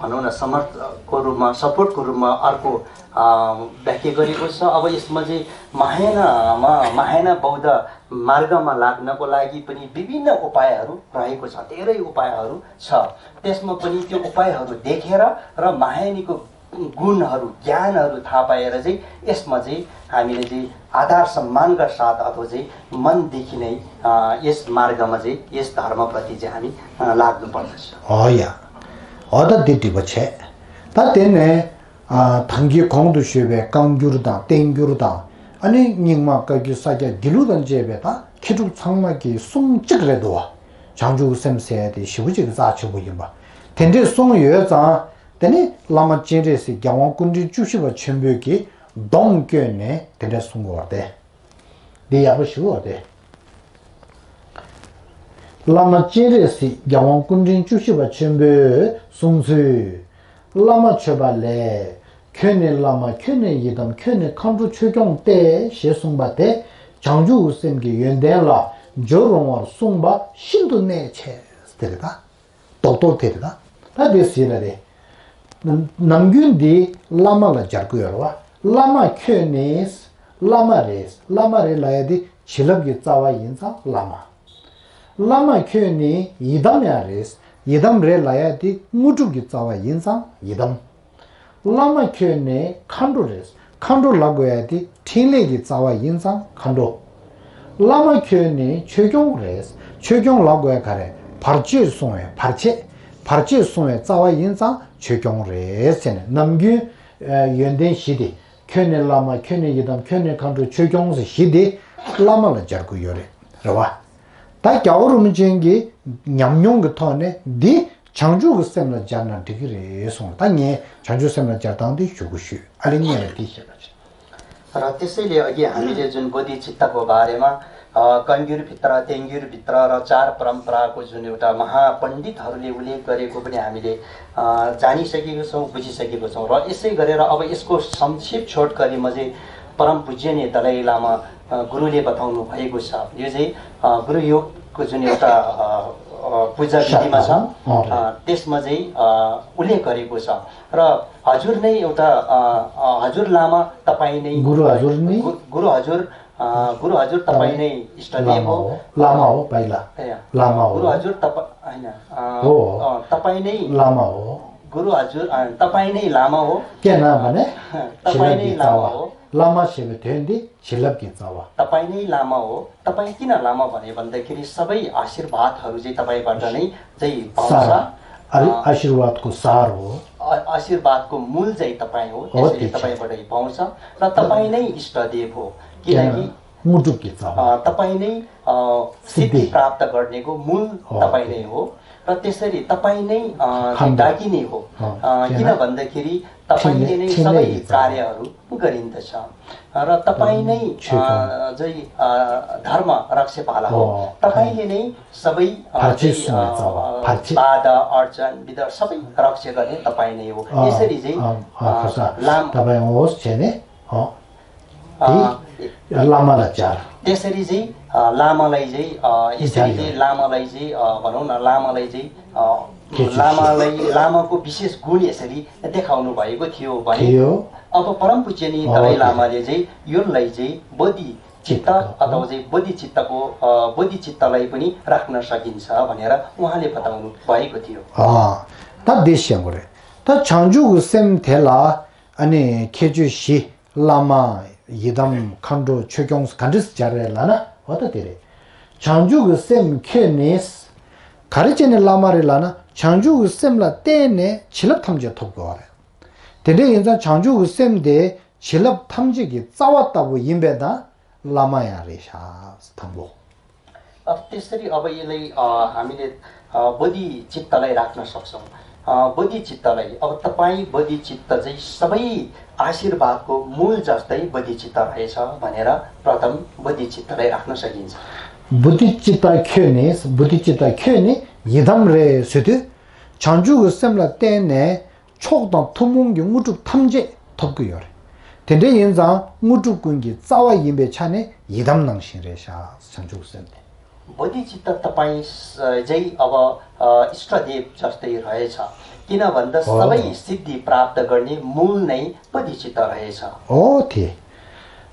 भनौँ न समर्थको रूपमा, सपोर्टको रूपमा अर्को अ, व्याख्या गरेको छ। अब यसमा चाहिँ महायानमा, महायान बौद्ध मार्गमा लाग्नको लागि पनि विभिन्न उपायहरू रहेको छ, धेरै उपायहरू छ। त्यसमा पनि त्यो उपायहरू देखेर र महायानीको गुणहरू, ज्ञानहरू थाहा पाएर चाहिँ यसमा चाहिँ हामीले चाहिँ आधार सम्मानका साथ अथवा चाहिँ मनदेखि नै अ, यस मार्गमा चाहिँ यस धर्मप्रति चाहिँ हामी अ, लाग्नुपर्दछ। हो या। हो त दिदी बच्छे। त तेने ཐང་གི་གོང་དུ་ཞུས་པའི་བསྐང་གྱུར་དང་བསྟན་གྱུར་དང་ཨ་ནི་རྙིང་མ་བཀའ་བརྒྱུད་ས་སྐྱ་འདི་ལུ་དང་བཅས་པའི་ད་མཁས་གྲུབ་ཚང་མ་གི་གསུང་གཅིག་རེད་དོ། བྱང་ཆུབ་སེམས་ཟེར་ཡ་དེ་ཞེ་པོ་ཅིག་རྩ་ཆེན་པོ་ཡིན་པ། དེ་འདྲས་གསུངས་ཡོད་ཙང་དེ་ནི་བླ་མ་སྤྱན་རས་གཟིགས་རྒྱལ་དབང་སྐུ་ཕྲེང་བཅུ་བཞི་པ་ཆེན་པོས་ཀྱི་གདོང་བསྐྱོན་ནས་དེ་འདྲས་གསུང་དགོས་པ་རེད། འདི་ཡག་པོ་ཞུ་དགོས་པ་རེད། བླ་མ་སྤྱན་རས་གཟིགས་རྒྱལ་དབང་སྐུ་ཕྲེང་བཅུ་བཞི་པ་ཆེན་པོས་གསུངས་ཚུལ། བླ་མ་མཆོད་པ་ལས། ཁྱོད་ནི་བླ་མ་ཁྱོད་ནི་ཡི་དམ་ཁྱོད་ནི་མཁའ་འགྲོ་ཆོས་སྐྱོང་སྟེ་ཞེས་གསུངས་པ་དེ་བྱང་ཆུབ་སེམས་ཀྱི་ཡོན་ཏན་ལ་སྦྱོར་རུང་བར་གསུངས་པ་ཤིན་ཏུ་གནད་ཆེ། དེ་རེད་ད། རྡོག་རྡོག་དེ་རེད་ད། ད་དེ་ཟེར་ལ་རེད། ནམ་རྒྱུན་འདི་བླ་མ་ལ་སྦྱར་གི་ཡོད་རེད་བ། བླ་མ་ཁྱོད་ནི། བླ་མ་རེད། བླ་མ་རེད་ལབ་ཡ་དེ་བྱིན་རླབས་ཀྱི་རྩ་བ་ཡིན་ཙང་བླ་མ། བླ་མ་ཁྱོད་ནི་ཡི་དམ་ཡང་རེད། ཡི་དམ་རེད་ལབ་ཡ་དེ་དངོས་གྲུབ་ཀྱི་རྩ་བ་ཡིན་ཙང་ཡི་དམ། བླ་མ་ཁྱོད་ནི་མཁའ་འགྲོ་རེད། མཁའ་འགྲོ་ལབ་དགོས་ཡ་དེ་འཕྲིན་ལས་ཀྱི་རྩ་བ་ཡིན་ཙང་མཁའ་འགྲོ། བླ་མ་ཁྱོད་ནི་ཆོས་སྐྱོང་རེད། ཆོས་སྐྱོང་ལབ་དགོས་ཡ་ག་རེ། བར་ཆད་སྲུང་བའི་བར་ཆད། བར་ཆད་སྲུང་བའི་རྩ་བ་ཡིན་ཙང་ཆོས་སྐྱོང་རེད་ཟེར་ནས་ནམ་རྒྱུན་ཡོན་ཏན་བཞི་དེ། ཁྱོད་ནི་བླ་མ། ཁྱོད་ནི་ཡི་དམ། ཁྱོད་ནི་མཁའ་འགྲོ། ཆོས་སྐྱོང་ཟེར་བཞི་དེ་བླ་མ་ལ་སྦྱར་དགོས་ཡོད་རེད། རེད་བ། ད་རྒྱལ་བ་རིན་པོ་ཆེ་གི་ཉམས་མྱོང་གི་ཐོག་ནས་འདི་བྱང་ཆུབ་ཀྱི་སེམས་ལ་སྦྱར་ན་འགྲིག་གི་རེད་གསུངས། ད་ངས་བྱང་ཆུབ་སེམས་ལ་སྦྱར་སྟངས་འདི་ཞུ་དགོས་ཞུས། ཨ་ལེ་ངས་ལ་འདི་བཤད་པ་བྱེད། र त्यसैले अघि हामीले जुन बोधिचित्तको बारेमा अ, कन्युर भित्र, तेङ्गुर भित्र र चार परम्पराको जुन एउटा महापण्डितहरूले उल्लेख गरेको पनि हामीले अ, जानिसकेको छौँ, बुझिसकेको छौँ। र यसै गरेर अब यसको संक्षिप्त छोटकरीमा चाहिँ परम पूज्यनीय दलाई लामा अ, गुरुले बताउनु भएको छ। यो चाहिँ अ, गुरुयोगको जुन एउटा अ, अ, पूजा विधिमा छ, अ, त्यसमा चाहिँ अ, उल्लेख गरेको छ। र हजुर नै एउटा अ, अ, हजुर लामा तपाईँ नै गुरु हजुर नै? गु- गुरु हजुर अ, गुरु हजुर तपाईँ नै इष्टदेव लामा हो। हो। लामा हो पहिला। ए, अँ, लामा हो। गुरु हजुर तपाईँ होइन, अ, हो, हो। अ, तपाईँ नै लामा हो। गुरु हजुर अ, तपाईँ नै लामा हो। किन भने तपाईँ नै लामा हो। लामा ཞེས་པའི་དོན་འདི་བྱིན་རླབས་ཀྱི་རྩ་བ། तपाईँ नै लामा हो। तपाईँ किन लामा भने भन्दाखेरि सबै आशीर्वादहरू चाहिँ तपाईँबाट नै चाहिँ पाउँछ। सार। अ, आशीर्वादको सार हो। अ- आशीर्वादको मूल चाहिँ तपाईँ हो। हो, त्यसैले ठिक छ। तपाईँबाटै पाउँछ। र तपाईँ नै इष्टदेव हो। किनकि किन? मुटुकी छ। अ, तपाईँ नै अ, सिद्धि सिद्धि। प्राप्त गर्नेको मूल हो, तपाईँ नै हो। र त्यसरी तपाईँ नै अ, चाहिँ खण्ड। डाकिने हो। अ, अ, किन? किन भन्दाखेरि तपाईँले नै सबै कार्यहरू गरिन्दछ। र तपाईँ नै अ, चाहिँ अ, धर्म रक्षपाला हो। तपाईँले नै सबै अ, चाहिँ, अ, बाधा, अडचन, विघ्न सबै रक्षा गर्ने तपाईँ नै हो। यसरी चाहिँ अ, लाम- तपाईँ होस् छेने अ, लामालाई चार। त्यसरी चाहिँ अ, लामालाई चाहिँ अ, यसरी चाहिँ लामालाई चाहिँ अ, भनौँ न, लामालाई चाहिँ अ, लामालाई लामाको विशेष गुण यसरी देखाउनु भएको थियो भने अब परम पूज्यनी दलाई लामाले चाहिँ योलाई चाहिँ बोधि चित्त अथवा चाहिँ बोधि चित्तको अ, बोधि चित्तलाई पनि राख्न सकिन्छ भनेर उहाँले बताउनु भएको थियो। अँ, त देश रे। त छांजु गुसेम थेला अनि खेचु शी लामा यिदम खण्डो छोक्योंस खण्डिस जरे लाना होता तेरे। छांजु गुसेम खे नेस खरे चेने लामा रे लाना छांजु गुसेम ला तेने छिलब थम्जे थोक गरे। तेरे यिनसा छांजु गुसेम दे छिलब थम्जे की चावा तबु यिम्बे दा लामा या रे शास थम्बो। अब त्यसरी अब यसलाई अ, हामीले अ, बोधि चित्तलाई राख्न सक्छौँ। अ, बोधि चित्तलाई अब तपाईँ बोधि चित्त चाहिँ सबै आशीर्वादको मूल जस्तै बोधि चित्त रहेछ भनेर प्रथम बोधि चित्तलाई राख्न सकिन्छ। बोधि चित्त ख्यो ने बोधि चित्त ख्यो ने यिदम रे सुतु བྱང་ཆུབ་ཀྱི་སེམས་ལ་བརྟེན་ནས་མཆོག་དང་ཐུན་མོང་གི་དངོས་གྲུབ་ཐམས་ཅད་ཐོབ་ཀྱི་ཡོད་རེད། དེ་འདྲ་ཡིན་ཙང་དངོས་གྲུབ་ཀུན་གྱི་རྩ་བ་ཡིན་པའི་ཆ་ནས་ཡི་དམ་ནང་བཞིན་རེད་ཤག་བྱང་ཆུབ་ཀྱི་སེམས་དེ། बोधिचित्त तपाईँ अझै अब इष्टदेव जस्तै रहेछ, किनभन्दा सबै सिद्धि प्राप्त गर्ने मूल नै बोधिचित्त रहेछ। ཨོ་དེ།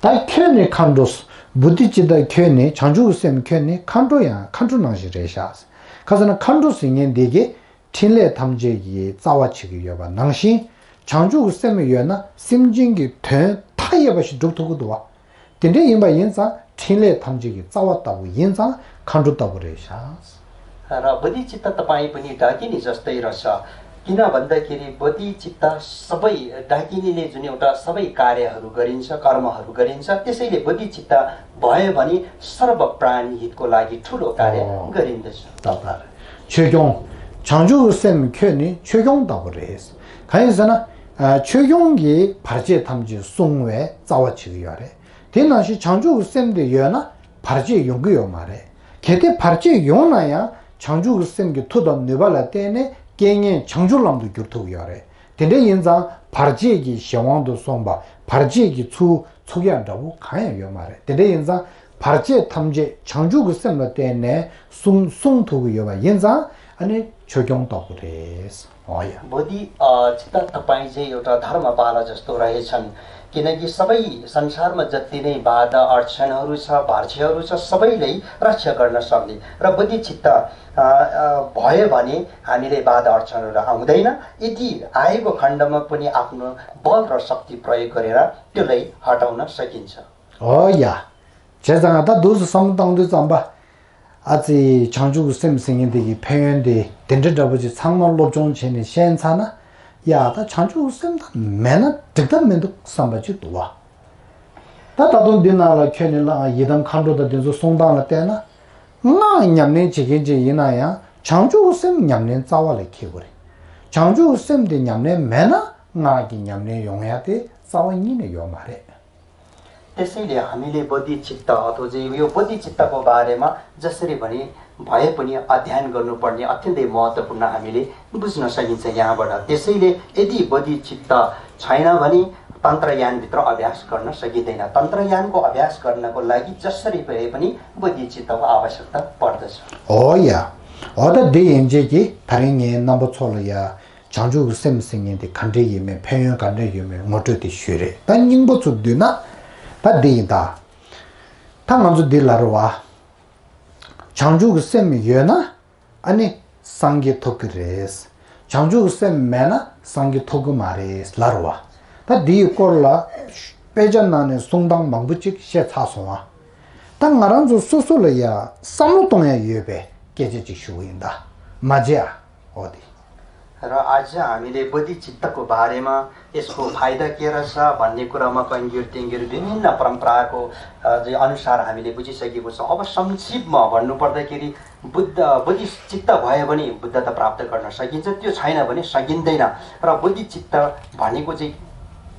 ད་ཁྱོད་ནི་མཁའ་འགྲོ། བོ་དྷི་ཙིཏྟ་ཁྱོད་ནི་བྱང་ཆུབ་ཀྱི་སེམས་ཁྱོད་ནི་མཁའ་འགྲོ་ཡང་མཁའ་འགྲོ་ནང་བཞིན་རེད་ཤག་ཁ་སང་ན་མཁའ་འགྲོ་ཟེར་མཁན་འདི་གི་ཕྲིན་ལས་ཐམས་ཅད་ཀྱི་རྩ་བ་བྱེད་ཀྱི་ཡོད་པ་ནང་བཞིན། བྱང་ཆུབ་ཀྱི་སེམས་ཡོད་ན་སེམས་ཅན་གྱི་དོན་མཐའ་ཡས་པ་ཞིག་སྒྲུབ་ཐུབ་ཀྱི་འདུག་བ། དེ་འདྲ་ཡིན་པ་ཡིན་ཙང་ཕྲིན་ལས་ཐམས་ཅད་ཀྱི་རྩ་བ་ལྟ་བུ་ཡིན་ཙང་མཁའ་འགྲོ་ལྟ་བུ་རེད་ཤག र बोधिचित्त तपाईँ पनि डाकिनी जस्तै रहेछ, किन भन्दाखेरि बोधिचित्त सबै डाकिनीले जुन एउटा सबै कार्यहरू गरिन्छ, कर्महरू गरिन्छ, त्यसैले बोधिचित्त भयो भने सर्व प्राणी हितको लागि ठुलो कार्य गरिन्दछ। ད་ལྟ་ཆོས་སྐྱོང་། བྱང་ཆུབ་ཀྱི་སེམས་ཁྱོད་ནི་ཆོས་སྐྱོང་ལྟ་བུ་རེད། གང་ཡིན་ཟེར་ན། ཆོས་སྐྱོང་གིས་བར་ཆད་ཐམས་ཅད་སྲུང་བའི་རྩ་བ་བྱེད་ཀྱི་ཡོད་རེད། དེ་ནང་བཞིན་བྱང་ཆུབ་ཀྱི་སེམས་དེ་ཡོད་ན་བར་ཆད་ཡོང་གི་ཡོད་མ་རེད། གལ་ཏེ་བར་ཆད་ཡོང་ན་ཡང་བྱང་ཆུབ་ཀྱི་སེམས་ཀྱི་མཐུ་དང་ནུས་པ་ལ་བརྟེན་ནས་རྐྱེན་ངན་བྱང་ཆུབ་ལམ་དུ་བསྒྱུར་ཐུབ་ཀྱི་ཡོད་རེད། དེ་འདྲ་ཡིན་ཙང་བར་ཆད་ཀྱི་གཞན་དབང་དུ་སོང་པ་བར་ཆད་ཀྱི་ཚུར་ཚུགས་ཡག་འདྲ་བོ་གང་ཡང་ཡོད་མ་རེད། དེ་འདྲ་ཡིན་ཙང་བར་ཆད་ཐམས་ཅད་བྱང་ཆུབ་ཀྱི་སེམས་ལ་བརྟེན་ནས་སྲུང་སྲུང་ཐུབ་ཀྱི་ཡོད་པ་ཡིན་ཙང་ཨ་ནི་ཆོས་སྐྱོང་ལྟ་བུ་རེད། ཨོ་ཡ། बोधि अ, चित्त तपाईँ चाहिँ एउटा धर्मपाल जस्तो रहेछन्, किनकि सबै संसारमा जति नै बाधा अडचनहरू छ, भर्छेहरू छ, सबैलाई रक्षा गर्न सक्ने र बोधि चित्त अ, अ, भयो भने हामीले बाधा अडचनहरू आउँदैन। यदि आएको खण्डमा पनि आफ्नो बल र शक्ति प्रयोग गरेर त्यसलाई हटाउन सकिन्छ। ཨོ་ཡ། བྱས་ཙང་ད་འདུག་སེ་བསམ་བློ་བཏང་དུས་ཙམ་པ། ཨ་ཙི་བྱང་ཆུབ་ཀྱི་སེམས་ཟེར་མཁན་དེ་གི་ཕན་ཡོན་དེ་དེ་འདྲ་འདྲ་པོ་ཅིག་ཚང་མ་སློབ་སྦྱོང་བྱས་ནས་ཤེས་ཚར་ན། ཡ་ད་བྱང་ཆུབ་ཀྱི་སེམས་ད་མེད་ན་འགྲིག་ཐབས་མི་འདུག་བསམ་པ་ཅིག་འདུག་བ། ད་ད་དུང་འདི་ནང་ལ་ཁྱོད་ནི་ལ་ཡི་དམ་མཁའ་འགྲོ་དང་དེ་ཚོ་གསུང་སྟངས་ལ་བལྟས་ན། སྔགས་ཉམས་ལེན་བྱེད་མཁན་ཅིག་ཡིན་ན་ཡང་བྱང་ཆུབ་ཀྱི་སེམས་ཉམས་ལེན་རྩ་བ་ལ་འཁེལ་དགོས་རེད། བྱང་ཆུབ་ཀྱི་སེམས་དེ་ཉམས་ལེན་མེད་ན་སྔགས་ཀྱི་ཉམས་ལེན་ཡོང་ཡ་དེ་རྩ་བ་ཉིད་ནས་ཡོད་མ་རེད། त्यसैले हामीले बोधि चित्त अथवा चाहिँ यो बोधि चित्तको बारेमा जसरी भने भए पनि अध्ययन गर्नुपर्ने अत्यन्तै महत्त्वपूर्ण हामीले बुझ्न सकिन्छ यहाँबाट। त्यसैले यदि बोधि चित्त छैन भने तन्त्रयानभित्र अभ्यास गर्न सकिँदैन। तन्त्रयानको अभ्यास गर्नको लागि जसरी भए पनि बोधि चित्तको आवश्यकता पर्दछ। ཨོ་ཡ། ཨོ་ད་འདི་ཡན་ཆད་ཀྱིས་ད་རིང་ངའི་རྣམ་པ་ཚོ་ལ་ཡ། བྱང་ཆུབ་ཀྱི་སེམས་ཟེར་མཁན་དེ་ག་འདྲ་ཡིན་མིན་ཕན་ཡོན་ག་འདྲ་ཡོད་མེད་ངོ་སྤྲོད་དེ་ཞུས་རེད། ད་སྙིང་པོ་ཚུར་བསྡུས་ན་ད་འདི་ཡིན་ད། ད་ང་ཚོ་འདི་ལ་རུ་བ། བྱང་ཆུབ་ཀྱི་སེམས་ཡོད་ན་ཨ་ནི་སངས་རྒྱས་ཐོབ་ཀྱི་རེད། བྱང་ཆུབ་ཀྱི་སེམས་མེད་ན་སངས་རྒྱས་ཐོབ་ཀྱི་མ་རེད་ལ་རུ་བ། ད་འདིའི་སྐོར་ལ་དཔེ་ཆ་ནང་ནས་གསུང་སྟངས་མང་པོ་ཅིག་བཤད་ཚར་སོང་བ། ད་ང་རང་ཚོ་སོ་སོ་ལ་ཡ་བསམ་བློ་གཏོང་ཡ་ཡོད་པའི་སྐད་ཆ་ཅིག་ཞུ་གི་ཡིན་ད། མ་བརྗེད་ཨ། ཨོ་དེ། र आज हामीले बोधि चित्तको बारेमा यसको फाइदा के रहेछ भन्ने कुरामा कङ्गिर तिङ्गिर विभिन्न परम्पराको अ, जे अनुसार हामीले बुझिसकेको छौँ। अब संक्षिप्तमा भन्नुपर्दाखेरि बुद्ध बोधि चित्त भयो भने बुद्धता प्राप्त गर्न सकिन्छ, त्यो छैन भने सकिँदैन। र बोधि चित्त भनेको चाहिँ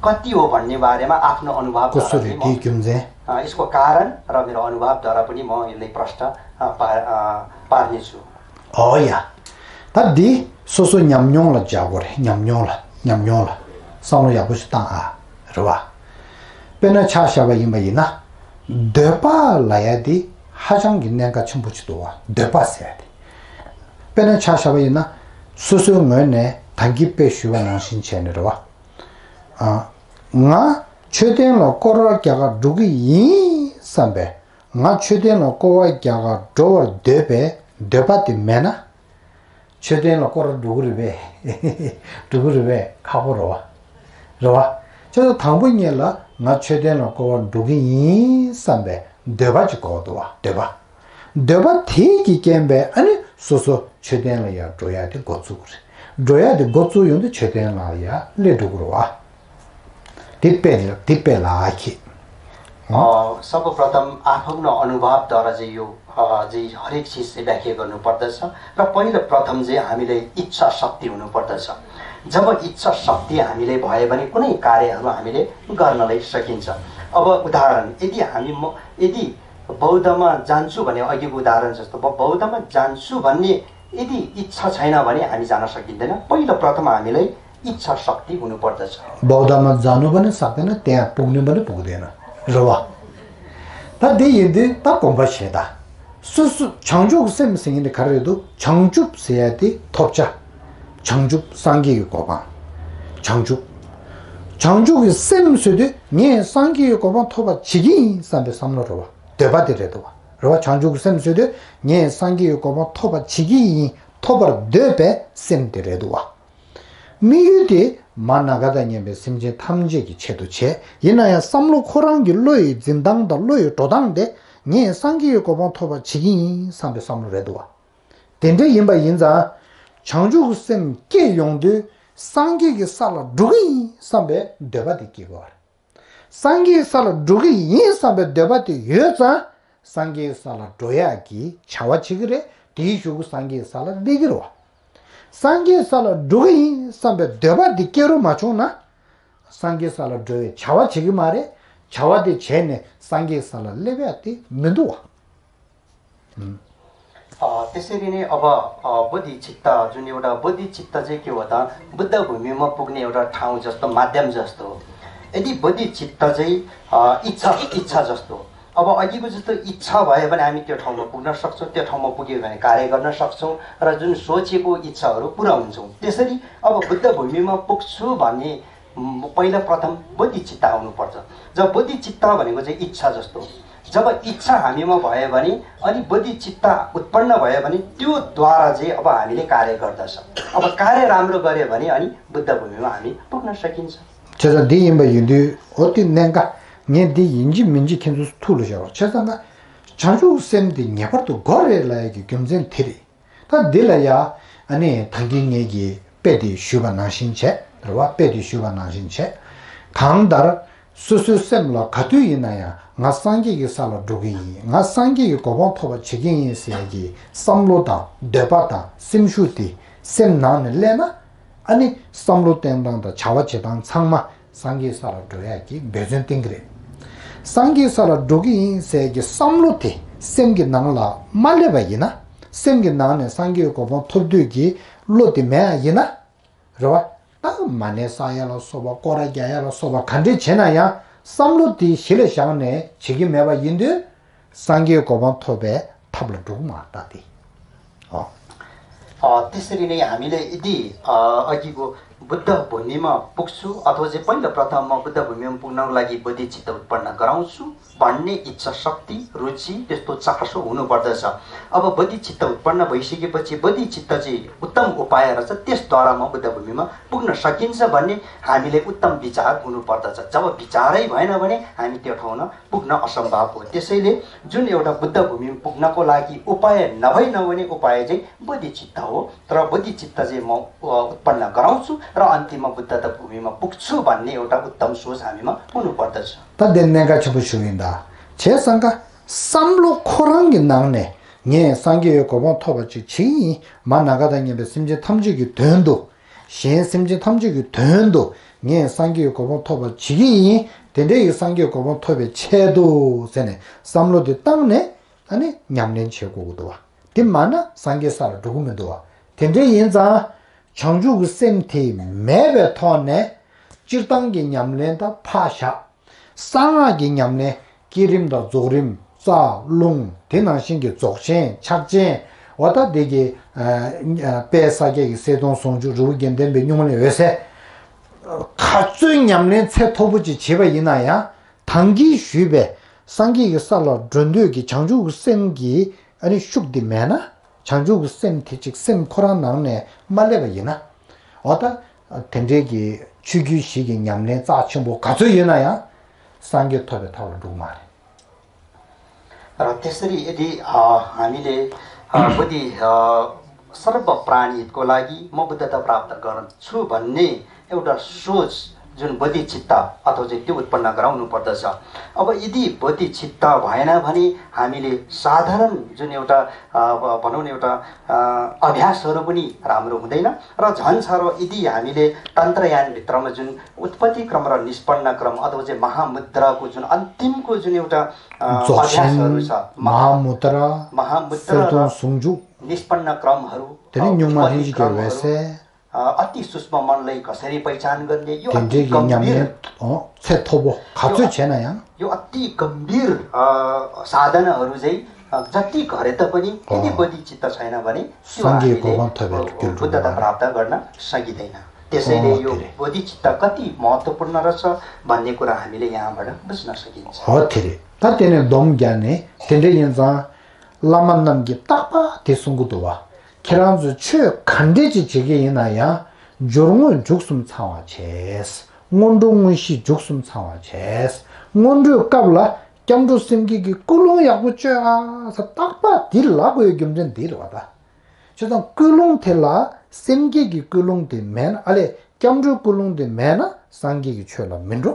कति हो भन्ने बारेमा आफ्नो अनुभवद्वारा कसरी चाहिँ म, ती क्युम्जे? अ, यसको कारण र मेरो अनुभवद्वारा पनि म यसलाई प्रष्ट अ, पा- अ, पार्नेछु। ཨོ་ཡ། ད་འདི་སོ་སོ་ཉམས་མྱོང་ལ་འཇགས་དགོས་རེད། ཉམས་མྱོང་ལ་ཉམས་མྱོང་ལ་བསམ་བློ་ཡག་པོ་ཞིག་བཏང་ཨ། རེད་བ། དཔེར་ན་ཆ་བཞག་པ་ཡིན་པ་ཡིན་ན། འདོད་པ་ལབ་ཡ་དེ་ཧ་ཅང་གི་གནད་འགག་ཆེན་པོ་ཞིག་འདུག་བ། འདོད་པ་ཟེར་ཡ་དེ། དཔེར་ན་ཆ་བཞག་པ་ཡིན་ན། སོ་སོའི་ངོས་ནས་ད་གིན་དཔེ་ཞུས་པ་ནང་བཞིན་བྱས་ནས་རེད་བ། ཨ། ང་མཆོད་རྟེན་ལ་སྐོར་བ་རྒྱག་ག་འགྲོ་གི་ཡིན་བསམ་པས། ང་མཆོད་རྟེན་ལ་སྐོར་བ་རྒྱག་ག་འགྲོ་བར་འདོད་པའི་འདོད་པ་དེ་མེད་ན། མཆོད་རྟེན་ལ་སྐོར་བ་འགྲོ་གི་རེད་པས། འགྲོ་གི་རེད་པས། ཁག་པོ་རེད་བ། རེད་བ། བྱས་ཙང་དང་པོ་ཉིད་ལ་ང་མཆོད་རྟེན་ལ་སྐོར་བ་འགྲོ་གི་ཡིན་བསམ་པའི་འདོད་པ་ཅིག་དགོས་འདུག་བ། འདོད་པ། འདོད་པ་དེ་གི་རྐྱེན་པས་ཨ་ནི་སོ་སོ་མཆོད་རྟེན་ལ་ཡར་འགྲོ་ཡ་དེ་འགོ་བཙུགས་གི་རེད། འགྲོ་ཡ་དེ་འགོ་བཙུགས་ཡོང་དུས་མཆོད་རྟེན་ལ་ཡར་སླེབས་འགྲོ་གི་རེད་བ། དེ་དཔེ་དེ་དཔེ་ལ་ཁྱེད། अ, सर्वप्रथम आफ्नो अनुभवद्वारा चाहिँ यो अ, चाहिँ हरेक चिज चाहिँ व्याख्या गर्नुपर्दछ। र पहिलो प्रथम चाहिँ हामीले इच्छा शक्ति हुनुपर्दछ। जब इच्छा शक्ति हामीले भयो भने कुनै कार्यहरू हामीले गर्नलाई सकिन्छ। अब उदाहरण, यदि हामी म यदि बौद्धमा जान्छु भने अघिको उदाहरण जस्तो ब- बौद्धमा जान्छु भन्ने यदि इच्छा छैन भने हामी जान सकिँदैन। पहिलो प्रथम हामीलाई इच्छा शक्ति हुनुपर्दछ। बौद्धमा जानु पनि सक्दैन, त्यहाँ पुग्नु पनि पुग्दैन, र वा। ད་དེ་ཡིན་དུས་ད་གོམས་པ་བྱེད་ད། སོ་སོ་བྱང་ཆུབ་སེམས་ཟེར་མཁན་དེ་ག་རེ་རེད་འདུག་བྱང་ཆུབ་ཟེར་ཡ་དེ་ཐོབ་བྱ། བྱང་ཆུབ་སངས་རྒྱས་ཀྱི་གོ་འཕང་། བྱང་ཆུབ། བྱང་ཆུབ་ཀྱི་སེམས་ཟེར་དུས་ངས་སངས་རྒྱས་ཀྱི་གོ་འཕང་ཐོབ་པ་བྱེད་ཀྱི་ཡིན་བསམ་པའི་བསམ་བློ་རེད་བ། འདོད་པ་དེ་རེད་འདུག་བ། རེད་བ། བྱང་ཆུབ་ཀྱི་སེམས་ཟེར་དུས་ངས་སངས་རྒྱས་ཀྱི་གོ་འཕང་ཐོབ་པ་བྱེད་ཀྱི་ཡིན། ཐོབ་པར་འདོད་པའི་སེམས་དེ་རེད་འདུག་བ། དམིགས་ཡུལ་དེ་མ་ན་ག་དང་མཉམ་པའི་སེམས་ཅན་ཐམས་ཅད་ཀྱི་ཆེད་དུ་བྱས། ཡིན་ན་ཡང་བསམ་བློ་ཁོ་རང་གི་བློ་ཡི་འཛིན་སྟངས་དང་བློ་ཡི་འགྲོ་སྟངས་དེ་ངས་སངས་རྒྱས་ཀྱི་གོ་འཕང་ཐོབ་པ་བྱེད་ཀྱི་ཡིན་བསམ་པའི་བསམ་བློ་རེད་འདུག་བ། དེ་འདྲ་ཡིན་པ་ཡིན་ཙང་། བྱང་ཆུབ་ཀྱི་སེམས་སྐྱེས་ཡོང་དུས་སངས་རྒྱས་ཀྱི་ས་ལ་འགྲོ་གི་ཡིན་བསམ་པའི་འདོད་པ་དེ་སྐྱེ་དགོས་པ་རེད། སངས་རྒྱས་ས་ལ་འགྲོ་གི་ཡིན་བསམ་པའི་འདོད་པ་དེ་ཡོད་ཙང་། སངས་རྒྱས་ས་ལ་འགྲོ་ཡག་གི་བྱ་བ་བྱེད་ཀྱི་རེད། དེའི་གཞུག་གུ་སངས་རྒྱས་ས་ལ་སླེབས་ཀྱི་རེད་བ། སངས་རྒྱས་ས་ལ་འགྲོ་གི་ཡིན་བསམ་པའི་འདོད་པ་དེ་སྐྱེ་རུ་མ་བྱུང་ན། སངས་རྒྱས་ས་ལ་འགྲོ་བའི་བྱ་བ་བྱེད་ཀྱི་མ་རེད། བྱ་བ་དེ་བྱས་ནས་སངས་རྒྱས་ས་ལ་སླེབས་ཡག་དེ་མི་འདུག་བ། ཨ། त्यसरी नै अब, अ, बोधिचित्त जुन एउटा बोधिचित्त चाहिँ के हो त, बुद्ध भूमिमा पुग्ने एउटा ठाउँ जस्तो, माध्यम जस्तो हो। यदि बोधिचित्त चाहिँ, अ, इच्छा, इच्छा जस्तो। अब अघिको जस्तो इच्छा भयो भने हामी त्यो ठाउँमा पुग्न सक्छौँ, त्यो ठाउँमा पुग्यो भने कार्य गर्न सक्छौँ र जुन सोचेको इच्छाहरू पुरा हुन्छौँ। त्यसरी अब बुद्ध भूमिमा पुग्छु भन्ने म, पहिला प्रथम बोधिचित्त आउनुपर्छ। जब बोधिचित्त भनेको चाहिँ इच्छा जस्तो हो। जब इच्छा हामीमा भयो भने, अनि बोधिचित्त उत्पन्न भयो भने, त्यो द्वारा चाहिँ अब हामीले कार्य गर्दछ। अब कार्य राम्रो गऱ्यो भने अनि बुद्ध भूमिमा हामी पुग्न सकिन्छ। བྱས་ཙང་འདི་ཡིན་པ་ཡིན་དུས་འོ་དེ་གནད་འགག་ངས་འདི་ཡིན་གཅིག་མིན་གཅིག་ཁྱེད་ཚོ་ཐུགས་ལ་བཞག་རོགས། བྱས་ཙང་ན་བྱང་ཆུབ་སེམས་དེ་ངེས་པར་དུ་དགོས་རེད་ལབ་ཡ་གི་རྒྱུ་མཚན་དེ་རེད། ད་འདི་ལ་ཡ། ཨ་ནི་ད་གིན་ངེད་ཀྱིས་དཔེ་དེ་ཞུས་པ་ནང་བཞིན་བྱས། རེད་བ། དཔེ་དེ་ཞུས་པ་ནང་བཞིན་བྱས། གང་ལྟར། སོ་སོའི་སེམས་ལ་ག་དུས་ཡིན་ན་ཡང་ང་སངས་རྒྱས་ཀྱི་ས་ལ་འགྲོ་གི་ཡིན། ང་སངས་རྒྱས་ཀྱི་གོ་འཕང་ཐོབ་པ་བྱེད་ཀྱི་ཡིན་ཟེར་ཡ་གི་བསམ་བློ་དང་འདོད་པ་དང་སེམས་ཤུགས་དེ་སེམས་ནང་ནས་སླེབས་ན། ཨ་ནི་བསམ་བློ་བསྟེན་སྟངས་དང་བྱ་བ་བྱེད་སྟངས་ཚང་མ། སངས་རྒྱས་ས་ལ་འགྲོ་ཡག་གི་འབད་བརྩོན་བསྟེན་གྱི་རེད། སངས་རྒྱས་ས་ལ་འགྲོ་གི་ཡིན་ཟེར་གྱི་བསམ་བློ་དེ་སེམས་ཀྱི་ནང་ལ་མ་སླེབས་པ་ཡིན་ན། སེམས་ཀྱི་ནང་ནས་སངས་རྒྱས་གོ་འཕང་ཐོབ་འདོད་ཀྱི་བློ་དེ་མེད་པ་ཡིན་ན། རེད་བ། ད་མ་ཎི་བསགས་ཡ་ལ་སོགས་པ། སྐོར་ར་རྒྱག་ཡ་ལ་སོགས་པ་ག་འདྲས་བྱས་ན་ཡང་བསམ་བློ་དེ་གཞི་ལ་བཞག་ནས་བྱེད་ཀྱི་མེད་པ་ཡིན་དུས། སངས་རྒྱས་གོ་འཕང་ཐོབ་པའི་ཐབས་ལ་འགྲོ་གི་མ་རེད་ད་དེ། ཨོ། अ, त्यसरी नै हामीले यदि, अ, अघिको बुद्ध भूमिमा पुग्छु अथवा चाहिँ पहिलो प्रथममा बुद्ध भूमिमा पुग्नको लागि बोधिचित्त उत्पन्न गराउँछु भन्ने इच्छा शक्ति, रुचि, त्यस्तो चासो हुनुपर्दछ। अब बोधिचित्त उत्पन्न भइसकेपछि बोधिचित्त चाहिँ उत्तम उपाय रहेछ, त्यसद्वारा म बुद्ध भूमिमा पुग्न सकिन्छ भन्ने हामीले उत्तम विचार हुनुपर्दछ। जब विचारै भएन भने हामी त्यो ठाउँमा पुग्न असम्भव हो। त्यसैले जुन एउटा बुद्ध भूमिमा पुग्नको लागि उपाय नभई नहुने उपाय चाहिँ बोधिचित्त हो। तर बोधिचित्त चाहिँ म, अ, उत्पन्न गराउँछु र अन्तिममा बुद्ध त भूमिमा पुग्छु भन्ने एउटा उत्तम सोच हामीमा हुनुपर्दछ। ད་འདི་གནད་འགག་ཆེན་པོ་ཞིག་ཡིན་ད། བྱས་ཙང་ཀ་བསམ་བློ་ཁོ་རང་གི་ནང་ནས་ངས་སངས་རྒྱས་ཀྱི་གོ་འཕང་ཐོབ་པ་ཅིག་བྱེད་ཀྱི་ཡིན། མ་ན་ག་དང་མཉམ་པའི་སེམས་ཅན་ཐམས་ཅད་ཀྱི་དོན་དུ། གཞན་སེམས་ཅན་ཐམས་ཅད་ཀྱི་དོན་དུ་ངས་སངས་རྒྱས་ཀྱི་གོ་འཕང་ཐོབ་པ་བྱེད་ཀྱི་ཡིན། དེ་འདྲའི་སངས་རྒྱས་ཀྱི་གོ་འཕང་ཐོབ་པའི་ཆེད་དུ་ཟེར་ནས་བསམ་བློ་དེ་བཏང་ནས། ཨ་ནི་ཉམས་ལེན་བྱེད་དགོས་ཀྱི་འདུག་བ། དེ་མ་ན་སངས་རྒྱས་ས་ལ་འགྲོ་གི་མི་འདུག་བ། དེ་འདྲ་ཡིན་ཙང་། བྱང་ཆུབ་ཀྱི་སེམས་དེ་མེད་པའི་ཐོག་ནས། སྤྱིར་བཏང་གི་ཉམས་ལེན་ད་ཕར་བཞག་གསང་སྔགས་ཀྱི་ཉམས་ལེན། བསྐྱེད་རིམ་དང་རྫོགས་རིམ། རྩ་རླུང་། དེ་ནང་བཞིན་གྱི་རྫོགས་ཆེན། ཕྱག་ཆེན། འོ་ད་དེ་གི། ཨ། དཔལ་ས་སྐྱ་གི་གསལ་སྟོང་ཟུང་འཇུག་རི་བོ་དགེ་ལྡན་པའི་གཉུག་མའི་འོད་གསལ། ག་ཚོད་ཉམས་ལེན་ཚད་མཐོ་པོ་ཅིག་བྱས་པ་ཡིན་ན་ཡང་། ད་གིན་ཞུས་པའི་སངས་རྒྱས་ཀྱི་ས་ལ་འགྲོ་འདོད་ཀྱི་བྱང་ཆུབ་ཀྱི་སེམས་ཀྱི་ཨ་ནི་ཤུགས་དེ་མེད་ན། བྱང་ཆུབ་ཀྱི་སེམས་དེ་གཅིག་སེམས་ཁོ་རང་ནང་ནས་མ་སླེབས་པ་ཡིན་ན། འོ་ད་དེ་འདྲའི་གི་ཆོས་བརྒྱུད་བཞི་གི་ཉམས་ལེན་རྩ་ཆེན་པོ་ག་ཚོད་ཡོད་ན་ཡང་། སངས་རྒྱས་ཐོབ་པའི་ཐབས་ལ་འགྲོ་གི་མ་རེད། र त्यसरी यदि, अ, हामीले, अ, बोधि, अ, सर्व प्राणी हितको लागि म बुद्धता प्राप्त गर्छु भन्ने एउटा सोच, जुन बोधिचित्त अथवा चाहिँ त्यो उत्पन्न गराउनु पर्दछ। अब यदि बोधिचित्त भएन भने हामीले साधारण जुन एउटा, अ, भ-, भनौँ न, एउटा, अ, अभ्यासहरू पनि राम्रो हुँदैन। र झन् साह्रो यदि हामीले तन्त्रयानभित्रमा जुन उत्पत्ति क्रम र निष्पन्न क्रम अथवा चाहिँ महामुद्राको जुन अन्तिमको जुन एउटा, अ, अभ्यासहरू छ, महा-, महामुद्रा, महामुद्रा र सेतुङ सुङजुक। निष्पन्न क्रमहरू, धेरै न्यूनमा अ, हिँड्छ के क्रमहरू, वैसे। अ, अति सूक्ष्म मनलाई कसरी पहिचान गर्ने, यो अति गम्भीर, त्यहाँदेखि न्याम्ने, अँ, छे थोबो खाचो यो, छैन यहाँ। यो अति गम्भीर, अ, साधनाहरू चाहिँ, अ, जति गरे तापनि यदि अँ। बोधि चित्त छैन भने त्यो संघीय हामीले, गोपन थोबे अ, बुद्धता प्राप्त गर्न सकिँदैन। त्यसैले अँ, यो धेरै। बोधि चित्त कति महत्त्वपूर्ण रहेछ भन्ने कुरा हामीले यहाँबाट बुझ्न सकिन्छ। हो, धेरै। त त्यसले दम ज्ञान नै, त्यसले यहाँ चाहिँ लामा नाम कि तक्पा དེ་གསུང་གི་འདུག་བ། ཁྱེད་རང་ཚོས་ཆོས་ག་འདྲས་ཅིག་བྱེད་ཀྱི་ཡིན་ན་ཡང་སྦྱོར་དངོས་མཇུག་གསུམ་ཚང་བ་བྱས། སྔོན་འགྲོ་དངོས་གཞི་མཇུག་གསུམ་ཚང་བ་བྱས། སྔོན་འགྲོའི་སྐབས་ལ་སྐྱབས་འགྲོ་སེམས་བསྐྱེད་ཀྱི་ཀུན་སློང་ཡག་པོ་བཅོས་ཨ་ས་རྟག་པ་འདི་ལ་དགོས་རྒྱུ་མཚན་འདི་རེད་བ་ད། བྱས་ཙང་ཀུན་སློང་དེ་ལ་སེམས་བསྐྱེད་ཀྱི་ཀུན་སློང་དེ་མེད་ན་ཨ་ལས་སྐྱབས་འགྲོའི་ཀུན་སློང་དེ་མེད་ན་སངས་རྒྱས་ཀྱི་ཆོས་ལ་མི་འགྲོ།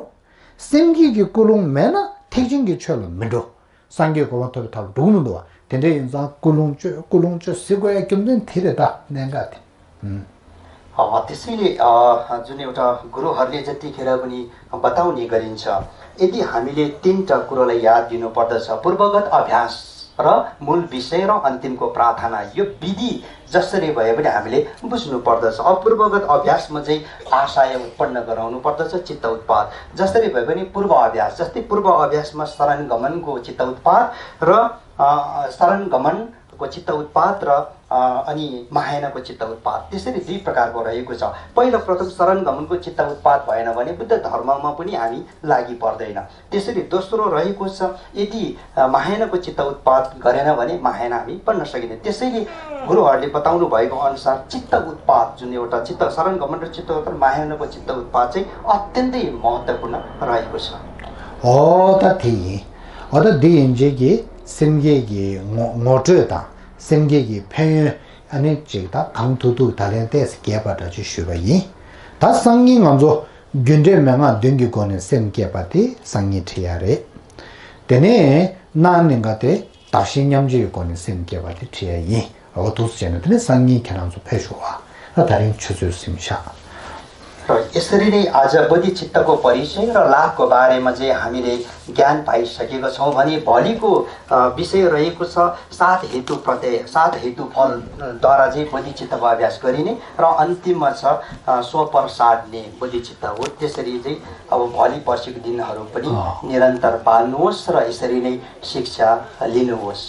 སེམས་བསྐྱེད་ཀྱི་ཀུན་སློང་མེད་ན་ཐེག་ཆེན་གྱི་ཆོས་ལ་མི་འགྲོ། སངས་རྒྱས་གོ་འཕང་ཐོབ་པའི་ཐབས་འགྲུབ་མི་འདུག་བ། དེ་འདྲ་ཡིན་ཙང་ཀུན་སློང་བཅོས་ཀུན་སློང་བཅོས་ཟེར་དགོས་ཡ་རྒྱུ་མཚན་དེ་རེད་ད། གནད་འགག་དེ། ཨ། अ, त्यसैले, अ, जुन एउटा गुरुहरूले जतिखेर पनि बताउने गरिन्छ, यदि हामीले तीनटा कुरोलाई याद दिनुपर्दछ, पूर्वगत अभ्यास र मूल विषय र अन्तिमको प्रार्थना, यो विधि जसरी भए पनि हामीले बुझ्नुपर्दछ। अ, पूर्वगत अभ्यासमा चाहिँ आशय उत्पन्न गराउनु पर्दछ, चित्त उत्पाद। जसरी भए पनि पूर्व अभ्यास, जस्तै पूर्व अभ्यासमा शरण गमनको चित्त उत्पाद र, अ, शरण गमनको चित्त उत्पाद र, अ, अनि महायानको चित्त उत्पाद, त्यसरी दुई प्रकारको रहेको छ। पहिलो प्रथम शरण गमनको चित्त उत्पाद भएन भने बुद्ध धर्ममा पनि हामी लागि पर्दैन। त्यसरी दोस्रो रहेको छ, यदि, अ, महायानको चित्त उत्पाद गरेन भने महायान हामी बन्न सकिँदैन। त्यसैले गुरुहरूले बताउनु भएको अनुसार चित्त उत्पाद, जुन एउटा चित्त शरण गमन र चित्त उत्पाद, महायानको चित्त उत्पाद चाहिँ अत्यन्तै महत्त्वपूर्ण रहेको छ। हो त थिए। हो त दिइन्छ कि सिमगेकी ངོ་ངོ་སྤྲོད་དང་སེམས་བསྐྱེད་ཀྱི་ཕན་ཡོན་ཨ་ནི་ཅིག་དང་གང་ཐུབ་ཐུབ་ད་ལན་ཏོག་ཙམ་རྒྱས་པ་འདྲ་ཅིག་ཞུས་པ་ཡིན། ད་སང་ཉིན་ང་ཚོ་རྒྱུ་འབྲས་མན་ངག་བདུན་གྱི་སྒོ་ནས་སེམས་བསྐྱེད་པ་དེ་སང་ཉིན་ཁྲིད་ཡ་རེད། དེ་ནས་གནངས་ཉིན་ག་དེ་བདག་གཞན་མཉམ་བརྗེའི་སྒོ་ནས་སེམས་བསྐྱེད་པ་དེ་ཁྲིད་ཡ་ཡིན། འོ་འདུག་སེ་བྱས་ནས་དེ་ནས་སང་ཉིན་ཁྱེད་རང་ཚོ་ཕེབས་ཤོག་ཨ། ད་ད་རིང་ཆུ་ཚོད་ཟིན་ཤག र यसरी नै आज बोधिचित्तको परिचय र लाभको बारेमा चाहिँ हामीले ज्ञान पाइसकेका छौँ भने भोलिको, अ, विषय रहेको छ सात हेतु प्रत्यय, सात हेतु फलद्वारा चाहिँ बोधिचित्तको अभ्यास गरिने र अन्तिममा छ, अ, स्वपर साधने बोधिचित्त हो। त्यसरी चाहिँ अब भोलि पर्सिको दिनहरू पनि अँ। निरन्तर पाल्नुहोस् र यसरी नै शिक्षा लिनुहोस्।